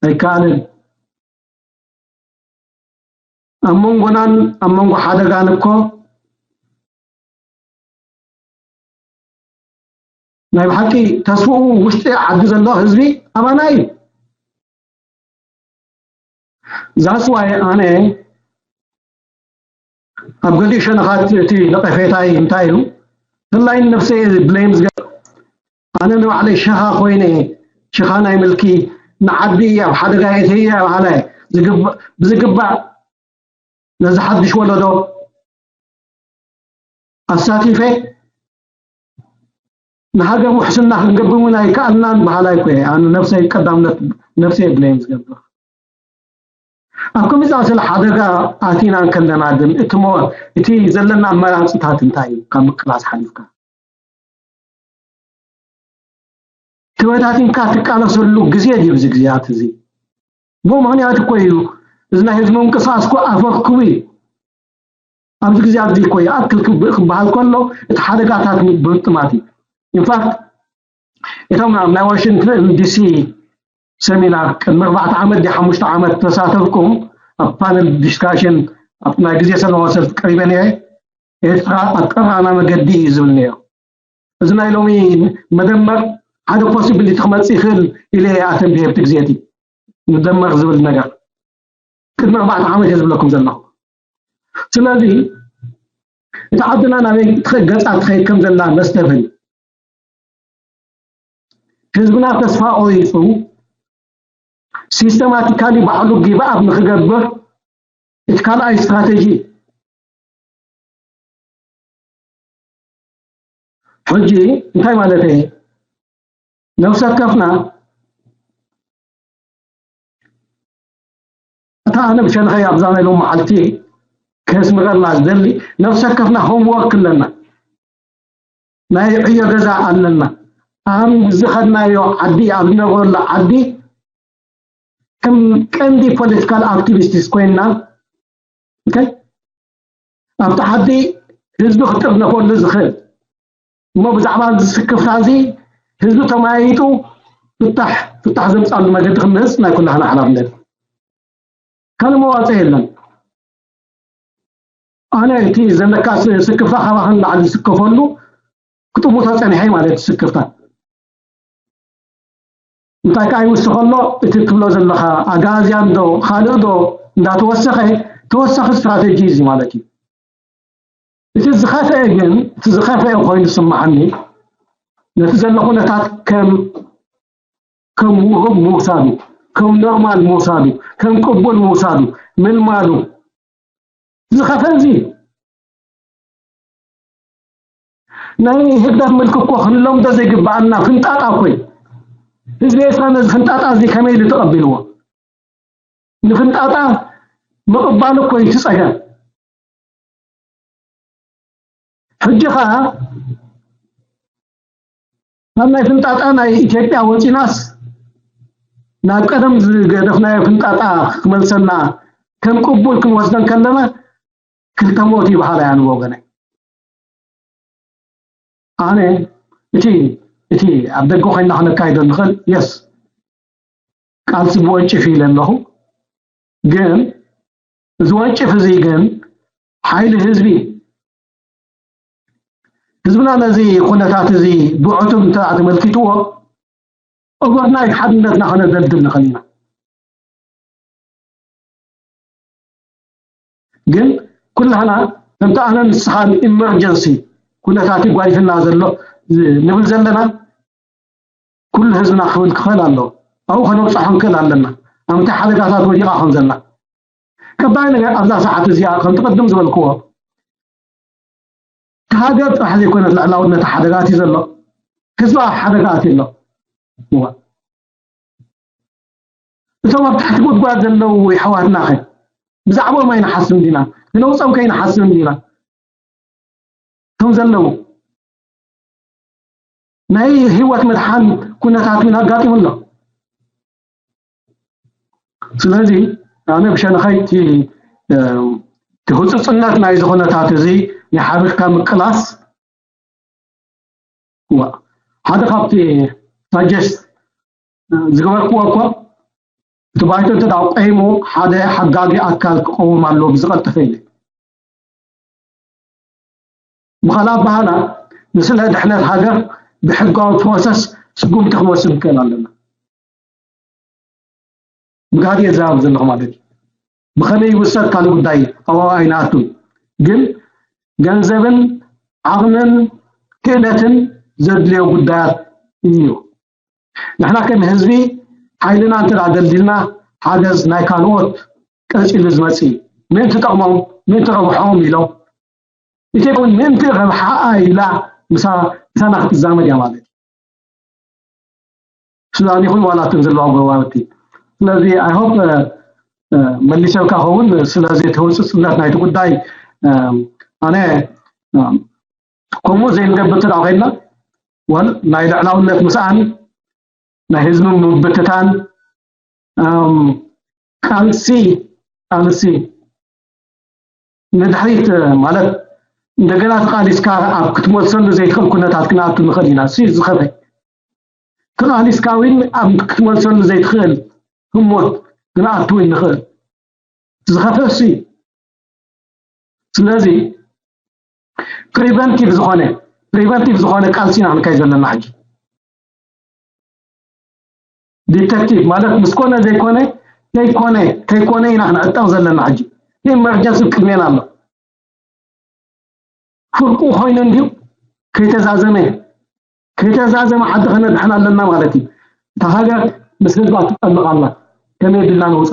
ኣይከኣልን። ኣብ መንጎናን ኣብ መንጎ ሓደጋን እኮ ናይ ብሓቂ ተስፍኡ ውሽጢ ዓዲ ዘሎ ህዝቢ ኣባና እዩ። That's why ኣነ ኣብ ገሊኡ ሸነኻት እቲ ነቐፌታይ እንታይ እዩ፣ ፍላይ ንነብሰይ ብሌም ዝገ-፣ ኣነ ንባዕለይ ሸኻ ኮይነ፣ ሸኻ ናይ ምልኪ ንዓዲ ኣብ ሓደጋ የእተየ በሃላይ ዝግባ-፣ ብዝግባእ ነዚ ሓድሽ ወለዶ ኣሳቲፈ ንሃገር ውሕስና ክንገብር እውን ኣይከኣልናን በሃላይ እኮ እየ። ኣነ ነብሰይ ቀዳምነት ነብሰይ ብሌም ዝገብር። ኣብ ከምዚ ዝኣመሰለ ሓደጋ ኣቲና እንከለና ግን እቲ ሞ-፣ እቲ ዘለና ኣማራፅታት እንታይ እዩ? ካብ ምቅላስ ሓሊፍካ ተበታቲንካ ትቃለሰሉ ግዜ ድዩ እዚ ግዜያት እዚ? ብኡ ምኽንያት እኮ እዩ እዚ ናይ ህዝቢ ምንቅስቃስ እኮ ኣፈርክቡ እዩ። ኣብዚ ግዜ ኣብዚ እኮ ይኣክል ክብ- ክበሃል ከሎ እቲ ሓደጋታት ምግጥማት እዩ። ኢንፋክት እቶም ኣብ ናይ ዋሽንግተን ዲሲ ሰሚናር ቅድሚ ኣርባዕተ ዓመት ድዩ ሓሙሽተ ዓመት ተሳተፍኩም ኣብ ፓነል ዲስካሽን ኣብ ናይ ግዜ ሰለማዊ ሰልፊ ቀሪበ ነየ። ኤርትራ ኣብ ቀራና መገዲ እዩ ዝብል ነዮ። እዚ ናይ ሎሚ መደመር ሓደ ፖሲቢሊቲ ክመፅእ ይኽእል ኢለ ኣተንብየ ኣብቲ ግዜ እቲ መደመር ዝብል ነገር ቅድሚ ኣርባዕተ ዓመት እየ ዝብለኩም ዘለኹ። ስለዚ እቲ ዓድና ናበይ ትኸ- ገፃ ትኸይድ ከም ዘላ ነስተብህል። ህዝብና ተስፋ ቆሪፁ ሲስተማቲካሊ ባዕሉ ጊቭ ኣፕ ንክገብር እቲ ካልኣይ ስትራቴጂ። ሕጂ እንታይ ማለት እየ? ነብሰ ከፍና እታ ኣነ ብሸነኸይ ኣብዛ ናይ ሎም መዓልቲ ከስምረላ ዝደሊ ነብሰ ከፍና ሆምወርክ ኣለና። ናይ ዕዮ ገዛ ኣለና። ኣብ ዝኸድናዮ ዓዲ ኣብ ዝነበረሉ ዓዲ ከም ቀንዲ ፖለቲካል ኣክቲቪስትስ ኮይንና okay? ኣብቲ ዓዲ ህዝቢ ክጥርነፈሉ ዝኽእል እሞ ብዛዕባ እዚ ስክፍታ እዚ ህዝቢ ተመያይጡ ፍታሕ ፍታሕ ዘምፃሉ መገዲ ክንህዝ ናይ ኩላህና ሓላፍነት ካልእ መዋፅኦ የለን። ኣነ እቲ ዘለካ ስ- ስክፍታ ካባኻ ንላዕሊ ዝስከፈሉ ክጥምቶ ፀኒሐ ማለት እዩ ስክፍታ እንታይ ከዓ ይውስኸሎ እቲ ትብሎ ዘለኻ ኣጋዝያን ዶ ካልእ ዶ እንዳተወሰኸ ተወሳኺ ስትራቴጂ እዚ ማለት እዩ። እቲ ዝኸፍአ ግን እቲ ዝኸፍአ ኮይኑ ዝስምዓኒ ነቲ ዘሎ ኩነታት ከም ከም ውሁብ ምውሳዱ ከም ኖርማል ምውሳዱ ከም ቅቡል ምውሳዱ ምልማዱ ዝኸፍአ እዚ ናይ ህግደፍ ምልኪ እኮ ክንለምዶ ዘይግበኣና ፍንጣጣ እኮ እዩ። ህዝቢ ኤርትራ ነዚ ፍንጣጣ እዚ ከመይ ኢሉ ተቐቢልዎ? ንፍንጣጣ ምቕባል እኮ እዩ እቲ ጸገም። ሕጂ ኸኣ ካብ ናይ ፍንጣጣ ናይ ኢትዮጵያ ወጺናስ ናብ ቀደም ዝገደፍናዮ ፍንጣጣ ክመልሰና ከም ቅቡል ክንወስደን ከለና ክልተ ሞት ይበሃል ኣያ ንወገነይ። ኣነ እቲ እቲ ኣብ ደገ ኮይንና ክነካይዶ ንኽእል የስ ቃልሲ ብወንጭፍ ኢለ ኣለኹ። ግን እዚ ወንጭፍ እዚ ግን ሓይሊ ህዝቢ ህዝብና ነዚ ኩነታት እዚ ብዕቱብ እንተ ተመልኪትዎ ኦቨርናይት ሓድነትና ከነደልድል ንኽእል ኢና። ግን ኩላህና ከምቲ ኣነ ንስኻን ኢመርጀንሲ ኩነታት ይጓይፍና ዘሎ ንብል ዘለና ኩሉ ህዝብና ክብል ክኽእል ኣለዎ ኣብኡ ከነብፅሖ ንክእል ኣለና ኣብ ምንታይ ሓደጋታት ወዲቓ ከም ዘላ ቀዳይ ነገር ኣብዛ ሰዓት እዚኣ ከምቲ ቅድም ዝበልክዎ እቲ ሃገር ጥራሕ ዘይኮነት ልዕላውነት ሓደጋ ኣትዩ ዘሎ ህዝባ ሓደጋ ኣትዩ ኣሎ እዋ እቶም ኣብ ታሕቲ ጉድጓድ ዘለዉ የሕዋትና ኸ ብዛዕባኦም ኣይንሓስብን ዲና? ክነውፅኦም ከይንሓስብን ዲና? እቶም ዘለዉ ናይ ህይወት ምድሓን ኩነታት እውን ኣጋጢሙ ኣሎ። ስለዚ ኣነ ብሸነኸይ እቲ እቲ ህፁፅነት ናይዚ ኩነታት እዚ ናይ ሓቢርካ ምቅላስ ሓደ ካብቲ ሳጀስት ዝገበርክዎ እኮ እቲ ባይቶ እንተ ቆይሙ ሓደ ሓጋጊ ኣካል ክቀውም ኣለዎ ብዝቀልጠፈ ኢለ ብካልእ ኣባህላ ንስለ ድሕነት ሃገር ብሕጋዊ ፕሮሰስ ስጉምቲ ክንወስድ ንክእል ኣለና ብጋህዲ እየ ዝዛረብ ዘለኹ ማለት እዩ ብኸመይ ይውሰድ ካልእ ጉዳይ ኣብኡ ኣይንኣቱን ግን ገንዘብን ዓቕምን ክእለትን ዘድልዮ ጉዳያት እዩ ንሕና ከም ህዝቢ ሓይልና እንተ ደልዲልና ሓገዝ ናይ ካልኦት ቀፂሉ ዝመፅእ እዩ ምእንቲ ጠቕሞም ምእንቲ ረብሖም ኢሎም ኢትዮጵያ እውን ምእንቲ ረብሓኣ ኢላ ምሳና ክትዛመድ እያ ማለት እዩ ሱዳን ይኹን ዋላ እቶም ዘለዋ ጎረባብቲ ስለዚ I hope መሊሰልካ ኸውን ስለዚ ተወፅፅነት ናይቲ ጉዳይ ኣነ ከምኡ ዘይንገብር እንተ ኮይንና ወል ናይ ልዕላውነት ምስኣን ናይ ህዝቢ ምብትታን፣ ቃልሲ ቃልሲ ንድሕሪት ማለት እንደገና ተቃሊስካ ኣብ ክትመልሰሉ ዘይትኽእል ኩነታት ክንኣቱ ንኽእል ኢና። እሱ ዝኸፈ ተቃሊስካ እውን ኣብ ክትመልሰሉ ዘይትኽእል ህሞት ክንኣቱ ንኽእል። ዝኸፈ እሱ እዩ። ስለዚ ፕሪቨንቲቭ ዝኾነ ፕሪቨንቲቭ ዝኾነ ቃልሲ ኢና ክንካይ ዘለና ሕጂ። ዲተክቲቭ ማለት ምስ ኮነ ዘይኮነ ከይኮነ ከይኮነ ኢና ክንዕጠቕ ዘለና ሕጂ። ኢመርጀንሲ ቅድሜና ኣሎ። ፍርቁ ኮይኑ እንዲሁ ከይተዛዘመ ከይተዛዘመ ዓዲ ከነድሕን ኣለና ማለት እዩ። እታ ሃገር ምስ ህዝባ ትጠምቕ ኣላ። ከመይ ቢልና ንውፃ?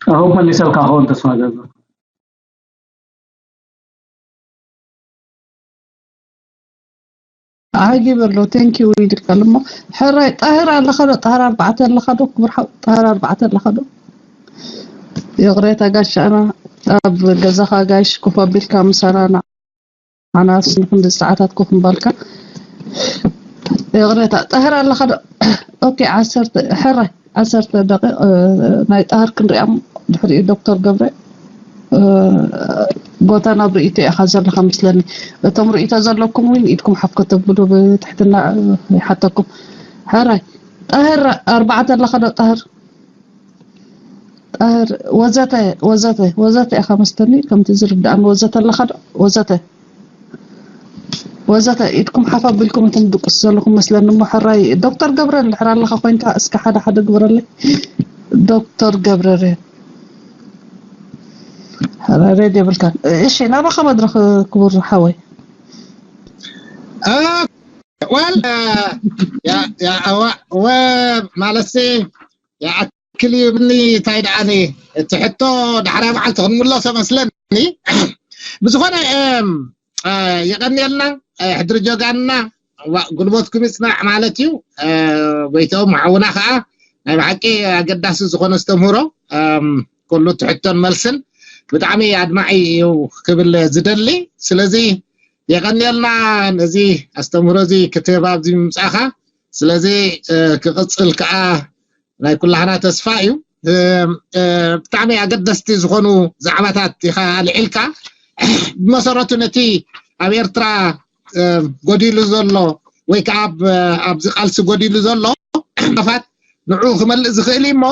ኣሁ መሊሰልካ ክኸውን ተስፋ ገዛ። ዓጊበሎ። ቴንኪዩ ይድቀል እሞ ሕራይ ጣህር ኣለኻ ዶ? ጣህር ኣርባዕተ ኣለኻ ዶ? ክቡር ሓው ጣህር ኣርባዕተ ኣለኻ ዶ? ይቕሬታ ጋሻና ኣብ ገዛኻ ጋይሽ ኮፍ ኣቢልካ ምሳና ንዓናስ ንክንዲ ሰዓታት ኮፍ ምባልካ። ይቕሬታ ጣህር ኣለኻ ዶ? ኦኬ ዓሰርተ ሕራይ ዓሰርተ ደቂቕ ናይ ጣህር ክንሪኣም ድሕሪኡ ዶክተር ገብረ ቦታ ናብ ርእይቶ ኢኻ ዘለኻ መስለኒ። እቶም ርእይቶ ዘለኩም እውን ኢድኩም ሓፍ ከተብሉ ብትሕትና ይሓተኩም። ሕራይ ጣህር ኣርባዕተ ኣለኻ ዶ ጣህር? ጣህር ወዘተ ወዘተ ወዘተ ኢኻ መስለኒ ከምቲ ዝርዳእን ወዘተ ኣለኻ ዶ ወዘተ ወዘተ ኢድኩም ሓፍ ኣቢልኩም እቶም ድቁስ ዘለኹም መስለኒ እሞ ሕራይ ዶክተር ገብረ እንድሕር ኣለኻ ኮይንካ እስከ ሓደ ሓደ ግበረለይ። ዶክተር ገብረ ሬድ የብልካን። እሺ ናባኻ መድረኽ ክቡር ሓወይ። ወል ማለት ይኣክል ይብኒ እንታይ ደኣኒ እቲ ሕቶ ዳሕራይ መዓልቲ ክንምለሶ መስለኒ። ብዝኾነ የቐንየልና። ሕድሪ ጆጋና ጉልበትኩም ይፅናዕ ማለት እዩ። ጎይተኦም ሓውና ከዓ ናይ ብሓቂ ኣገዳሲ ዝኾነ ኣስተምህሮ ኩሉ ትሕቶን መልስን ብጣዕሚ ኣድማዒ እዩ ክብል ዝደሊ። ስለዚ የቐንየልና ነዚ ኣስተምህሮ እዚ ክትህብ ኣብዚ ምምፃእኻ። ስለዚ ክቕፅል ከዓ ናይ ኩላህና ተስፋ እዩ። ብጣዕሚ ኣገደስቲ ዝኾኑ ዛዕባታት ኢኻ ኣልዒልካ። ብመሰረቱ ነቲ ኣብ ኤርትራ ጎዲሉ ዘሎ ወይ ከዓ ኣብዚ ቃልሲ ጎዲሉ ዘሎ ፋት ንዑ ክመልእ ዝኽእል እሞ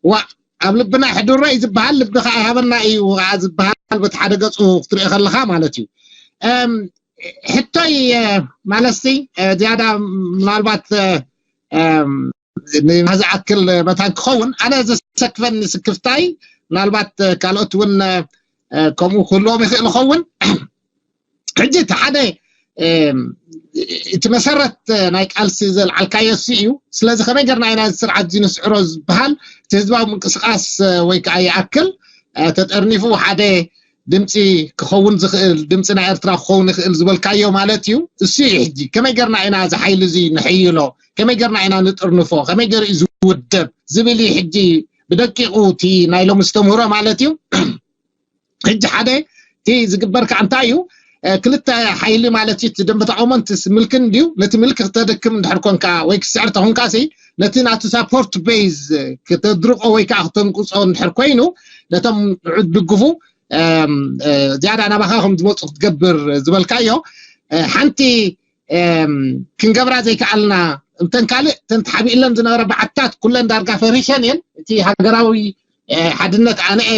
ዋ ኣብ ልብና ሕድሮ እዩ ዝበሃል፣ ልቢ ከዓ ይሃበና እዩ ከዓ ዝበሃል በቲ ሓደ ገፁ ክትሪኦ ከለካ ማለት እዩ። ሕቶይ ማለትሲ ዝያዳ ምናልባት ንዝኣክል መታን ክኸውን ኣነ ዘሰክፈኒ ስክፍታይ ምናልባት ካልኦት እውን ከምኡ ክህልዎም ይኽእል ይኸውን። ሕጂ እቲ ሓደ እቲ መሰረት ናይ ቃልሲ ዘልዓልካዮ እሱ እዩ። ስለዚ ከመይ ገርና ኢና ስርዓት እዚ ንስዕሮ ዝበሃል እቲ ህዝባዊ ምንቅስቃስ ወይ ከዓ ይኣክል ተጠርኒፉ ሓደ ድምፂ ክኸውን ዝኽእል ድምፂ ናይ ኤርትራ ክኸውን ይኽእል ዝበልካዮ ማለት እዩ። እሱ እዩ ሕጂ ከመይ ገርና ኢና እዚ ሓይሊ እዚ ንሕይሎ፣ ከመይ ገርና ኢና ንጥርንፎ፣ ከመይ ገር እዩ ዝውደብ ዝብል እዩ ሕጂ ብደቂቑ እቲ ናይ ሎሚ ዝተምህሮ ማለት እዩ። ሕጂ ሓደ እቲ ዝግበር ከዓ እንታይ እዩ? ክልተ ሓይሊ ማለት እዩ። እቲ ደንበ ተቃውሞ ምልክን ድዩ ነቲ ምልክ ክተደክም እንድሕር ኮንካ ወይ ክስዕር ተኮንካ ሲ ነቲ ናቱ ሳፖርት ቤዝ ክተድርቆ ወይ ከዓ ክተንቁፆ እንድሕር ኮይኑ ነቶም ንዑ ድግፉ ዝያዳ ናባኻ ከም ዝመፁ ክትገብር ዝበልካዮ ሓንቲ ክንገብራ ዘይከኣልና እተን ካልእ እተን ተሓቢእለን ዝነበረ በዓትታት ኩለን ዳርጋ ፈሪሸን እየን። እቲ ሃገራዊ ሓድነት ኣነኤ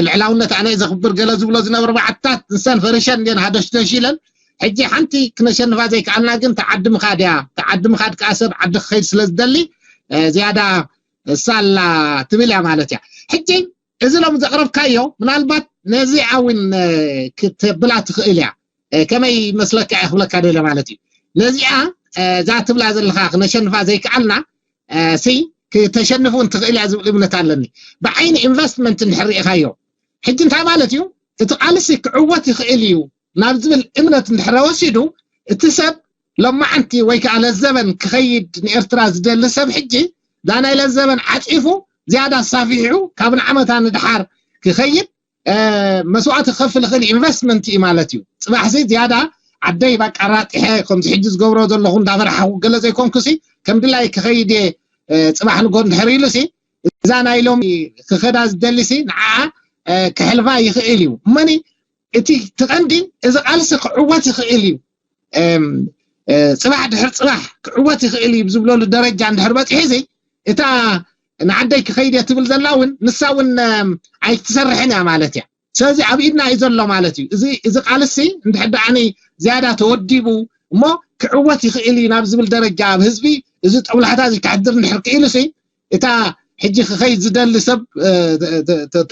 ልዕላውነት ኣነኤ ዘኽብር ገለ ዝብሎ ዝነበረ በዓትታት ንሰን ፈሪሸን እየን ሃደሽደሽ ኢለን። ሕጂ ሓንቲ ክነሸንፋ ዘይከኣልና ግን ተዓዲ ምኻድ እያ። ተዓዲ ምኻድ ከዓ ሰብ ዓዲ ክኸይድ ስለ ዝደሊ ዝያዳ እሳላ ትብል እያ ማለት እያ። ሕጂ እዚ ሎም ዘቕረብካዮ ምናልባት ነዚኣ እውን ክትብላ ትኽእል እያ። ከመይ መስለካ እየ ክብለካ ደለ ማለት እዩ። ነዚኣ እዛ ትብላ ዘለካ ክነሸንፋ ዘይከኣልና ሲ ክተሸንፍ እውን ትኽእል እያ ዝብል እምነት ኣለኒ። ብዓይኒ ኢንቨስትመንት እንድሕር ርኢኻዮ ሕጂ እንታይ ማለት እዩ? እቲ ቃልሲ ክዕወት ይኽእል እዩ ናብ ዝብል እምነት እንድሕረ ወሲዱ እቲ ሰብ ሎማዓንቲ ወይ ከዓ ለዘበን ክኸይድ ንኤርትራ ዝደሊ ሰብ ሕጂ እዛ ናይ ለዘበን ዓፂፉ ዝያዳ ኣሳፊሑ ካብ ንዓመታ ንድሓር ክኸይድ መስዋዕቲ ክኸፍል ይኽእል ኢንቨስትመንት እዩ ማለት እዩ። ፅባሕሲ ዝያዳ ዓደይ ባቃራጢሐ ከምዚ ሕጂ ዝገብሮ ዘለኹ እንዳፈርሓኹ ገለ ዘይኮንኩሲ ከም ድላይ ክኸይድ እየ። ጽባሕ ንጎ እንድሕር ኢሉሲ እዛ ናይ ሎም ክኸዳ ዝደሊሲ ንዓ ክሕልፋ ይኽእል እዩ። እመኒ እቲ ትቐንዲ እዚ ቃልሲ ክዕወት ይኽእል እዩ። ጽባሕ ድሕር ጽባሕ ክዕወት ይኽእል እዩ ዝብለሉ ደረጃ እንድሕር በፂሑ እዚ እታ ንዓደይ ክኸይድ እየ ትብል ዘላ እውን ንሳ እውን ኣይትሰርሕን እያ ማለት እያ። ስለዚ ኣብ ኢድና እዩ ዘሎ ማለት እዩ። እዚ ቃልሲ እንድሕር ደኣኒ ዝያዳ ተወዲቡ እሞ ክዕወት ይኽእል እዩ ናብ ዝብል ደረጃ ኣብ ህዝቢ እዚ ጠብላሕታ እዚ ክሕድር እንድሕር ክኢሉ ሲ እታ ሕጂ ክኸይድ ዝደሊ ሰብ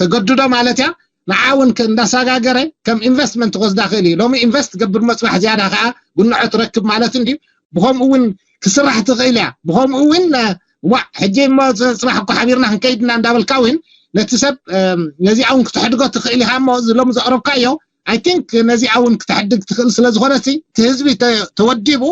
ተገድዶ ማለት እያ። ንዓ እውን እንዳሳጋገረ ከም ኢንቨስትመንት ክወስዳ ክእል እዩ። ሎሚ ኢንቨስት ገብር መፅባሕ ዝያዳ ከዓ ጉንዖ ትረክብ ማለት እንድዩ። ብከምኡ እውን ክስራሕ ትኽእል እያ። ብከምኡ እውን ዋ ሕጂ እሞ ፅባሕ እኮ ሓቢርና ክንከይድና እንዳበልካ እውን ነቲ ሰብ ነዚኣ እውን ክተሕድጎ ትኽእል ኢኻ እሞ ሎሚ ዘቕረብካዮ ኣይ ቲንክ ነዚኣ እውን ክተሕድግ ትኽእል ስለ ዝኾነሲ እቲ ህዝቢ ተወዲቡ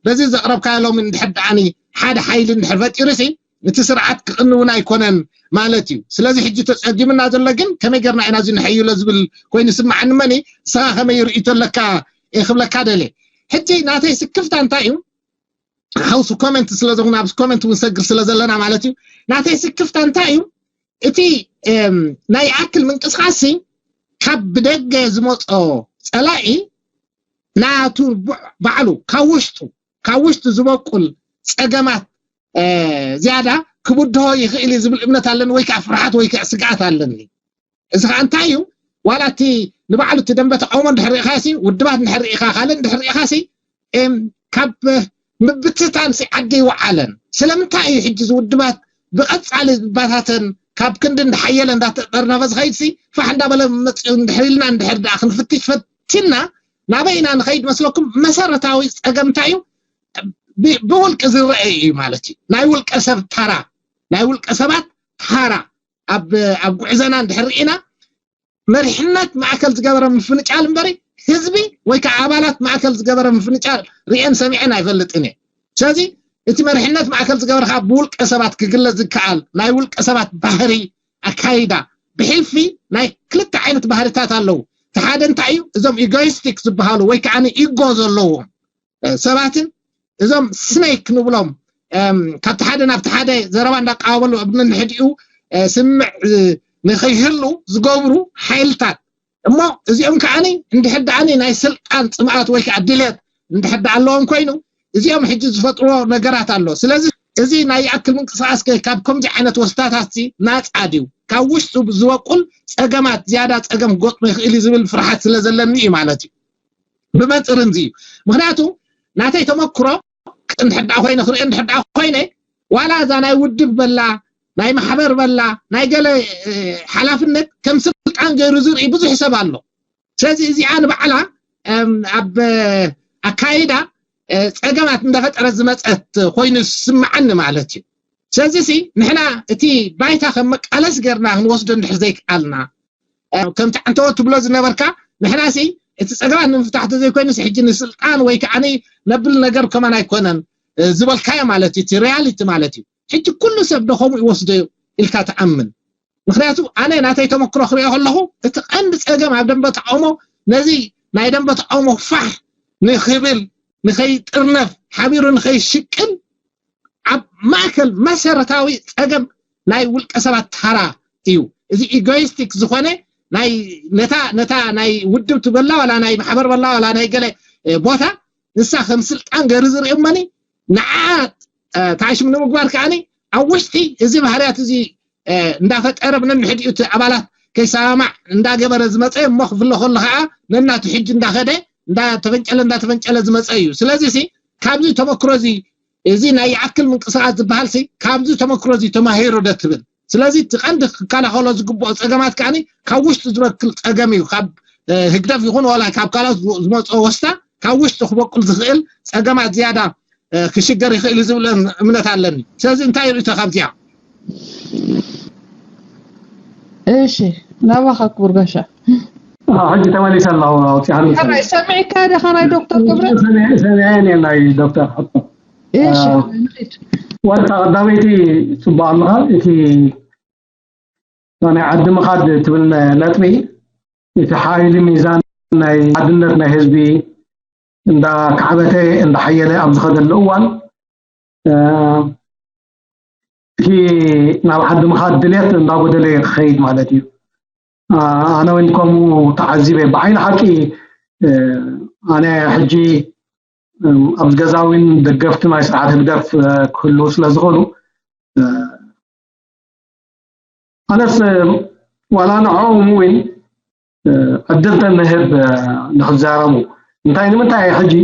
በዚ ዘቕረብካዮ ሎሚ እንድሕር ደኣኒ ሓደ ሓይሊ እንድሕር ፈጢሩ ሲ እቲ ስርዓት ክቕንውን ኣይኮነን ማለት እዩ። ስለዚ ሕጂ ተፀጊምና ዘሎ ግን ከመይ ገርና ኢና እዚ ንሐይሎ ዝብል ኮይኑ ስማዓኒ መኒ ንስኻ ከመይ ርእይቶ ኣለካ ክብለካ ደለ። ሕጂ ናተይ ስክፍታ እንታይ እዩ? ሓውሱ ኮመንት ስለ ዝኾነ ኣብዚ ኮመንት እውን ሰግር ስለ ዘለና ማለት እዩ። ናተይ ስክፍታ እንታይ እዩ? እቲ ናይ ኣክል ምንቅስቃስ ካብ ብደገ ዝመፆ ፀላኢ ናቱ ባዕሉ ካብ ውሽጡ ካብ ውሽጡ ዝበቁል ፀገማት ዝያዳ ክብድሆ ይኽእል እዩ ዝብል እምነት ኣለኒ ወይ ከዓ ፍርሓት ወይ ከዓ ስግኣት ኣለኒ። እዚ ከዓ እንታይ እዩ? ዋላ እቲ ንባዕሉ እቲ ደንበ ተቃውሞ እንድሕር ርኢኻሲ ውድባት እንድሕር ርኢኻ ካልእ እንድሕር ርኢኻሲ ካብ ምብትታን ሲ ዓዲ ይወዓለን። ስለምንታይ እዩ ሕጂ ዝውድባት ብቐፃሊ ዝባታተን ካብ ክንዲ እንዳሓየለ እንዳተጠርነፈ ዝኸይድ ሲ ፋሕ እንዳበለ መፅኡ እንድሕር ኢልና እንድሕር ደኣ ክንፍትሽ ፈቲና ናበይ ኢና ንኸይድ መስለኩም? መሰረታዊ ፀገም እንታይ እዩ? ብውልቂ ዝረአ እዩ ማለት እዩ። ናይ ውልቀ ሰብ ታራ ናይ ውልቀ ሰባት ታራ ኣብ ኣብ ጉዕዘና እንድሕር ርኢና መሪሕነት ማእከል ዝገበረ ምፍንጫል እምበሪ ህዝቢ ወይ ከዓ ኣባላት ማእከል ዝገበረ ምፍንጫል ርኤን ሰሚዐን ኣይፈልጥን እየ። ስለዚ እቲ መሪሕነት ማእከል ዝገበረ ከዓ ብውልቀ ሰባት ክግለጽ ዝከኣል ናይ ውልቀ ሰባት ባህሪ ኣካይዳ ብሕልፊ ናይ ክልተ ዓይነት ባህርታት ኣለዉ። እቲ ሓደ እንታይ እዩ? እዞም ኢጎይስቲክ ዝበሃሉ ወይ ከዓ ኢጎ ዘለዎም ሰባትን እዞም ስኔክ ንብሎም ካብቲ ሓደ ናብቲ ሓደ ዘረባ እንዳቀባበሉ ኣብ ነንሕዲኡ ስምዕ ንኸይህሉ ዝገብሩ ሓይልታት እሞ እዚኦም ከዓኒ እንድሕር ደኣኒ ናይ ስልጣን ፅምኣት ወይ ከዓ ድሌት እንድሕር ደኣ ኣለዎም ኮይኑ እዚኦም ሕጂ ዝፈጥርዎ ነገራት ኣሎ። ስለዚ እዚ ናይ ይኣክል ምንቅስቃስ ከ ካብ ከምዚ ዓይነት ወስታታት ናፃ ድዩ? ካብ ውሽጡ ዝበቁል ፀገማት ዝያዳ ፀገም ክገጥሞ ይኽእል እዩ ዝብል ፍርሓት ስለ ዘለኒ እዩ ማለት እዩ። ብመንፅር እዚ እዩ። ምክንያቱ ናተይ ተመክሮ እንድሕር ደኣ ኮይነ ክሪኦ እንድሕር ደኣ ኮይነ ዋላ እዛ ናይ ውድብ በላ ናይ ማሕበር በላ ናይ ገለ ሓላፍነት ከም ስልጣን ገይሩ ዝርኢ ብዙሕ ሰብ ኣሎ። ስለዚ እዚኣ ንባዕላ ኣብ ኣካይዳ ፀገማት እንዳፈጠረት ዝመፀት ኮይኑ ዝስምዓኒ ማለት እዩ። ስለዚ ሲ ንሕና እቲ ባይታ ከም መቃለስ ገርና ክንወስዶ እንድሕር ዘይከኣልና ከምቲ ዓንተወት ትብሎ ዝነበርካ ንሕና ሲ እቲ ፀገማት ንምፍታሕ ተዘይኮይኑ ሕጂ ንስልጣን ወይ ከዓ ነብል ነገር ከማን ኣይኮነን ዝበልካዮ ማለት እዩ። እቲ ሪያሊቲ ማለት እዩ። ሕጂ ኩሉ ሰብ ዶ ከምኡ ይወስዶ ኢልካ ትኣምን? ምክንያቱ ኣነ ናተይ ተመክሮ ክሪኦ ከለኹ እቲ ቀንዲ ፀገም ኣብ ደንበ ተቃውሞ ነዚ ናይ ደንበ ተቃውሞ ፋሕ ንክብል ንከይጥርነፍ ሓቢሩ ንከይሽቅል ኣብ ማእከል መሰረታዊ ፀገም ናይ ውልቀ ሰባት ታራ እዩ። እዚ ኢጎይስቲክ ዝኾነ ናይ ነታ ነታ ናይ ውድብ ትበላ ዋላ ናይ ማሕበር በላ ዋላ ናይ ገለ ቦታ ንሳ ከም ስልጣን ገይሩ ዝርኢ እመኒ ንዓ ታሽም ንምግባር ከዓኒ ኣብ ውሽጢ እዚ ባህርያት እዚ እንዳፈጠረ ብነንሕዲኡ እቲ ኣባላት ከይሰማማዕ እንዳገበረ ዝመፀ እሞ ክፍለ ከሎ ከዓ ነናቱ ሕጂ እንዳኸደ እንዳተፈንጨለ እንዳተፈንጨለ ዝመፀ እዩ። ስለዚ ሲ ካብዚ ተመክሮ እዚ እዚ ናይ ይኣክል ምንቅስቃስ ዝበሃል ሲ ካብዚ ተመክሮ እዚ ተማሂሩ ዶ ትብል? ስለዚ እቲ ቀንዲ ክከላኸሎ ዝግብኦ ፀገማት ከዓኒ ካብ ውሽጢ ዝበክል ፀገም እዩ። ካብ ህግደፍ ይኹን ዋላ ካብ ካልኦት ዝመፅኦ ወስታ ካብ ውሽጢ ክበቁል ዝኽእል ፀገማት ዝያዳ ክሽገር ይኽእል እዩ ዝብል እምነት ኣለኒ። ስለዚ እንታይ ርእቶ ካብዚኣ? እሺ ናባኻ ክቡር ጋሻ። ሕጂ ተመሊሰ ኣለኹ ኣውፅኣኒ። ሰሚዕካ ዲኻ ናይ ዶክተር ክብረት? ሰሚዐን እየ ናይ ዶክተር ሕቶ። እሺ ወልታ ቀዳመይቲ ፅቡቅ ኣለኻ። እቲ ናይ ዓዲ ምኻድ ትብል ነጥቢ እቲ ሓይሊ ሚዛን ናይ ሓድነት ናይ ህዝቢ እንዳካዕበተ እንዳሓየለ ኣብ ዝኸደሉ እዋን እቲ ናብ ዓዲ ምኻድ ድሌት እንዳጎደለ ክኸይድ ማለት እዩ። ኣነ እውን ከምኡ ተዓዚበ። ብዓይኒ ሓቂ ኣነ ሕጂ ኣብዚ ገዛ እውን ደገፍቲ ናይ ስርዓት ህግደፍ ክህልዉ ስለ ዝኽእሉ ኣነስ ዋላ ንዕኦም እውን ዕድል ተንህብ ንክዛረቡ። እንታይ ንምንታይ ሕጂ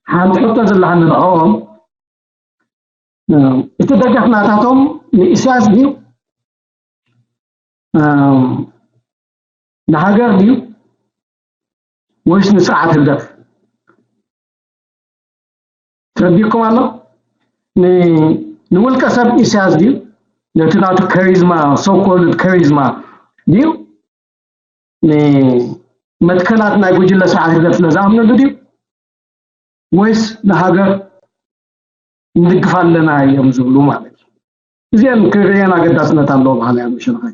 ሓንቲ ሕቶ ዘለሃኒ ንዕኦም፣ እቲ ደገፍ ናታቶም ንኢሳያስ ድዩ ንሃገር ድዩ ወይስ ንስርዓት ህግደፍ? ተረዲኩም ኣሎ? ንውልቀ ሰብ ኢሳያስ ድዩ? ነቲ ናቱ ከሪዝማ፣ ሶኮልድ ከሪዝማ ድዩ? ንመትከላት ናይ ጉጅለ ስርዓት ህግደፍ ስለ ዝኣምነሉ ድዩ? ወይስ ንሃገር ንድግፍ ኣለና እዮም ዝብሉ ማለት እዩ። እዚአን ክርእየን ኣገዳስነት ኣለዎ በሃሊ እያ መሸንኻይ።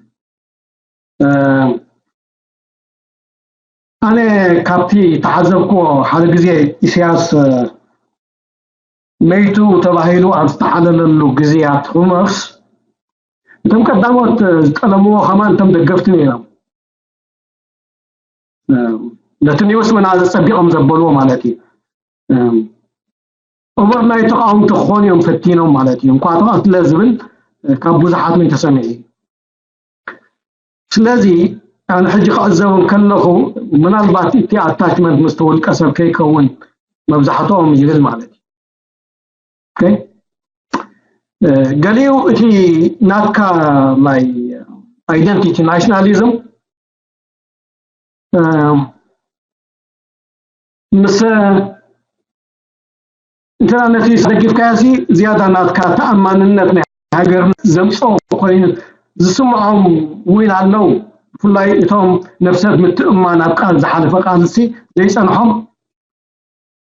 ኣነ ካብቲ ተዓዘብክዎ ሓደ ግዜ ኢሳያስ መይቱ ተባሂሉ ኣብ ዝተዓለለሉ ግዜያት ሩመርስ እቶም ቀዳሞት ዝጠለምዎ ከማን እቶም ደገፍቲ ነይሮም። ነቲ ኒውስ መናዚ ጸቢቖም ዘበልዎ ማለት እዩ። ኦቨርናይት ተቃወምቲ ክኾኑ እዮም ፈቲኖም ማለት እዩ። እንኳ ተቐትለ ዝብል ካብ ብዙሓት ምን ተሰሚዑ እዩ። ስለዚ ኣነ ሕጂ ክዕዘቦም ከለኹ ምናልባት እቲ ኣታችመንት ምስ ተወልቀ ሰብ ከይከውን መብዛሕትኦም ይብል ማለት እዩ። ገሊኡ እቲ ናትካ ናይ ኣይደንቲቲ ናሽናሊዝም ምስ እንትና ነቲ ደጊፍካዮ ሲ ዝያዳ ናትካ ተኣማንነት ናይ ሃገር ዘምፅኦ ኮይኑ ዝስምዖም እውን ኣለዉ። ብፍላይ እቶም ነብሰት ምትእማን ኣብ ቃል ዝሓለፈ ቃልሲ ዘይፀንሖም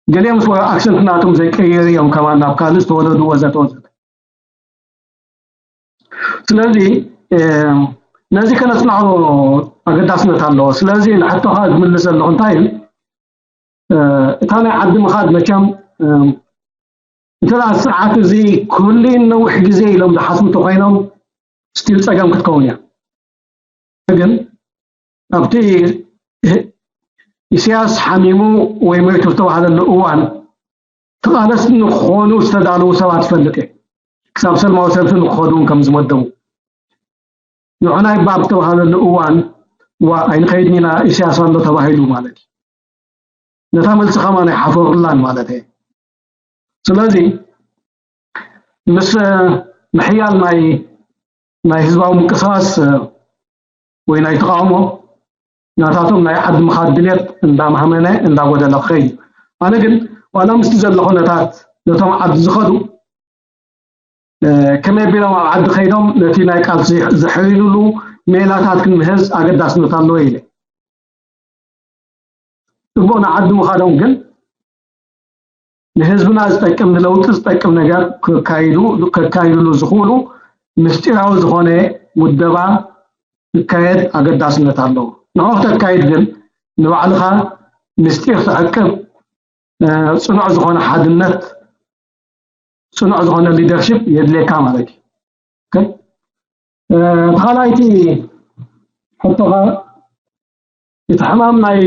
ገሊኦም ኣክሰንት ናቶም ዘይቀየሩ እዮም ከማን ናብ ካልእ ዝተወለዱ ወዘተ ወዘተ። ስለዚ ነዚ ከነፅንዖ ኣገዳስነት ኣለዎ። ስለዚ ንሕቶኻ ዝምልስ ዘለኹ እንታይ እዩ፣ እታ ናይ ዓዲ ምኻድ መቸም እንተ ስርዓት እዚ ክህሉ ነዊሕ ግዜ ኢሎም ዝሓስቡ እንተኮይኖም ስቲል ፀገም ክትከውን እያ። ግን ኣብቲ ኢሳያስ ሓሚሙ ወይ መይቱ ዝተባሃለሉ እዋን ተቓለስቲ ንክኾኑ ዝተዳለዉ ሰባት ይፈልጥ እየ። ክሳብ ሰልማዊ ሰልፊ ንክኸዱ እውን ከም ዝመደቡ ንዑናይ ባብ ዝተባሃለሉ እዋን ዋ ኣይንኸይድን ኢና ኢሳያስ ኣሎ ተባሂሉ ማለት እዩ። ነታ መልሲ ከማን ኣይሓፈሩላን ማለት እየ። ስለዚ ምስ ምሕያል ናይ ናይ ህዝባዊ ምንቅስቃስ ወይ ናይ ተቃውሞ ናታቶም ናይ ዓዲ ምኻድ ድሌት እንዳማህመነ እንዳጎደለ ክኸይድ እዩ። ኣነ ግን ዋላ ምስቲ ዘሎ ኩነታት ነቶም ዓዲ ዝኸዱ ከመይ ኣቢሎም ኣብ ዓዲ ከይዶም ነቲ ናይ ቃልሲ ዝሕይልሉ ሜላታት ክንምህዝ ኣገዳስነት ኣለዎ ኢለ። ጽቡቕ ንዓዲ ምኻዶም ግን ንህዝብና ዝጠቅም ንለውጢ ዝጠቅም ነገር ከካይዱ ከካይድሉ ዝኽእሉ ምስጢራዊ ዝኾነ ውደባ ክካየድ ኣገዳስነት ኣለዎ። ንዑ ክተካይድ ግን ንባዕልኻ ምስጢር ተዕቅብ፣ ጽኑዕ ዝኾነ ሓድነት፣ ጽኑዕ ዝኾነ ሊደርሽፕ የድልየካ ማለት እዩ። ካልኣይቲ ሕቶኻ እቲ ሕማም ናይ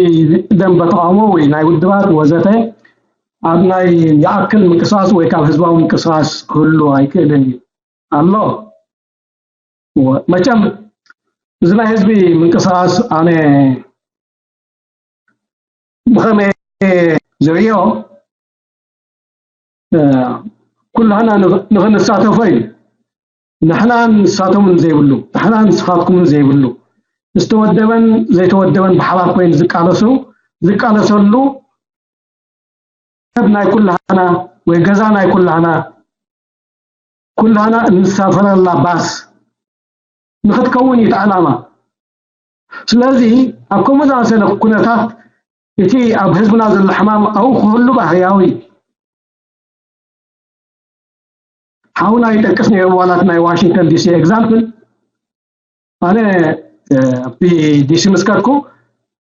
ደንበ ተቃውሞ ወይ ናይ ውድባት ወዘተ ኣብ ናይ ይኣክል ምንቅስቃስ ወይ ካብ ህዝባዊ ምንቅስቃስ ክህሉ ኣይክእልን እዩ ኣሎ። መቸም እዚ ናይ ህዝቢ ምንቅስቃስ ኣነ ብኸመይ ዝርእዮ ኩላህና ንኽንሳተፎ እዩ። ንሕና ንሳቶምን ዘይብሉ ንሕና ንስኻትኩምን ዘይብሉ ዝተወደበን ዘይተወደበን ብሓባር ኮይኑ ዝቃለሱ ዝቃለሰሉ ሰብ ናይ ኩላህና ወይ ገዛ ናይ ኩላህና ኩላህና እንሳፈረላ ባስ ንክትከውን እዩ እቲ ዕላማ። ስለዚ ኣብ ከምኡ ዝኣመሰለ ኩነታት እቲ ኣብ ህዝብና ዘሎ ሕማም ኣብኡ ክህሉ ባህርያዊ እዩ። ሓውና ይጠቅስ ነይሩ ዋላት ናይ ዋሽንግተን ዲሲ ኤግዛምፕል ኣነ ኣብቲ ዲሲ ምስ ከድኩ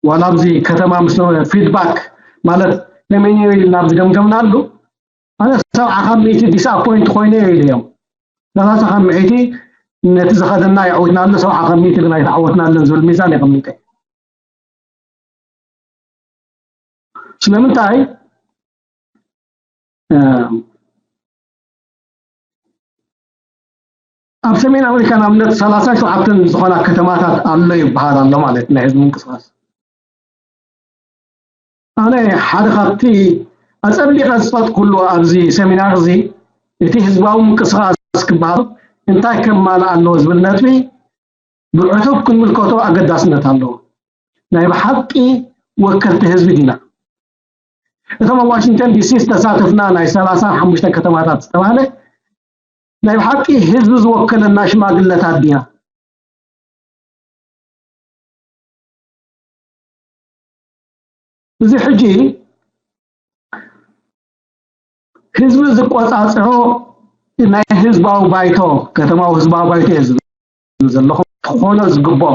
ዋላ ኣብዚ ከተማ ምስ ፊድባክ ማለት ከመይ ነይሩ ኢልና ኣብ ዝገምገምናሉ ኣነ ሰብዓ ካብ ሚእቲ ዲስኣፖይንት ኮይነ እየ ኢለ እዮም። ሰላሳ ካብ ሚእቲ ነቲ ዝኸደና የዕዊትና ኣሎ፣ ሰብዓ ካብ ሚእቲ ግን ኣይተዓወትናለን ዝብል ሚዛን የቐሚጠ። ስለምንታይ ኣብ ሰሜን ኣሜሪካ ንኣብነት ሰላሳ ሸውዓተ ዝኾና ከተማታት ኣሎ ይበሃል ኣሎ ማለት ናይ ህዝቢ ምንቅስቃስ። ኣነ ሓደ ካብቲ ኣጸቢቐ ዝጸጥኩሉ ኣብዚ ሰሚናር እዚ እቲ ህዝባዊ ምንቅስቃስ ክበሃል እንታይ ከማልእ ኣለዎ ዝብል ነጥቢ ብዕቱብ ክንምልከቶ ኣገዳስነት ኣለዎ። ናይ ብሓቂ ወከልቲ ህዝቢ ዲና? እቶም ኣብ ዋሽንግተን ዲሲ ዝተሳተፍና ናይ ሰላሳ ሓሙሽተ ከተማታት ዝተባህለ ናይ ብሓቂ ህዝቢ ዝወከለና ሽማግለታት ዲና? እዚ ሕጂ ህዝቢ ዝቆጻጽሮ ናይ ህዝባዊ ባይቶ፣ ከተማዊ ህዝባዊ ባይቶ እየ ዝብል ዘለኹ። ክኾኖ ዝግብኦ።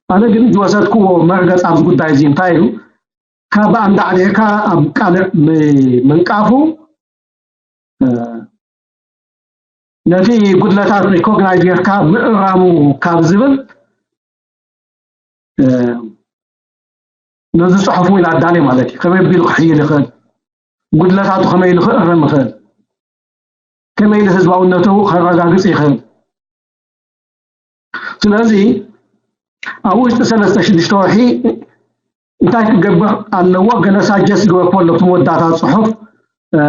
ኣነ ግን ዝወሰድክዎ መርገጽ ኣብዚ ጉዳይ እዚ እንታይ እዩ? ካብ ኣንዳዕዲዕካ ኣብ ቃልዕ ም-፣ ምንቃፉ፣ እ፣ ነቲ ጉድለታት ሪኮግናይዝ ጌርካ ምእራሙ ካብ ዝብል፣ እ፣ ነዚ ጽሑፍ እውን ኣዳልየ ማለት እዩ። ከመይ ኣቢሉ ክሕይል ይኽእል? ጉድለታቱ ከመይ ኢሉ ክእረም ይኽእል? ከመይ ኢሉ ህዝባውነቱ ከረጋግጽ ይኽእል? ስለዚ ኣብ ውሽጢ ሰለስተ ሽዱሽተ ወርሒ እንታይ ክገብር ኣለዎ? ገለ ሳጀስት ዝገበርኩ ኣሎ፣ እቲ መወዳእታ ጽሑፍ፣ እ፣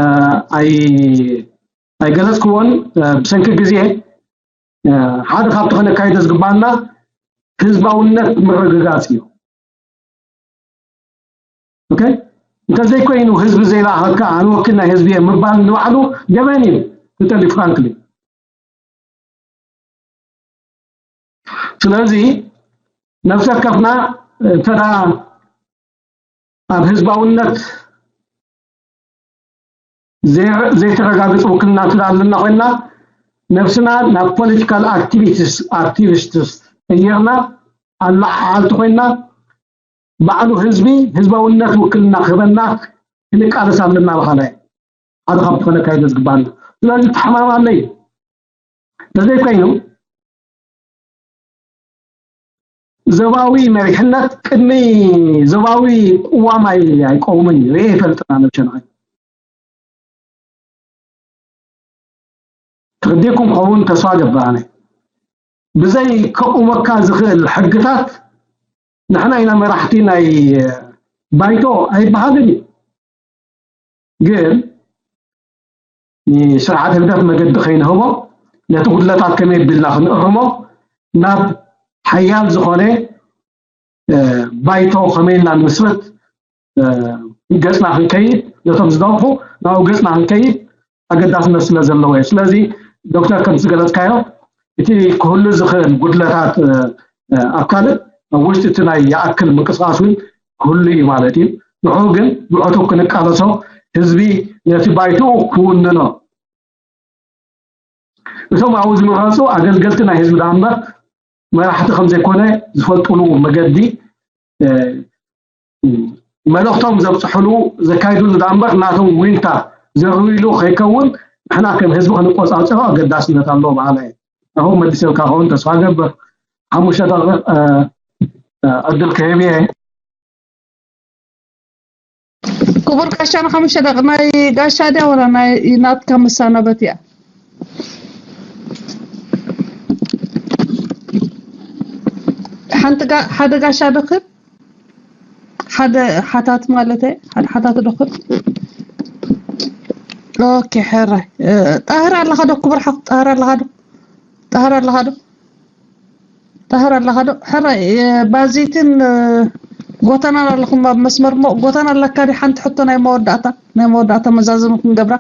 ኣይ-፣ ኣይገለጽክዎን፣ እ፣ ብሰንኪ ግዜ፣ እ፣ ሓደ ካብቲ ከነካይዶ ዝግባና ህዝባውነት ምርግጋጽ እዩ። ኦኬ? እንተዘይኮይኑ ህዝቢ ዘይለኣኸካ ኣነ ወኪል ናይ ህዝቢ እየ ምባል ንባዕሉ ገበን እዩ፣ to tell you frankly። ስለዚ ነፍሲ ወከፍና እንተ ደኣ ኣብ ህዝባውነት ዘይ-፣ ዘይተረጋግጽ ውክልና እንተ ደኣ ኣለና ኮይንና ነብስና ናብ ፖለቲካል ኣክቲቪቲስ-፣ ኣክቲቪስትስ ቀይርና ኣለዓዓልቲ ኮይንና ባዕሉ ህዝቢ ህዝባውነት ውክልና ክህበና ክንቃለስ ኣለና በሃላይ ሓደ ካብቲ ከነካይዶ ዝግባና። ስለዚ ተሓማም ኣለይ። እንተዘይኮይኑ ዞባዊ መሪሕነት ቅድሚ ዞባዊ ቅዋም ኣይ-፣ ኣይቀውምን እዩ። ርእየ ይፈልጥና ነብሸና። ተረዲእኩም ክኸውን ተስፋ እገብር ኣነ። ብዘይ ከቑመካ ዝኽእል ሕግታት ንሕና ኢና መራሕቲ ናይ ባይቶ ኣይበሃልን እዩ። ግን ንስርዓት ህግደፍ መገዲ ከይንህቦ ነቲ ጉድለታት ከመይ ኣቢልና ክንእርሞ ናብ ሓያል ዝኾነ፣ እ፣ ባይቶ ከመይ ኢልና ንምስርት፣ እ፣ ገጽና ክንከይድ፣ ነቶም ዝደርፉ ናብኡ ገጽና ክንከይድ ኣገዳስነት ስለ ዘለዎ እዩ። ስለዚ ዶክተር ከም ዝገለጽካዮ እቲ ክህሉ ዝኽእል ጉድለታት፣ እ፣ እ፣ ኣብ ካልእ ኣብ ውሽጢ እቲ ናይ ይኣክል ምንቅስቃስ እውን ክህሉ እዩ ማለት እዩ። ንዕኡ ግን ብዕቱብ ክንቃለሶ ህዝቢ ነቲ ባይቶኡ ክውንኖ እቶም ኣብኡ ዝምረፁ ኣገልገልቲ ናይ ህዝቢ ደኣ እምበር መራሕቲ ከም ዘይኮነ ዝፈልጥሉ መገዲ፣ እ፣ መልእኽቶም ዘብፅሕሉ ዘካይድሉ ደኣ እምበር ናቶም ዊንታ ዘርውይሉ ከይከውን ንሕና ከም ህዝቢ ክንቆፃፀሮ ኣገዳስነት ኣለዎ በሃላይ እየ። ኣሁ መሊሰልካ ክኸውን ተስፋ እገብር። ሓሙሽተ ደቂቕ፣ እ፣ እ፣ ዕድል ክህብ እየ። ክቡር ጋሻ ንሓሙሽተ ደቂ ናይ ጋሻ ድያ ወላ ናይ ናትካ መሳናበት እያ? ሓንቲ ጋ-፣ ሓደ ጋሻ ዶ ክብ ሓደ ሓታት ማለት ሓደ ሓታት ዶ ክብ? ኦኬ፣ ሕራይ። እ፣ ጣህር ኣለኻ ዶ? ክቡር ሓው ጣህር ኣለኻ ዶ? ጣህር ኣለኻ ዶ? ጣህር ኣለኻ ዶ? ሕራይ፣ እ፣ ባዚትን፣ እ፣ ጎተናን ኣለኹም ኣብ መስመር እሞ፣ ጎተና ኣለካ ድዩ? ሓንቲ ሕቶ ናይ መወዳእታ፣ ናይ መወዳእታ መዛዘሚ ክንገብራ።